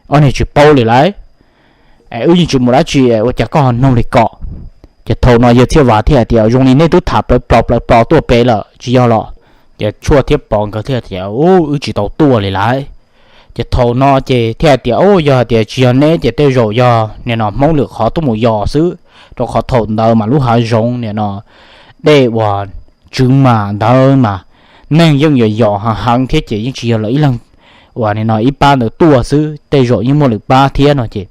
Ob niag tsis paub li lauj. Es wb yeej tsis mus dab tsi, ua cas koj ho noog li ko? Ces thaum no yawg Txhiaj Vam thiaj hais tias, Zoo li nej twb tham plawv plo plawv plo tuaj pem lawm tsis yog los? Ces Tshuaj thiab Pov nkawd thiaj tias, Ub, wb tsis tau tuaj li lauj. Ces thaum no ces thiaj hais tias, Ub, yog hais tias tsis yog neb ces tej zaum yog nim no Hmoob lwm qhov tuaj mus yos xwb, rau qhov thaum ntawd mas lub hav zoov nim no dej uas tswv mas ntawd mas neeg yeej yos yos heev heev thiab ces yeej tsis yog lawv ib leeg uas nim no ib pab ntawd tuaj xwb, tej zaum yeej muaj lwm pab thiab no ces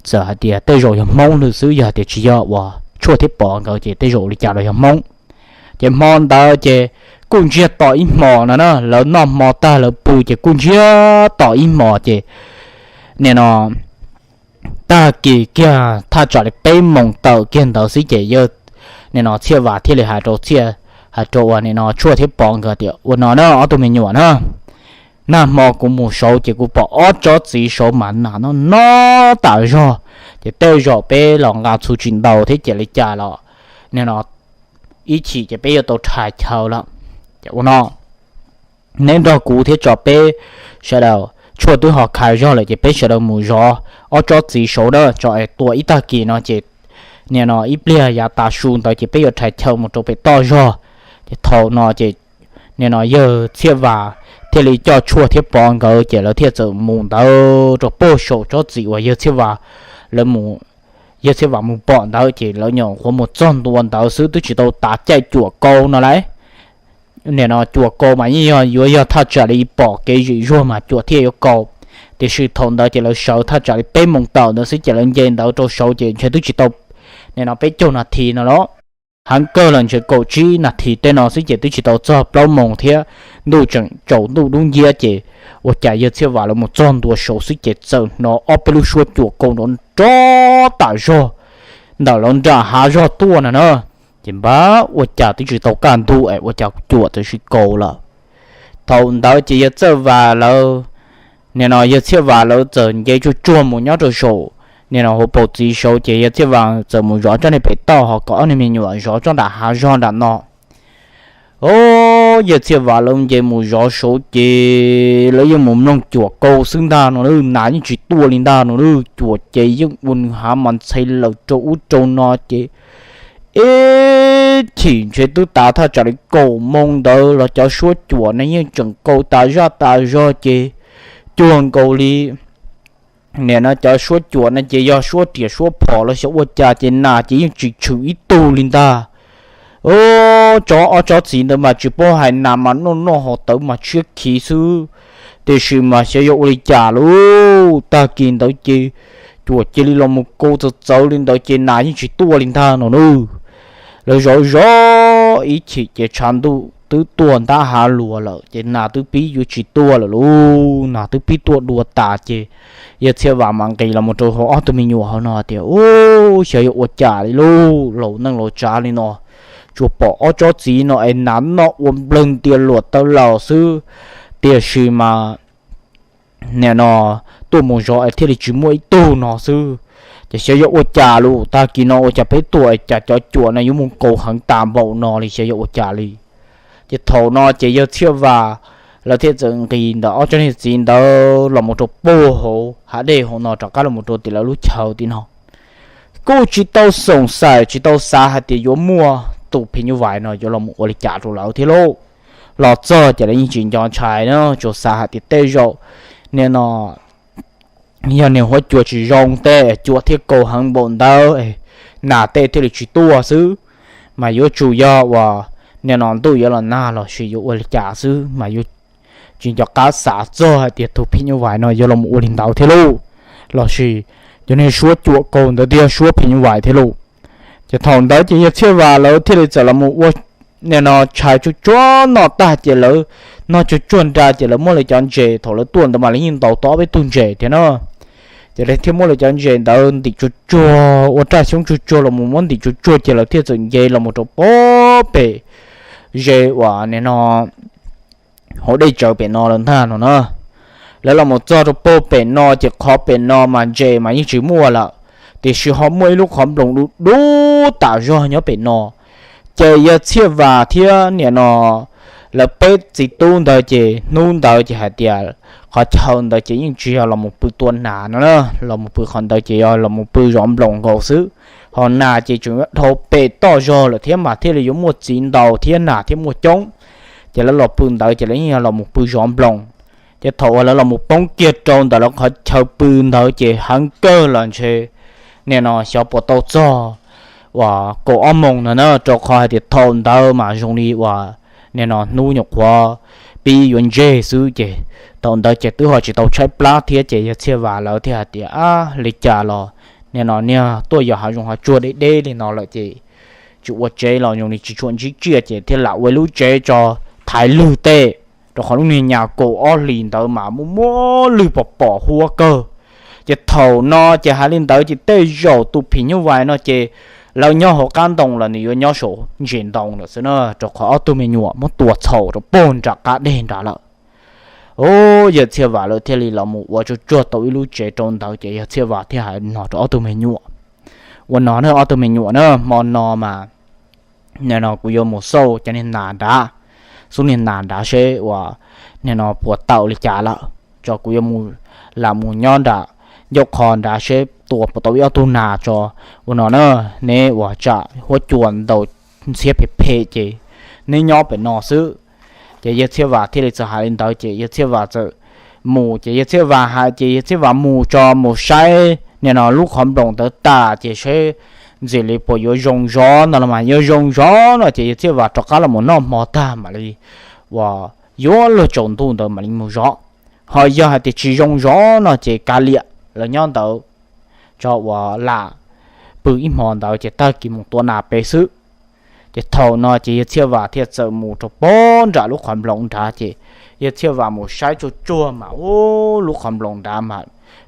txawm hais tias tej zaum yog Hmoob lwm xwb, yog hais tias tsis yog uas Tshuaj thiab Pov nkawd ces tej zaum li cas los yog Hmoob. Ces hmo ntawd ces kuj ntsiag to ib hmos no na, lawv noj hmo tag lawv pw ces kuj ntsiag to ib hmos ces nim no tag kis kiag thaj tsam li peb moos tawm kiag ntawd xwb ces yawg nim no Txhiaj Vam thiaj li hais rau Txhiaj, hais rau uas nim no Tshuaj thiab Pov nkawd tias, Ua no na ob tug me nyuam na, nag hmo kuv mus saud ces kuv pom ob tsob txiv saud mas nas no no tas zog, ces tej zaum peb los nqa txhuv tsis ntau thiab ces li cas los nim no ib chim ces peb yuav tau rhais chaw lawm. Ces ua no neb nrog kuv thiab tso peb sawv daws, Tshuaj twb ho khaws zog lawm ces peb sawv daws mus zov ob tsob txiv saud na, tso es tua ib tag kis no ces nim no ib pliag yav tav su ntawd ces peb yuav rhais chaw mus rau pem toj zog. Ces thaum no ces nim no yawg Txhiaj Vam thiaj li coj Tshuaj thiab Pov nkawd ces lawv thiaj txawm mus ntawd rau pem saum tsob txiv uas yawg Txhiaj Vam, lawv mus, yawg Txhiaj Vam mus pom ntawd ces lawv nyuam qhuav mus txog ntua ntawd xwb twb tsis tau tav caij cuam kaus no lauj. Nim no cuam kaus mas yeej yog yuav yog thaj tsam li pom kev zim zuag mas cuam thiaj yuav kaus. Tiam sis thaum ntawd ces lawv sawv thaj tsam li peb moos tawm ntawd xwb ces lawv nce ntawd rau saud ces ntshe twb tsis tau nim no peb caug nas this no los, heev kawg los ntshe kaum tsib nas this tej no xwb ces twb tsis tau txog plaub moos thiab, ntuj tseem tsaus ntuj dub nciab ces ua cas yawg Txhiaj Vam lawv mus txog ntua saud xwb ces txawm hnov ob peb lub suab cuam kaus nrov nrov tas zog ntawm lawv nram hav zog tuaj no na. Ces npab ua cas twb tsis tau kaj ntug es ua cas cuam txawm sis kaus lawm. Thaum ntawd ces yawg Txhiaj Vam lawv, nim no yawg Txhiaj Vam lawv txawm nce tsuag tsuag mus nyob rau saum nim no hauv paus txiv saud ces yawg Txhiaj Vam txawm mus zov tsob niag pem toj ho kom ob niag me nyuam zov tsob nram hav zog nram no. Ob, yawg Txhiaj Vam lawv nce mus zov saud ces lawv yeej mus mloog cuam kaus xwb ntag no, nas yeej tsis tuaj li ntag no, cuam ces yeej ua nws hav mas ntxhe lawm rau ub rau no ces ib chim ntshe twb tav thaj tsam li kaum moo ntawd los cov suab cuam na yeej tseem kaus tas zaj tas zog ces cuag nkaus li nim no cov suab cuam na ces yog suab riam suab phom los xyov ua cas ces nas ces yeej tsis tshwm ib tug li ntag. Ob, tsob ob tsob txiv ntawd mas tsis paub hais, nas mas noj noj hos tawv mas tshiab khiv xwb, tiam sis mas xyov yog ua li cas lauj, tag kis ntawd ces cuam cia li los mus kaus txawv txawv li ntawd ces nas yeej tsis tuaj li ntag no na. Lawv zov zov ib chim ces tshav ntuj twb tuaj ntab hav luas lawm ces nas twb pib yuav tsis tuaj lawm lauj, nas twb pib tuaj dua tas ces yawg Txhiaj Vam mam nqis los mus rau hauv ob tug me nyuam hauv no tias, Ub, xyov yog ua cas li lauj, laus neej laus tsav li no, tsuas pom ob tsob txiv no es nas noj ua nplawg ntias luam taw laus xwb, tiam sis mas nim no tuaj mus zov es thiaj li tsis muaj ib tug no xwb. Ces xyov yog ua cas lauj, tag kis no ua cas peb tuaj es cas cov cuam no yuav mus kaus heev tas npaum no li, xyov yog ua cas li. Ces thaum no ces yawg Txhiaj Vam lawv thiaj txawm nqis ntawm ob tsob niag txiv ntawd los mus rau puag hauv hav dej hauv no rov qab los mus rau tim lawv lub chaw tim no. Kuj tsis tau xoom xaim tsis tau xav hais tias yuav muaj tus phim nyuj vais no yuav los mus ua li cas rau lawv thiab lauj. Los txog ces lawv yeej tsis nco ntshai na, tsuas xav hais tias tej zaum nim no yog niag huab cua tsis zoo tej, cua thiaj kaus heev npaum ntawd, nas tej thiaj li tsis tuaj xwb. Mas yuav tsum yog uas nim no ntuj yuav los nag los sis yuav ua li cas xwb, mas yuav tsis nco qab xav txog hais tias tus phim nyuj vais no yuav los mus ua li ntawd thiab lauj, los sis cov niag suab cuam kaus ntawd thiaj yog suab phim nyuj vais thiab lauj. Ces thaum ntawd ces yawg Txhiaj Vam lawv thiaj li txawm los mus ua nim no tshais tsuag tsuag noj tag ces lawv noj tsuag tsuag nra ces lawv muab lawv cov ntses, thaum lawv tuaj ntawd mas lawv yeej ntaus tau ob peb tug ntses thiab na. Ces lawv thiaj muab lawv cov ntses ntawd ntim tsuag tsuag ua raj xyoob tsuag tsuag los mus muab ntim tsuag tsuag ces lawv thiaj txawm nce los mus rau puag pem ze uas nim no hauv dej tsawv pem no lawm ntag no na. Lawv los mus txog rau puag pem no ces qhov pem no mas ntses mas yeej tsis muaj lawm, tiam sis ho muaj ib lub qhov nploos dub dub tas zog nyob pem no. Ces yawg Txhiaj Vam thiab nim no lawv peb txiv tub ntawd ces hnub ntawd ces hais tias qhov chaw ntawd ces yeej tsis yog los mus pw tua nas no na, los mus pw qhov ntawd ces yog los mus pw zov nploos nkaus xwb. Ho nas ces tseem yuav dhau pem toj zog lawm thiab mas thiaj li yuav muaj txiv ntau thiab nas thiaj muaj coob. Ces lawv los pw ntawd ces lawv yeej yog los mus pw zov nploos. Ces thaum uas lawv los mus poob kiag rau ntawm lawv qhov chaw pw ntawd ces heev kawg los ntshe nim no xyov puas tau txog uas kaum ob moos no na, rau qhov hais tias thaum ntawd mas zoo li uas nim no hnub nyuam qhuav pib yuav ntseg xwb ces thaum ntawd ces twb ho tsis tau tshaib plab thiab ces yawg Txhiaj Vam lawv thiaj hais tias, Ab, li cas los nim no niag tuaj yos hav zoov hav tsuag deb deb li no lawm ces tsis ua tsev los zoo li tsis tshua ntsib tsiaj ces thiaj lam ua ib lub tsev tso thaiv lwg tej, rau qhov lub niag nyas kaum ob hlis ntawd mas muaj muaj lwg pom pom huab kawg. Ces thaum no ces hais li ntawd ces tej zaum tus phim nyuj vais no ces lawv nyob hauv qab ntoo los nws yuav nyob saum ntses ntoo lawm xwb na, rau qhov ob tug me nyuam muab tua txhaum rau puag nram qab deg nrad lawm. Ub, yawg Txhiaj Vam lawv thiaj li los mus ua tsuag tsuag tau ib lub tsev rau ntawd ces yawg Txhiaj Vam thiaj hais no rau ob tug me nyuam, Ua no na ob tug me nyuam na, hmo no mas nim no kuv yuav mus xauj cov niag nas nrad, xub niag nas nrad seb uas nim no puas tawm li cas lawm, tso kuv yuav mus, lam mus nyob nram ncauj qho nrad seb tua puas tau ib ob tug nas tso. Ua no na, neb ua tsam huab cua ntaus ntxhiab phem phem ces neb nyob pem no xwb. Ces yawg Txhiaj Vam thiaj li txawm hais li ntawd ces yawg Txhiaj Vam txawm mus ces yawg Txhiaj Vam hais ces yawg Txhiaj Vam mus tso mus saib nim no lub qhov nploos ntawd tas ces seb ntxim li puas yuav zoo zov no los mas yog zoo zov no ces yawg Txhiaj Vam rov qab los mus noj hmo tag mam li uas yuav luag tsaus ntuj ntawd mam li mus zov. Ho yog hais tias tsis zoo zov no ces kav liam, lawv nyob ntawd tso uas lam pw ib hmo ntawd ces tag kis mus tua nas pem xwb. Ces thaum no ces yawg Txhiaj Vam thiaj txawm mus rau puag nram lub qhov nploos nrad ces yawg Txhiaj Vam mus saib tsuag tsuag mas ub, lub qhov nploos nrad mas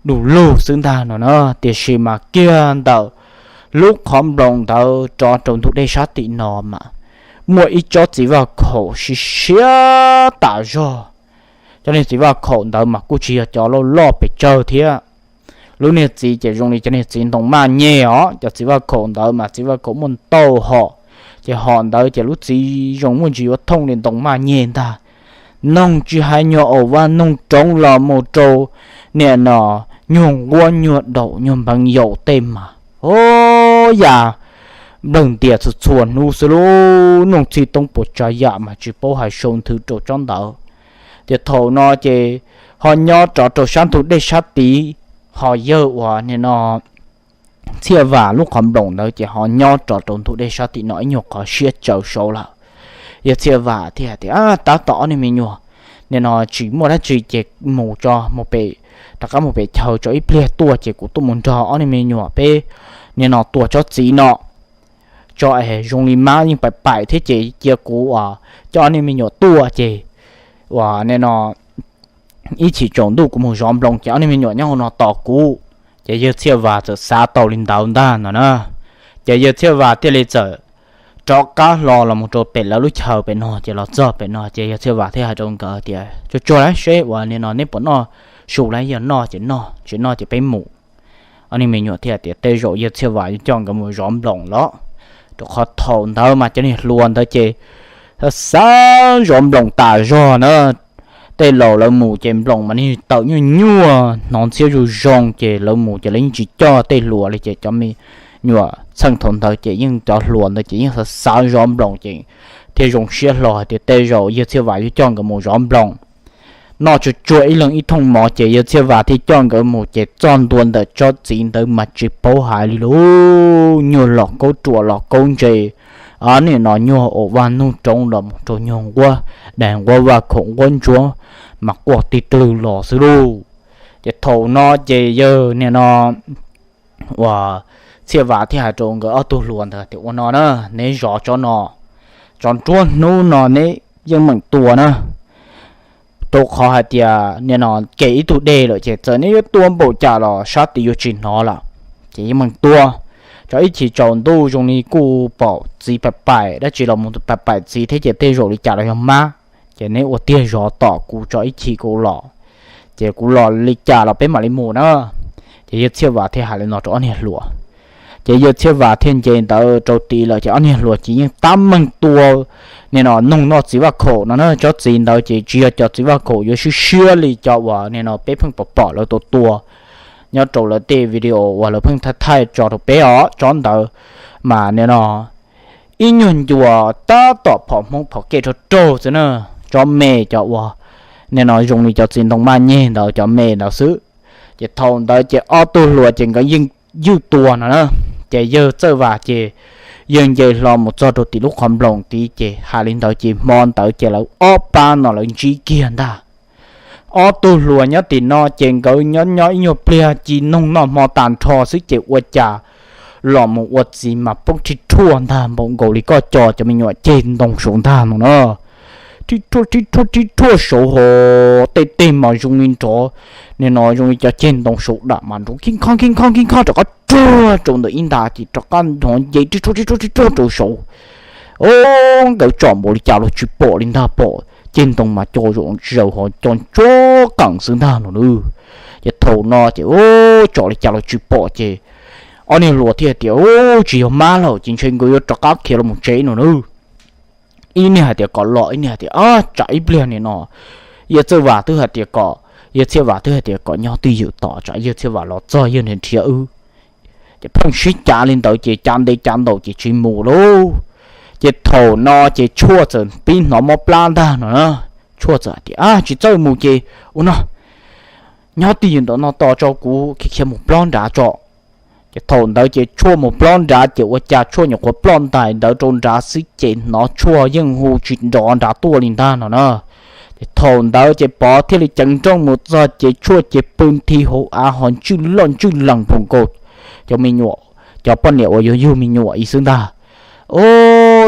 du lug xwb ntag no na, tiam sis mas kiag ntawm lub qhov nploos ntawd rov rau ntug dej sab tim no mas muaj ib tsob txiv vaj khaum siab siab tas zog. Cov niag txiv vaj khaum ntawd mas kuj tsis yog cov loj loj pes tsawg thiab. Lub niag txiv ces zoo li cov niag txiv ntoo maj nyeg os, cov txiv vaj khaum ntawd mas txiv vaj khaum muaj ntau hom, Ces hom ntawd ces lub txiv zoo muaj ntsis yuav thooj li ntoo maj nyeg ntag. Noog tsis hais nyuag aum vaj noog roov los mus rau niam no nyuag nquab nyuag daum nyuag npeev yaus tej mas, o, yam nplawg ntias txhua txhua hnub xwb lub noog txhij toob puas tsav yam mas tsis paub hais sau nthwv rau tsob ntawd. Ces thaum no ces ho nyob rov rau sab ntug dej sab tid, ho yawg uas nim no Txhiaj Vam lub qhov nploos ntawd ces ho nyob rov rau ntug dej sab tim no ib nyuag qhov siab tsaws saud lawm. Yawg Txhiaj Vam thiaj hais tias, tab tom ob niag me nyuam nim no tsis muaj dab tsi ces mus tso, mus pem, rov qab mus pem chaw tso, ib pliag tuaj ces kuv tuaj mus nrog ob niag me nyuam peb nim no tua tsob txiv no tso es zoo li mab yeej paim paim thiab ces cia kuv coj ob niag me nyuam tuaj ces uas nim no ib chim tsaus ntuj kuv mus zov nploos ces ob niag me nyuam nyob hauv no tos kuv. Ces yawg Txhiaj Vam txawm xav tau li ntawd ntag no na. Ces yawg Txhiaj Vam thiaj li txawm rov qab hlo los mus rau pem lawv lub chaw pem no ces los txog pem no ces yawg Txhiaj Vam thiaj hais rau nkawd tias, tsuag tsuag lawm seb uas nim no neb puas noj su lawm, yog noj ces noj, tsis noj ces peb mus. Ob niag me nyuam thiaj tias tej zaum yawg Txhiaj Vam yuav coj nkawd mus zov nploos los, rau qhov thaum ntawd mas cov niag hluas ntawd ces xav zov nploos tas zog na. Tej laus lawv mus ces nploos mas niag tawm nyuaj nyuaj hnov ntxhiab zoo zoo ces lawv mus ces lawv yeej tsis coj tej hluas li ces cov me nyuam txheej thaum ntawd ces yeej cov hluas ntawd ces yeej xav xav zov nploos ces thiaj zoo siab hlo hais tias tej zaum yawg Txhiaj Vam yuav coj nkawd mus zov nploos. Noj tsuag tsuag ib leeg ib thooj mov ces yawg Txhiaj Vam thiaj coj nkawd mus ces txog ntua ntawm tsob txiv ntawd mas tsis paub hais li lub nyuag los kaub ruam los kaub ntse, nim no nyuag aum vaj noog roov los mus rau nyuag nquab dais nquab vaj khaum nquab ntsuab mas quaj tig twg los xwb lauj. Ces thaum no ces yawg nim no uas Txhiaj Vam thiaj hais rau nkawd ob tug hluas ntawd tias ua no na, neb zov tsob no, tsob nruab hnub no neb yeej meem tua na. Rau qhov hais tias nim no kev ib tug dej lawm ces txawm neb yuav tua npaum cas los sab tid yuav tsis hnov lawm. Ces yeej meem tua, tso ib chim tsaus ntuj zoo li kuj pom txiv paim paim dab tsi los mus paim paim txiv thiab ces tej zaum li cas los yog mab. Ces neb ua tiag zov tom kuv tso ib chim kuv los, ces kuv los li cas los peb mam li mus na. Ces yawg Txhiaj Vam thiaj hais li no rau ob niag hluas. Ces yawg Txhiaj Vam thiaj nce ntawd rau tid lawm ces ob niag hluas ces yeej tab meeg tua nim no noog noj txiv vaj khaum no na. Tsob txiv ntawd ces tsis yog cov txiv vaj khaum yuav siab siab li cov uas nim no peb pheej pom pom lawv tua tua nyob rau lawv tej video uas lawv pheej thaij thaij tso rau peb os. Tsob ntawd mas nim no ib nyuag ncua tab tom phom hmoob phom kej rau raug xwb na. Cov me cov uas nim no zoo li cov txiv ntoo maj nyeg ntawd cov me ntawd xwb. Ces thaum ntawd ces ob tug hluas ces nkawd yeej ywj tua no na. Ces yawg Txawj Vam ces yawg nce hlo mus txog rau tim lub qhov nploos tid ces hais li ntawd ces hmo ntawd ces lawv ob pab no lawv ntsib kiag ntag. Ob tug hluas nyob tim no ces nkawd nyob nyob ib nyuag pliag ci noog noj hmo tag nrho xwb ces ua cas los mus ua txiv mas poob rhib rhuaj ntag npaum nkaus li koj co cov me nyuam ceg ntoo saud ntag no na. Rhib rhuaj rhib rhuaj rhib rhuaj saud ho, tej teg mas zoo li nrov, nim no zoo li cov ceg ntoo saud dam mas nrov khib khob khib khob khib khob rov qab rhuaj rau ntawm ib nta ces rov qab hnov nce rhib rhuaj rhib rhuaj rhib rhuaj rau saud. O, nkawd tsom npaum li cas los tsis pom li ntag, pom ceg ntoo mas co zaum zaws ho co ntsuab qees xwb ntag no na. Ces thaum no ces tsom li cas los tsis pom ces ob niag hluas thiaj tias, u, tsis yog mab lawm ces ntshe nkawd yuav rov qab khiav los mus tsev no na. Ib niag hais tias kom los, ib niag hais tias, a, tsam ib pliag nim no yawg Txawj Vam twb hais tias kom, yawg Txhiaj Vam twb hais tias kom nyob twj ywm tos tsam yawg Txhiaj Vam los txog yawg nrhiav nrhiav wb. Ces pheej sib cav li ntawd ces cav ntev cav ntau ces tsis mus lauj. Ces thaum no ces Tshuaj txawm pib hnov mob plab ntag no na. Tshuaj txawm hais tias, a, tsis txawj mus ces ua no, nyob twj ywm ntawm no tos tso, kuv khiav khiav mus plob nrad tso. Ces thaum ntawd ces Tshuaj mus plob nrad ces ua cas Tshuaj nyuam qhuav ploj ntais ntawd rau nrad xwb ces hnov Tshuaj yeej hu tsis nrov nrad tuaj li ntag no na. Ces thaum ntawd ces Pov thiaj li ceev nrooj mus txog ces Tshuaj ces pw nthi hauv av ho ntswj loj ntswj lees npaum nkaus cov me nyuam, cov poj niam uas yuav yug me nyuam ib xwb ntag. O,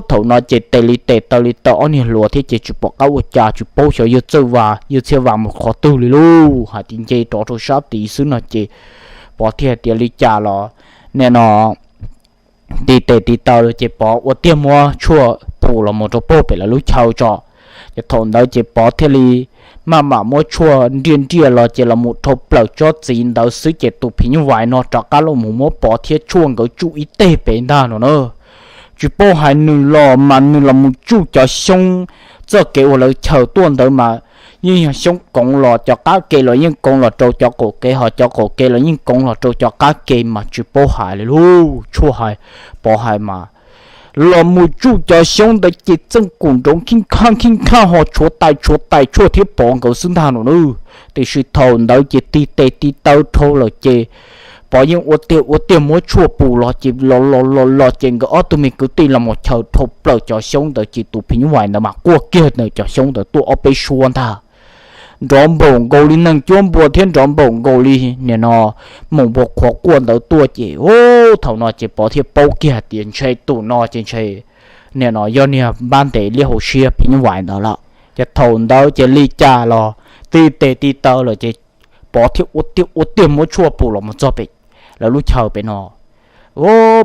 thaum no ces tes li tes taw li taw ob niag hluas thiab ces tsis pom qab ua cas, tsis paub xyov yawg Txawj Vam yawg Txhiaj Vam mus qhov twg li lauj. Hais tias nce rov rau sab tid xwb no ces Pov thiaj hais tias li cas los nim no tis tes tis taw ces Pov ua tiag muab Tshuaj pus los mus rau pem lawv lub chaw tso. Ces thaum ntawd ces Pov thiaj li maj mam muab Tshuaj nriaj nriaj los ces los mus dhau plaws tsob txiv ntawd xwb ces tus phim nyuj vais no rov qab los mus muab Pov thiab Tshuaj nkawd tsuj ib teg pem ntag no na. tsis paub hais nws los mas nws los mus tsuj cov xyoob txoj kev uas lawv chaws tuaj ntawd mas yeej yog xyoob koov los cov qab ke los yeej koov los rau cov qaum kev, ho cov qaum kev los yeej koov los rau cov qab ke mas tsis paub hais li lub tshuaj hais, Pov hais mas los mus tsuj cov xyoob ntawd ces txeej kum nrov khib khaj khib khaj ho tshuav tais tshuav tais tshuaj thiab Pov nkawd xwb ntag no na. Tiam sis thaum ntawd ces tig tes tig taw dhau lawm ces Pov yeej ua tiag ua tiag muab tshuaj pus los ces los los los los ces nkawd ob tug me kwv tij los mus chaws dhau plaws cov xyoob ntawd ces tus phim nyuj vais ntawd mas quaj kiag ntawm cov xyoob ntawd tuaj ob peb suab ntag. Nrov npaum nkaus li neeg cuab npua thiab nrov npaum nkaus li nim no maum npua qhuav quaj ntawd tuaj ces, thaum no ces Pov thiaj paub kiag hais tias ntshe tus no ces ntshe nim no yog niag npab ntev liab hauv siab phim nyuj vais ntawd lawm. Ces thaum ntawd ces li cas los tig tes tig taw lawm ces Pov thiaj ua tiag ua tiag muab tshuaj pus los mus txog pem lawv lub chaw pem no.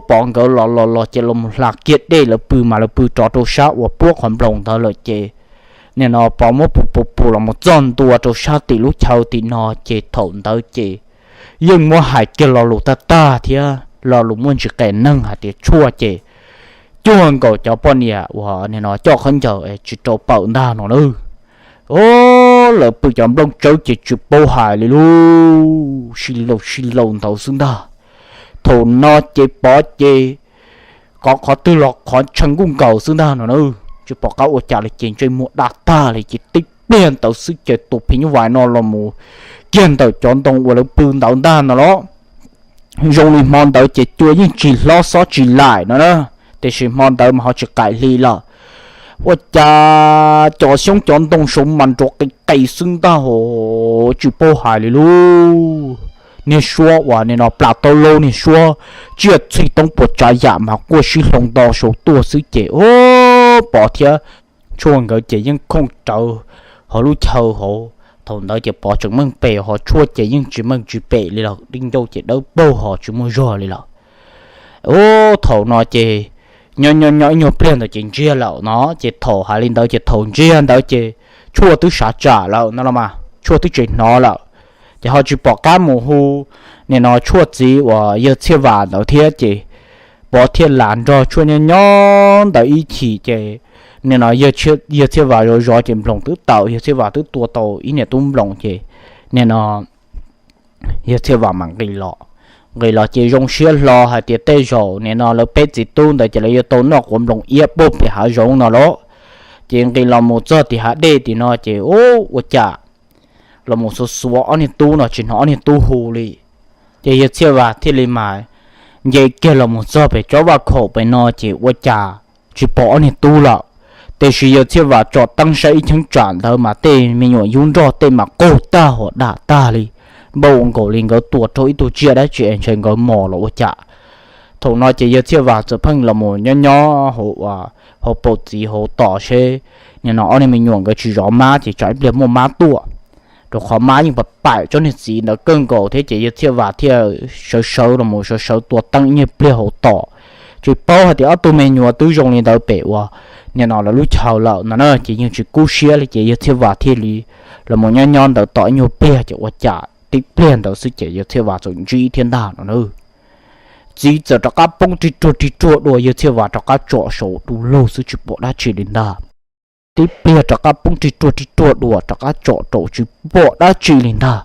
Pov nkawd los los los ces los mus hla kiag dej lawv pw mas lawv pw rov rau sab uas puab qhov nploos ntawd lawm ces nim no Pov muab pus pus pus los mus txog ntua rau sab tim lub chaw tim no ces thaum ntawd ces yeej muab hais kiag lo lus tag tag thiab lo lus muaj ntsis qes neeg hais tias tshuaj ces cuag nkaus cov poj niam uas nim no coj khaub ncaws tsis rau pawm ntag no na. Lawv pw cov nplooj tsawb ces tsis paub hais li lub sij laus sij laus ntawd xwb ntag. Thaum no ces Pov ces qhov qhov twg los qhov tshee nkuj nkaus xwb ntag no na. Tsis pom qab ua cas li ces ntsej muag dam tag li ces tib pliag ntawd xwb ces tus phim nyuj vais no los mus kiag ntawm cov ntoo uas lawv pw ntawd ntag no los zoo li hmo ntawd ces cua yeej tsis hlob xob tsis laim no na, tiam sis hmo ntawd mas ho tsis qaim hli lawm. Ua cas cov xyoob cov ntoo saud mas nrov qis qis xwb ntag hos tsis paub hais li lub niag suab uas nim no plas taub laub niag suab tsiaj txhu toob puas tsav yam mas quaj sib hloov nto saud tuaj xwb ces Pov thiab tshuaj nkawd ces yeej khooj rawv hauv lub chaw hauv. Thaum ntawd ces Pov tseem meej pem ho tshuaj ces yeej tsis meej tsis pem li lawm, dib ncauj ces dawb paug ho tsis muaj zog li lawm. Thaum no ces nyob nyob nyob ib nyuag pliag ntawd ces ntsiag lawm no ces thaum hais li ntawd ces thaum ntsiag ntawd ces tshuaj twb sav tsam lawm no los mas tshuaj twb tsis hnov lawm. Ces ho tsis pom qab mus hu nim no tshuaj txiv uas yawg Txhiaj Vam ntawd thiab ces Pov thiaj lam nrog tshuaj nyob nyob ntawd ib chim ces nim no yawg Txhiaj Vam zov zov ces nploos twb tawm, yawg Txhiaj Vam twb tua tau ib niam tub nploos ces nim no yawg Txhiaj Vam mas nqis los, nqis los ces zoo siab hlo hais tias tej zaum nim no lawv peb txiv tub ntawd ces lawv yuav tau noj quav nploos iab puag pem hav zoov no lauj. Ces nqis los mus txog tim hav dej tim no ces ua cas los mus xuav xuav ob niag tub no tsis hnov ob niag tub hu li. Ces yawg Txhiaj Vam thiaj li mas nce kiag los mus txog pem tsob vaj khaum pem no ces ua cas tsis pom ob niag tub lawm. Tiam sis yawg Txhiaj Vam tsom teeb saib ib cheeb tsam ntawd mas tej me nyuam yub nroj tej mas qaug tag hos dam tag li, npaum nkaus li nkawd tua raug ib tug tsiaj dab tsi es ntshe nkawd mos los ua cas. Thaum no ces yawg Txhiaj Vam txawm pheej los mus nyob nyob hauv paum txiv hauv tos seb nim no ob niag me nyuam nkawd tsis zov mab ces tsam ib pliag muaj mab tuaj, rau qhov mab yeej pam paim tsob niag txiv ntawd kawg nkaus thiab ces yawg Txhiaj Vam thiaj sawv sawv los mus sawv sawv tua teeb ib nyuag pliag hauv tos. Tsis paub hais tias ob tug me nyuam twb zoo li ntawd pem uas nim no lawv lub chaw lawm no na ces yeej tsis kub siab li ces yawg Txhiaj Vam thiaj li los mus nyob nyob ntawd tos ib nyuag pliag ces ua cas tib pliag ntawd xwb ces yawg Txhiaj Vam txawm ntsib thiab ntag no na. Txiv txawm rov qab poob rig ruag rig ruag dua, yawg Txhiaj Vam rov qab tsom saud du lug xwb tsis pom dab tsi li ntag. Tib pliag rov qab poob rig ruag rig ruag dua rov qab tsom rau tsis pom dab tsi li ntag.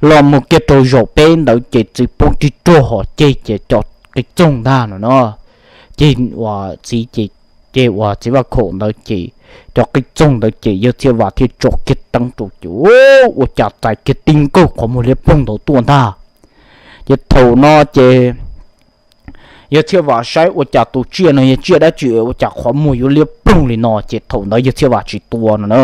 Los mus kiag rau zaum peb ntawd ces txiv poob rig ruag hos ceg ces cov qis txoog ntag no no. Ceg uas txiv ces, ceg uas txiv vaj khaum ntawd ces cov qis txoog ntawd ces yawg Txhiaj Vam thiaj tsom kiag teeb rau ces ua cas txais kiag tib nkaug qhov muag liab ploog ntawd tuaj ntag. Ces thaum no ces yawg Txhiaj Vam saib ua cas tus tsiaj no yog tsiaj dab tsi ua cas qhov muag yuav liab ploog li no ces thaum ntawd yawg Txhiaj Vam tsis tua no na.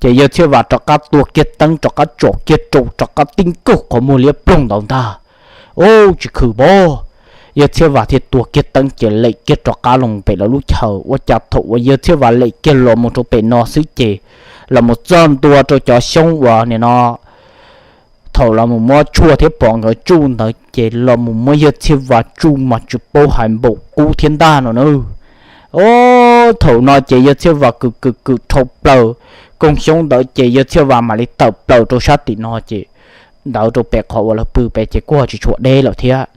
Ces yawg Txhiaj Vam rov qab tua kiag teeb rov qab tsom kiag rau rov qab tib nkaug qhov muag liab ploog ntawd ntag. Ub, tsis khwm pob. Yawg Txhiaj Vam thiaj tua kiag teeb ces lem kiag rov qab los pem lawv lub chaw. Ua cas thaum uas yawg Txhiaj Vam lem kiag los mus rau pem no xwb ces los mus txog ntua rau cov xyoob uas nim no thaum los mus muab tshuaj thiab pom nkawd tsuj ntawd ces los mus muab yawg Txhiaj Vam tsuj mas tsis paub hais npaum qub thiab ntag no na. Ub, thaum no ces yawg Txhiaj Vam kwm kwm kwm rhau plaws koog xyoob ntawd ces yawg Txhiaj Vam mam li tawm plaws rau sab tim no ces ntawd rau pem qhov uas lawv pw pem ces kuj ho tsis tshua deb lawm thiab.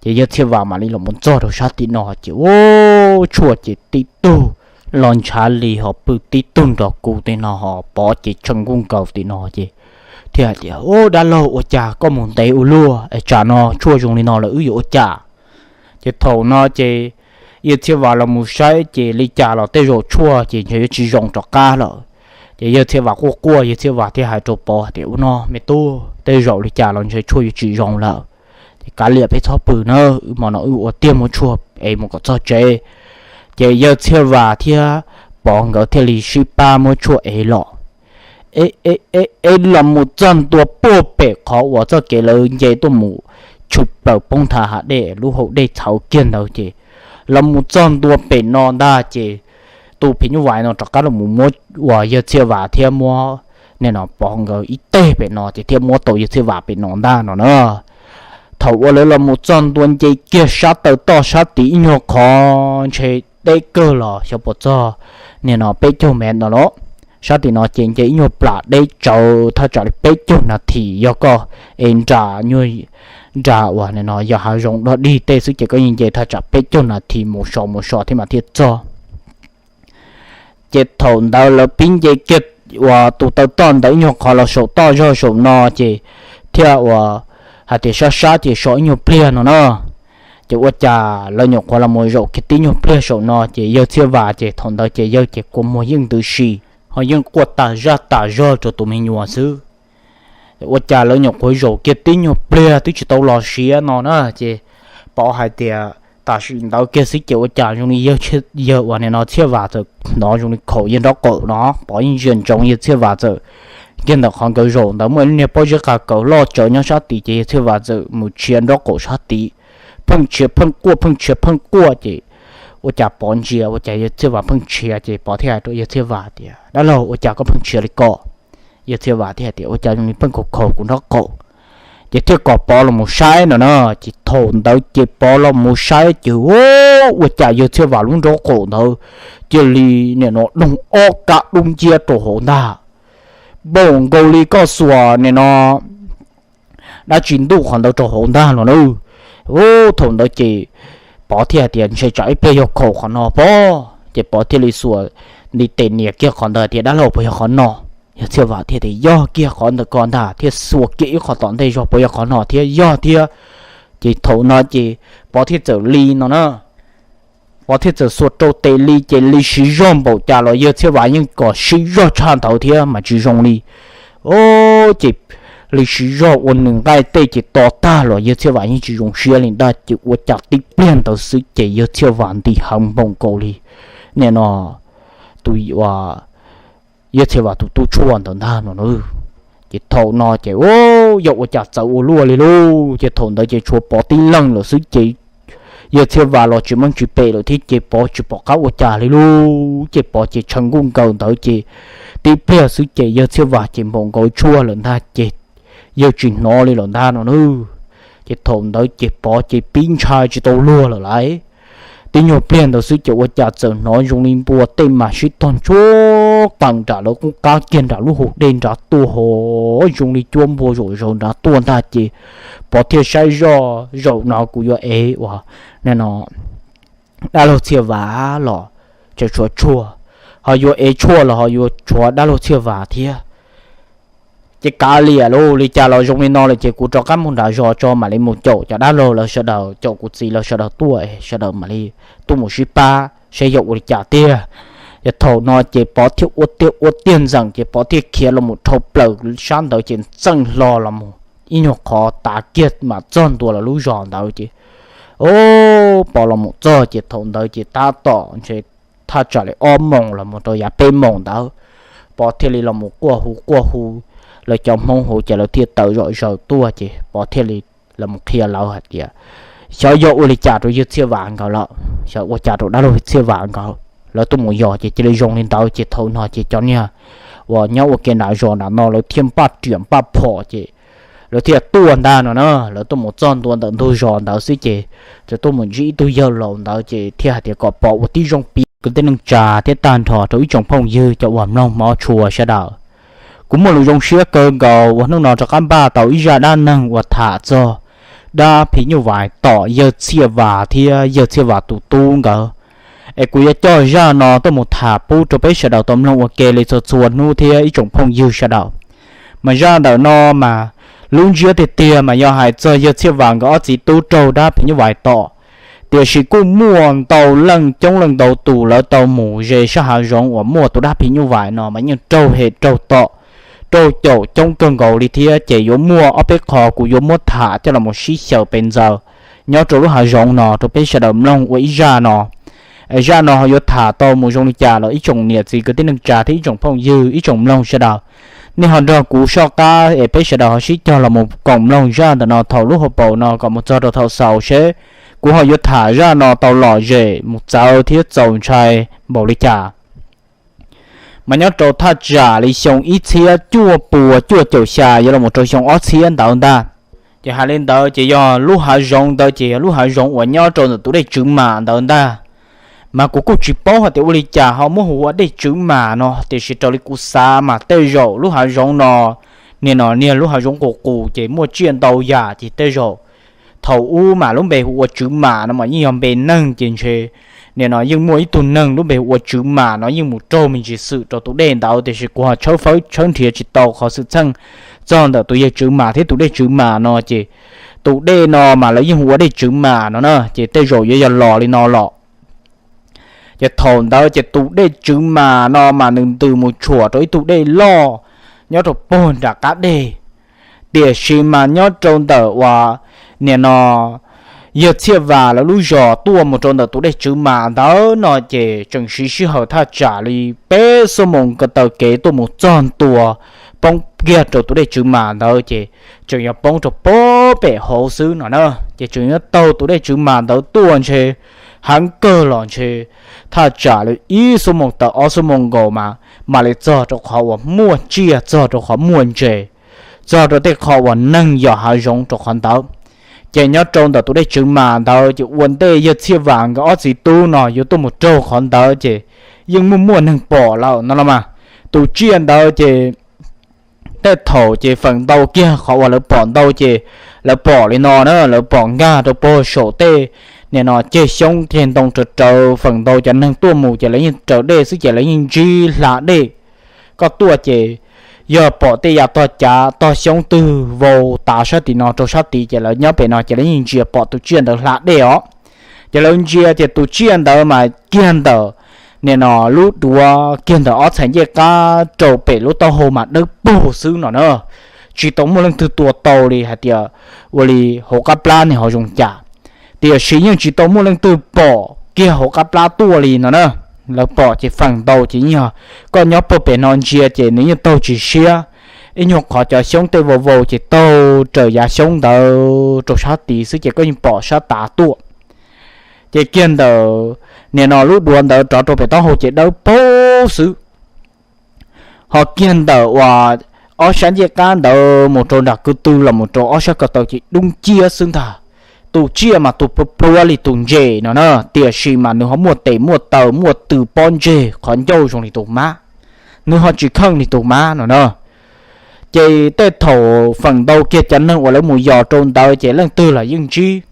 Ces yawg Txhiaj Vam mam li los mus txog rau sab tim no ces, u, tshuaj ces tib tug los ntshav li ho pw tib tug nrog kuv tim no ho Pov ces tshee nkuj nkaus tim no ces thiaj hais tias, u, dab laug, ua cas koj mus ntev ua luaj es tsam no tshuaj zoo li no lawm wb yuav ua cas? Ces thaum no ces yawg Txhiaj Vam los mus saib ces li cas los tej zaum tshuaj ces ntshe yuav tsis zoo rov qab lawm. Ces yawg Txhiaj Vam quaj quaj, yawg Txhiaj Vam thiaj hais rau Pov tias, u no me tub, tej zaum li cas los ntshe tshuaj yuav tsis zoo lawm, ces kav liam peb txhob pw nawb, wb hmo no wb ua tiag muab tshuaj ev mus kom txog tsev. Ces yawg Txhiaj Vam thiab Pov nkawd thiaj li sib pab muab tshuaj ev los. Ev los mus txog ntua puag pem qhov uas txoj kev lawv nce tuaj mus tshwm plaws poob nthav hav dej lub hau dej txhawv kiag ntawd ces los mus txog ntua pem no ntag ces tus phim nyuj vais no rov qab los mus muab uas yawg Txhiaj Vam thiab muab nim no Pov nkawd ib teg pem no ces thiaj muab tau yawg Txhiaj Vam pem no ntag no na. Thaum uas lawv los mus txog ntua nce kiag sab taw toj sab tid ib nyuag qhov ntshe deb kawg los xyov puas txog nim no peb caug mev no los, sab tim no ces nce ib nyuag plam deb tsawv thaj tsam li peb caug nas this, yog koj es nra nyuag nra uas nim no yog hav zoov dog dig tej xwb ces koj yeej nce thaj tsam peb caug nas this mus so mus so thiab mas thiaj txog. Ces thaum ntawd lawv pib nce kiag uas tus taw toj ntawd ib nyuag qhov los saum toj zog saum no ces thiaj uas hais tias sab sab ces so ib nyuag pliag no na. Ces ua cas lawv nyuam qhuav los mus zaum kiag tib nyuag pliag saum no ces yawg Txhiaj Vam ces thaum ntawd ces yawg ces kua muag yeej ntws si, ho yeej quaj tas zaj tas zog rau tus me nyuam xwb. Ua cas lawv nyuam qhuav zaum kiag tib nyuag pliag twb tsis tau los siav no na ces Pov hais tias tam sim ntawd kiag xwb ces ua cas zoo li yawg, yawg uas nim no Txhiaj Vam txawm hnov zoo li khaum yawg nraub qaum no, Pov yeej ntsia ntsoov yawg Txhiaj Vam txawm kiag ntawm qhov nkawd zaum ntawd muaj ib lub niag pob zeb qav kaws loj tsawv nyob sab tid ces yawg Txhiaj Vam txawm mus tshiav nraub qaum sab tid, pheej tshiav pheej quaj pheej tshiav pheej quaj ces ua cas Pov ntsia ua cas yawg Txhiaj Vam pheej tshiav ces Pov thiaj hais rau yawg Txhiaj Vam tias, dab laug, ua cas koj pheej tshiav li ko? Yawg Txhiaj Vam thiaj tias, ua cas zoo li pheej khaum khaum kuv nraub qaum? Ces thiaj kom Pov los mus saib no na. Ces thaum ntawd ces Pov los mus saib ces, u, ua cas yawg Txhiaj Vam lub nraub qaum ntawd cia li nim no doog ob kab dub nciab rau hauv ntag, npaum nkaus li koj xuas nim no dab tsi ntuj qhov ntawd rau hauv ntag no na. U, thaum ntawd ces Pov thiaj hais tias, ntshe tsam ib pliag yog khaum qhov no pob. Ces Pov thiaj li xuas ntiv tes nias kiag qhov ntawd tias, dab laug, puas yog qhov no? Yawg Txhiaj Vam thiaj tias, yog kiag qhov ntawd ko ntag, thiaj xuas kiag ib qho tom ntej zog, puas yog qhov no thiab? Yog thiab. Ces thaum no ces Pov thiaj txawm li no na, Pov thiaj txawm xuas rau tes li ces li siv zog npaum cas los yawg Txhiaj Vam yeej kom siv zog tshaj ntawd thiab mas tsis zoo li. O, ces li siv zog ua nws nqaij tej ces to tag los yawg Txhiaj Vam yeej tsis zoo siab li ntag. Ces ua cas tib pliag ntawd xwb ces yawg Txhiaj Vam nti heev npaum nkaus li nim no tus, yawg Txhiaj Vam tus tub tshuaj ntawd ntag no na. Ces thaum no ces, u, yog ua cas txawv ua luaj li lauj. Ces thaum ntawd ces tshuav Pov tib leeg lawm xwb ces yawg Txhiaj Vam los tsis meej tsis pem lawm thiab ces Pov tsis pom qab ua cas li lauj. Ces Pov ces tshee nkuj nkaus ntawd ces tib pliag xwb ces yawg Txhiaj Vam ces npaum nkaus tshuaj lawm ntag ces yawg tsis hnov li lawm ntag no na. Ces thaum ntawd ces Pov ces pib ntshai tsis tau luag lawm lauj. Tib nyuag pliag ntawd xwb ces ua cas txawm hnov zoo li npua tej mas sib tog ntsuab qees nram lawv qub qab kiag nram lub hauv dej nrad tuaj ho zoo li cuab npua zaum zaws nrad tuaj ntag ces Pov thiaj saib zoj, zaum no kuv yuav ev uas nim no dab laug Txhiaj Vam los tseem tshuav tshuaj, ho yuav ev tshuaj los ho yuav tshuav dab laug Txhiaj Vam thiab. Ces kav liam lauj, li cas los zoo li no lawm ces kuv rov qab mus nram zos tso mam li mus caum cov dab laug lawv sawv daws, caum kuv txiv lawv sawv daws tuaj, sawv daws mam li tuaj mus sib pab saib yog ua li cas tiag. Ces thaum no ces Pov thiaj ua tiag ua tiag ntxeem ces Pov thiaj khiav los mus dhau plaws sab ntawd ces txeej hlo los mus ib nyuag qhov tav kiag mam txog ntua lawv lub zos ntawd ces, o, Pov los mus txog ces thaum ntawd ces tab tom ntshe thaj tsam li ob moos los mus rau yav peb moos ntawd. Pov thiaj li los mus quaj hu quaj hu lawv cov Hmoob hauv ces lawv thiaj tawm zom zaws tuaj ces Pov thiaj li los mus qhia lawv hais tias, xyov yog ua li cas rau yawg Txhiaj Vam nkawd lawm, xyov ua cas rau dab laug Txhiaj Vam nkawd, lawv tuaj mus yos ces cia li zoo li ntawd. Ces thaum no ces cov niag uas nyob ua ke nram zos nram no lawv thiaj npaj riam npaj phom ces lawv thiaj tuaj ntag no na. Lawv tuaj mus txog ntua ntawm ntug zos ntawd xwb ces txawm tuaj mus ntsib ib tug yawg laus ntawd ces thiaj hais tias kom Pov ua tib zoo piav kwv tij neej tsa thiab tag nrho rau ib tsoom phooj ywg cov uas mloog hmov tshua sawv daws. Kuv muaj lus zoo siab kawg nkaus uas hnub no rov qab npaj tau ib zaj dab neeg uas tham txog dab phim nyuj vais tom yawg Txhiaj Vas thiab yawg Txhiaj Vas tus tub nkawd. Es kuv yuav coj zaj no tuaj mus tham pub rau peb sawv daws tau mloog ua ke li txhua txhua hnub thiab ib tsoom phooj ywg sawv daws. Mas zaj ntawm no mas lub ntsiab tiag tiag mas yog hais txog yawg Txhiaj Vas nkawd ob txiv tub raug dab phim nyuj vais tom. Tiam sis kuj muaj ntau leej coob leej ntau tus lawv tau mus ze sab hav zoov uas muaj tus dab phim nyuj vais no mas yeej raug hem raug tom, raug caum coob kawg nkaus li thiab. Ces yuav muaj ob peb qho kuv yuav muab tham coj los mus sib xyaw pes ntxaws nyob rau lub hav zoov no rau peb sawv daws mloog ua ib zaj no. Zaj no ho yuav tham tau mus zoo li cas los ib tsoom niam txiv kwv tij neej tsa thiab ib tsoom phooj ywg ib tsoom mloog sawv daws, nej ho nrog kuv soj qab es peb sawv daws ho sib cog los mus koom mloog zaj ntawm no thaum lub hauv paus no kom mus txog rau thaum xaus seb kuv ho yuav tham zaj no tau lom zem mus txawv thiab txaus ntshai npaum li cas. Mas nyob rau thaj tsam li xyoo ib txhiab cuaj puas cuaj caum xya yuav los rau xyoo ob txhiab ntawd ntag. Ces hais li ntawd ces yog lub hav zoov ntawd ces yog lub hav zoov uas nyob rau ntawm tus dej Tswv Mas ntawd ntag. Mas kuv kuj tsis paub hais tias ua li cas ho muab hu ua dej Tswv Mas no, tiam sis raws li kuv xav mas tej zaum lub hav zoov no, nim no niag lub hav zoov qus qus ces muaj tsiaj ntau yam ces tej zaum thaum ub mas lub npe hu ua Tswv Mas no mas yeej yog npe neeg ces ntshe nim no yeej muaj ib tug neeg lub npe hu ua Tswv Mas no yeej mus raug me ntsis xwm rau tus dej ntawd, tiam sis kuv ho tshawb fawb tshawb nrhiav tsis tau qhov xwm txheej txog ntawm tus yawg Tswv Mas thiab tus dej Tswv Mas no ces tus dej no mas lawv yeej hu ua dej Tswv Mas no na, ces tej zaum yuav yog los li no los. Ces thaum ntawd ces tus dej Tswv Mas no mas nws ntws mus tshuam rau ib tug dej loj nyob rau puag nram qab deg. Tiam sis mas nyob rau ntawm uas nim no yawg Txhiaj Vas lawv lub zos tuaj mus rau ntawm tus dej Tswv Mas ntawd no ces tseem siv sij hawm thaj tsam li peb xuab moos ko taw kev tuaj mus txog ntua, poob kiag rau tus dej Tswv Mas ntawd ces tseem yog poob rau puag pem hauv xwb no na. Ces tseem yuav taug tus dej Tswv Mas ntawd tuaj ntshe heev kawg los ntshe thaj tsam li ib xuab moos tawm ob xuab moos nkaus mas mam li txog rau qhov uas muaj tsiaj, txog rau qhov muaj ntses, txog rau tej qho uas neeg yos hav zoov rau qhov ntawd. Ces nyob rau ntawm tus dej Tswv Mas ntawd ces ua ntej yawg Txhiaj Vas nkawd ob txiv tub no yuav tuaj mus raug qhov ntawd ces yeej muaj muaj neeg pom lawm no los mas. Tus tsiaj ntawd ces tej thaum ces feem ntau kiag qhov uas lawv pom ntau ces lawv pom li no na, lawv pom nkag rau puag saum tej nim no ceg xyoob ceg ntoo raws raws, feem ntau cov neeg tuaj mus ces lawv yeej raws dej xwb ces lawv yeej ntsib hla dej. Koj tuaj ces yog pom tej yav tog cav tog xyoob twg vau tav sab tim no rau sab tid ces lawv nyob pem no ces lawv yeej ntsia pom tus tsiaj ntawd hla dej os. Ces lawv ntsia ces tus tsiaj ntawd mas kiag ntawm nim no lub duav kiag ntawm ob txhais ncej qab rau pem lub taub hau mas dawb paug xwb no na. Tsis tau muaj leej twg tua tau li hais tias ua li hauv qab plab nws ho zoo cas. Tiam sis yeej tsis tau muaj leej twg pom kiag hauv qab plab tuaj li no na. Lawv pom ces feem ntau ces yeej yog koj nyob puag pem no ntsia ces nws yeej taug tsis siab. Ib nyuag qhov cov xyoob tej vau vau ces taug raws yav xyoob ntawd rau sab tid xwb ces koj yeej pom sab tav tuaj. Ces kiag ntawm nim no lub duav ntawd rov rau pem taub hau ces dawb paug xwb. Ho kiag ntawm uas ob sab ncej qab ntawd mus rau nram ko tw los mus rau ob sab ko taw ces dub nciab xwb ntag. Tus tsiaj mas tus pluav pluav li tus ntses no na, tiam sis mas nws ho muaj tes muaj taw muaj tw pob ntseg qhov ncauj zoo li tus mab. Nws ho tsis kheej li tus mab no na. Ces tej thaum feem ntau kiag cov neeg uas lawv mus yos rau ntawd ces leej twg los yeej ntsib.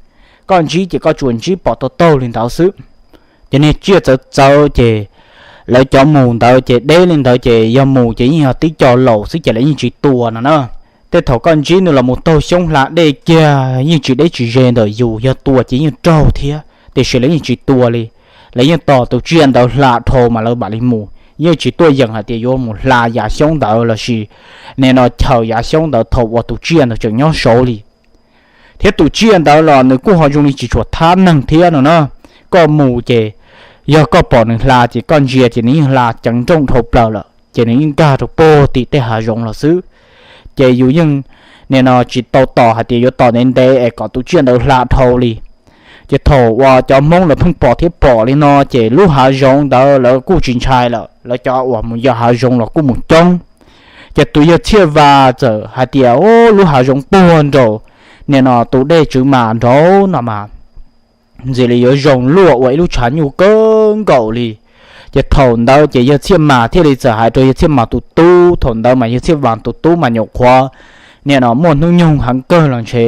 Koj ntsib ces koj tsuas ntsib pom taug taug li ntawd xwb. Ces niag tsiaj txawv txawv ces lawv cov mus ntawd ces deb li ntawd ces yog mus ces yeej yog tib co laus xwb ces lawv yeej tsis tua no na. Tej thaum koj ntsib nws los mus taug xyoob hla dej kiag yeej tsis deb tsis ze ntawm yus, yog tua ces yeej raug thiab tiam sis lawv yeej tsis tua li. Lawv yeej tos tus tsiaj ntawd hla dhau mas lawv mam li mus, yeej tsis tuaj yeem hais tias yuav mus hla yav xyoob ntawd lossis nim no chaws yav xyoob ntawd thaum uas tus tsiaj ntawd tseem nyob saud li. Thiab tus tsiaj ntawd los nws kuj ho zoo li tsis tshua thab neeg thiab no na. Koj mus ces yog koj pom nws hla ces koj ntsia ces nws yeej hla ceev nrooj dhau plaws lawm ces nws yeej nkag rau puag tim tej hav zoov los xwb. Ces yus yeej nim no tsis tau tos hais tias yuav tos ntev ntev es kom tus tsiaj ntawd hla dhau li. Ces thaum uas cov Hmoob lawv pheej pom thiab pom li no ces lub hav zoov ntawd lawv kuj tsis ntshai lawm, lawv cov uas mus yos hav zoov los kuj mus coob. Ces tus yawg Txhiaj Vas txawm hais tias, Ub, lub hav zoov puag nraum nim no tus dej Tswv Mas nraud no mas ntxim li yuav zoo luaj ua ib lub tshav nyuj kawg nkaus li. Ces thaum ntawd ces yawg Txhiaj Mas thiaj li txawm hais rau yawg Txhiaj Mas tus tub, thaum ntawd mas yawg Txhiaj Vas tus tub mas nyuam qhuav nim no muaj hnub nyoog heev kawg los ntshe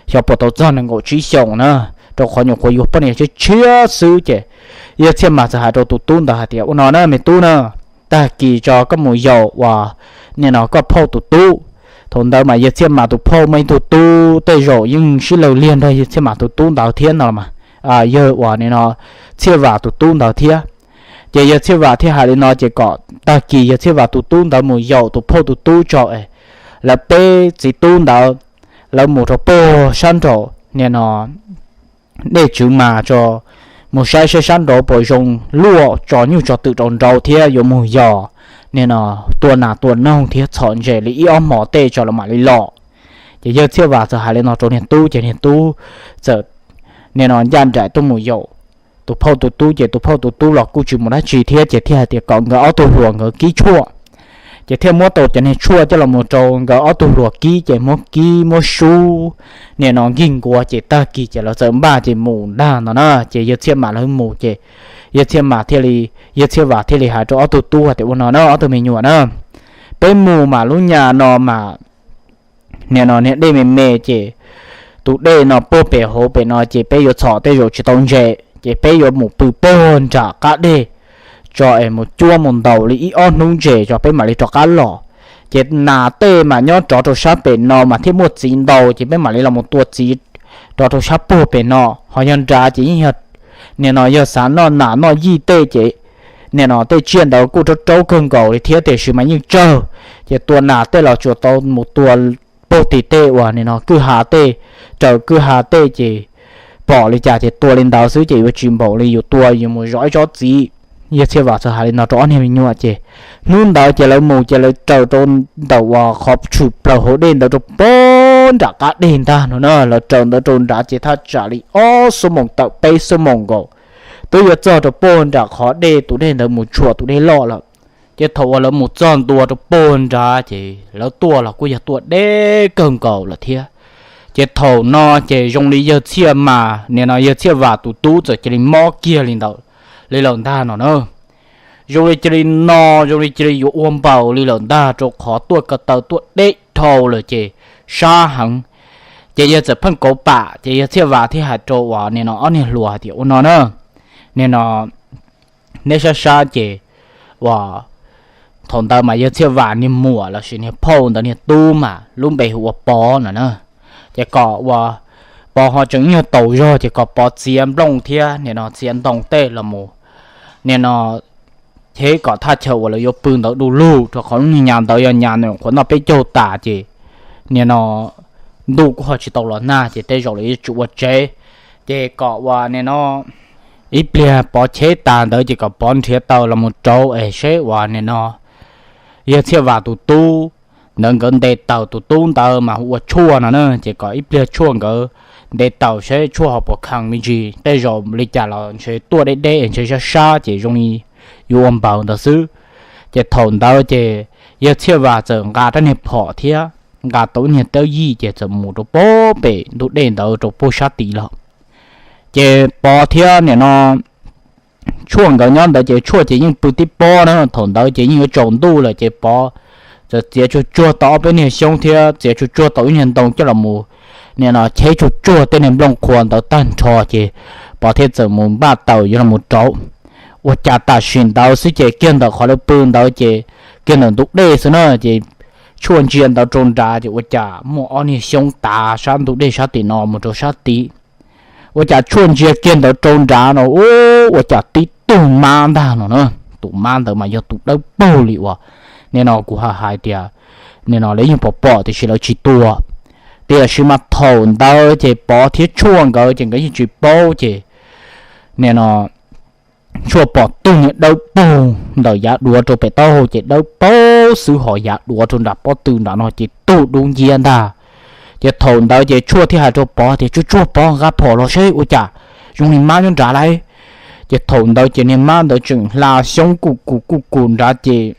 xyov puas tau txog nees nkaum tsib xyoos na, rau qhov nyuam qhuav yuav poj niam tshiab tshiab xwb. Ces yawg Txhiaj Mas txawm hais rau tus tub ntawd hais tias, ua no na me tub na, tag kis tso koj mus yaum uas nim no koj phauj tus tub. Thaum ntawd mas yawg Txhiaj Mas tus phauj muaj ib tug tub tej zaum yeej sib law liag nrog yawg Txhiaj Mas tus tub ntawd thiab no mas, yawg uas nim no Txhiaj Vam tus tub ntawd thiab. Ces yawg Txhiaj Vam thiaj hais li no ces kom tag kis yawg Txhiaj Vam tus tub ntawd mus yaum tus phauj tus tub tso es lawv peb txiv tub ntawd lawv mus rau puag sab nraum nim no dej Tswv Mas tso, mus saib saib sab nraud puas zoo luaj tso nyuj tso twm rau nraud thiab yuav mus yos nim no tua nas tua noog thiab txhom ntses li ib ob hmos tej tso los mam li los. Ces yawg Txhiaj Vam txawm hais li no rau niag tub ces niag tub txawm nim no ncaj nraim tuaj mus yaum tus phauj tus tub ces tus phauj tus tub los kuj tsis mus dab tsi thiab ces thiaj hais tias kom nkawd ob tug hluas nkawd kib tshuaj. Ces thiaj muab tau cov niag tshuaj coj los mus rau nkawd ob tug hluas kib ces muab kib muab sub nim no nkig nkuav ces tag kis ces lawv txawm npaj ces mus ntag no na. Ces yawg Txhiaj Mas lawv mus ces yawg Txhiaj Mas thiaj li, yawg Txhiaj Vam thiaj li hais rau ob tug tub hais tias, ua no na ob tug me nyuam na, peb mus mas lub nyas no mas nim no niag dej me me ces tus dej no puag pem hauv pem no ces peb yuav txhom tej zaum tsis tau ntses ces peb yuav mus pw puag nram qab deg tso es mus cuab mus ntaus li ib ob hnub ntses tso peb mam li rov qab los. Ces nas tej mas nyob rov rau sab pem no mas thiaj muaj txiv ntau ces peb mam li los mus tua txiv rov rau sab puag pem no. Ho yog nrad ces yeej yog nim no yog xav noj nas noj yij tej ces nim no tej tsiaj ntawd kuj raub raub kawg nkaus li thiab tiam sis mas yeej tsawg. Ces tua nas tej los tsuas tau mus tua puag tim tej uas nim no kwj ha tej, raws kwj ha tej ces pom li cas ces tua li ntawd xwb ces yuav tsis npaum li yus tua yus mus zov ib tsob txiv. Yawg Txhiaj Vam txawm hais li no rau ob niag me nyuam ces hnub ntawd ces lawv mus ces lawv raws rau ntawm uas qhov tshwm plaws hauv dej ntawd rau puag nram qab deg ntag no na. Lawv raws ntawd rau nrad ces thaj tsam li ob xuab moos tawm peb xuab moos nkaus twb yuav txog rau puag nram qhov dej tus dej ntawd mus tshuam tus dej loj lawm. Ces thaum uas lawv mus txog ntua rau puag nrad ces lawv tuaj los kuj yog tuaj deb kawg nkaus lawm thiab. Ces thaum no ces zoo li yawg Txhiaj Mas nim no yawg Txhiaj Vam tus tub txawm cia li mob kiag li ntawd li lawm ntag no na. Zoo li cia li no, zoo li cia li yuav ua npaws li lawm ntag rau qhov tuaj ko taw tuaj deb dhau lawm ces sab heev. Ces yawg txawm pheej kauv pam ces yawg Txhiaj Vam thiaj hais rau uas nim no ob niag hluas hais tias, ua no na, nim no neb sab sab ces uas thaum ntawd mas yawg Txhiaj Vam niag muam lossis niag phauj ntawd niag tub mas lub npe hu ua Pov no na. Ces kom uas Pov ho tseem nyuag taus zog ces kom Pov txiav nplooj thiab nim no txiav ntoo tej los mus nim no cheb kom thaj chaw uas lawv yuav pw ntawd du lug rau qhov lub niag nyas ntawd yog nyas nyuam qhuav noj peb caug tas ces nim no ntuj kuj ho tsis tau los nag ces tej zaum lawv yuav tsum ua tsev. Ces kom uas nim no ib pliag Pov cheb tas ntawd ces kom Pov nrhiav taws los mus rauv es seb uas nim no yawg Txhiaj Vam tus tub ntawd nkawd nte taws, tus tub ntawd mas hu ua Tshuaj no na, ces kom ib pliag Tshuaj nkawd nte taws seb Tshuaj ho puas kheev me ntsis, tej zaum li cas los ntshe tuaj deb deb es ntshe sab sab ces zoo li yuav ua npaws ntawd xwb. Ces thaum ntawd ces yawg Txhiaj Vam txawm nqa rab niag phom thiab nqa tau ib niag tawb yij ces txawm mus rau puag pem ntug dej ntawd rau puag sab tid lawm. Ces Pov thiab nim no Tshuaj nkawd nyob ntawd ces Tshuaj ces yeej pw tib pob na, thaum ntawd ces yeej yuav tsaus ntuj lawm ces Pov txawm txiav tsuag tsuag tau ob peb niag xyoob thiab txiav tsuag tsuag tau ib niag ntoo coj los mus nim no cheb tsuag tsuag tej niag nplooj qhuav ntawd tag nrho ces Pov thiaj txawm mus npaj taws yuav los mus rauv. Ua cas tam sim ntawd xwb ces kiag ntawm qhov lawv pw ntawd ces kiag ntawm ntug dej xwb na ces Tshuaj ntsia ntawd rau nrad ces ua cas muaj ob niag xyoob tav sab ntug dej sab tim no mus rau sab tid. Ua cas Tshuaj ntsia kiag ntawd rau nrad no ua cas tib tug mab ntag no na. Tus mab ntawd mas yog tus dawb paug li uas nim no kuv hais hais tias nim no lawv yeej pom pom tiam sis lawv tsis tua. Tiam sis mas thaum ntawd ces Pov thiab Tshuaj nkawd ces nkawd yeej tsis paub ces nim no Tshuaj pom tug niag dawb paug ntawm yav duav rau pem taub hau ces dawb paug xwb, ho yav duav rau nram pob tw nram no ces tug dub nciab ntag. Ces thaum ntawd ces Tshuaj thiaj hais rau Pov tias, Tshuaj, Tshuaj, Pov nqa phom los seb ua cas zoo li mab nyob nrad lauj. Ces thaum ntawd ces niag mab ntawd tseem hla xyoob kuj kus kuj kus nrad ces